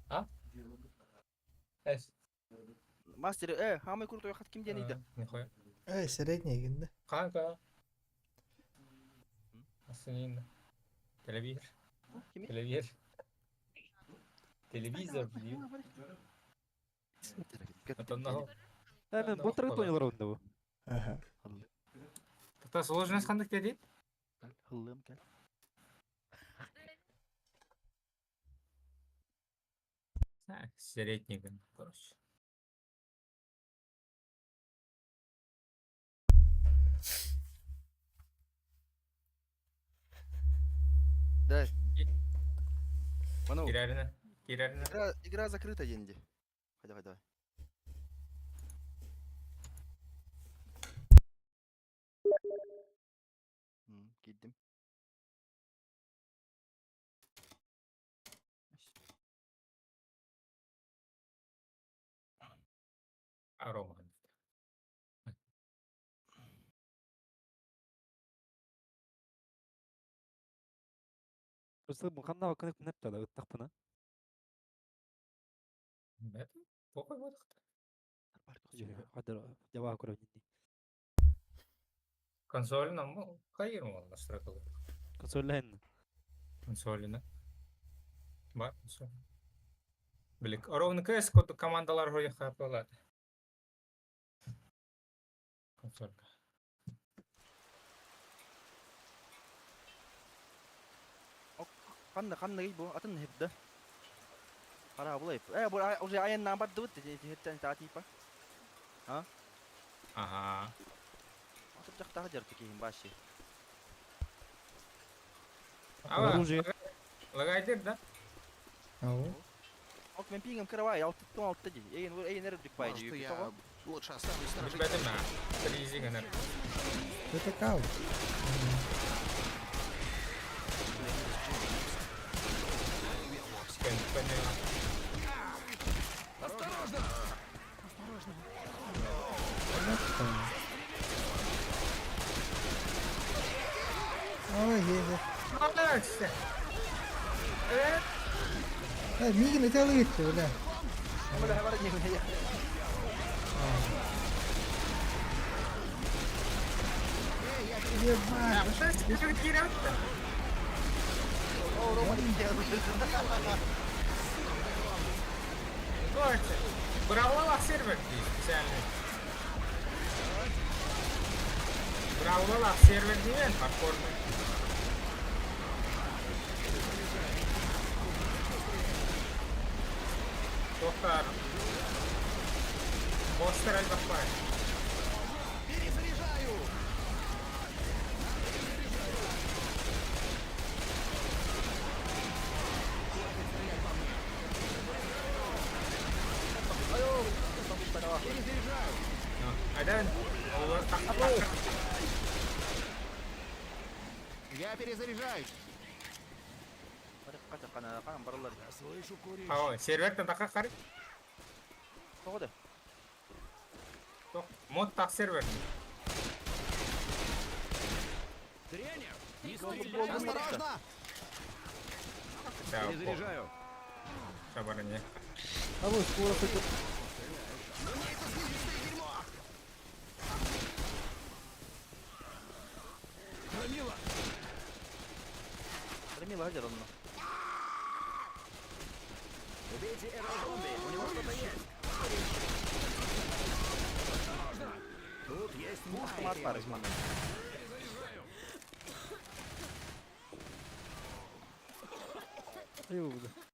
Speaker 9: А? С.
Speaker 4: Мастер, хамай крутой хат ким диэн иде.
Speaker 9: Нихуя.
Speaker 1: Эй, средний гинде.
Speaker 9: Канка. Асынин. Телевизор.
Speaker 4: Кими?
Speaker 9: Телевизор. Телевизор, блин. Это нахуй.
Speaker 2: Мен боттар понял ровно бу.
Speaker 1: Ага.
Speaker 9: Та сложность кандык деди?
Speaker 4: Хыллым кел.
Speaker 9: Средний, короче.
Speaker 4: Да. Ману.
Speaker 9: Кирарина. Кирарина.
Speaker 4: Игра, игра закрыта деньги. Давай, давай. Киддим.
Speaker 9: Арома.
Speaker 2: Просто ханна бакканы нэп тада ыттахпына.
Speaker 9: Бэт, похуй будет.
Speaker 2: Хадыр жабаа көрөбүн дии.
Speaker 9: Консоль нам хайыр мол настройкалы.
Speaker 2: Консоль
Speaker 9: Консолина. Бар консоль. Билик. Ровно КС код командалар хоя хапалат. Консолька.
Speaker 4: Ханна ханна бу атын хепда. Хара булай. Бу уже аяннан барды бит хеттен та типа. А?
Speaker 9: Ага.
Speaker 4: Атып жактагы жер текейин баши.
Speaker 2: Оружие.
Speaker 9: Лагайдер, да?
Speaker 1: Ау.
Speaker 4: Ок мен пингем каравай 6-6 ди. Эйин эйин эрдик бай
Speaker 6: Может,
Speaker 4: ди.
Speaker 6: я лучше останусь сторожить.
Speaker 9: Бэтмен. Тризиг анар.
Speaker 1: Это кал.
Speaker 14: Осторожно!
Speaker 1: Ой, е.
Speaker 9: Молодцы.
Speaker 1: Мигин это лыхты, бля.
Speaker 4: Бля, бар не бля.
Speaker 1: Ебать.
Speaker 9: Бравлала сервер специальный. Бравлала сервер диэн платформы. Доктор. Бостер альбахпай.
Speaker 6: Перезаряжаю!
Speaker 9: Айдан.
Speaker 6: Я перезаряжаюсь.
Speaker 4: Баралар.
Speaker 14: Я слышу курильщик.
Speaker 9: Ау, сервер така қар.
Speaker 4: Тоғыды.
Speaker 9: Тоқ, мод так сервер.
Speaker 14: Тренер, не стреляй!
Speaker 6: Осторожно!
Speaker 5: Перезаряжаю.
Speaker 9: Шабарыне.
Speaker 2: А вот скоро хоть
Speaker 6: Мне это слизистое дерьмо!
Speaker 14: Громила!
Speaker 4: Громила хадер онно.
Speaker 5: Убейте этого зомби, у него что-то есть. Тут есть пушка.
Speaker 4: Мат бар.
Speaker 2: Аю, бля.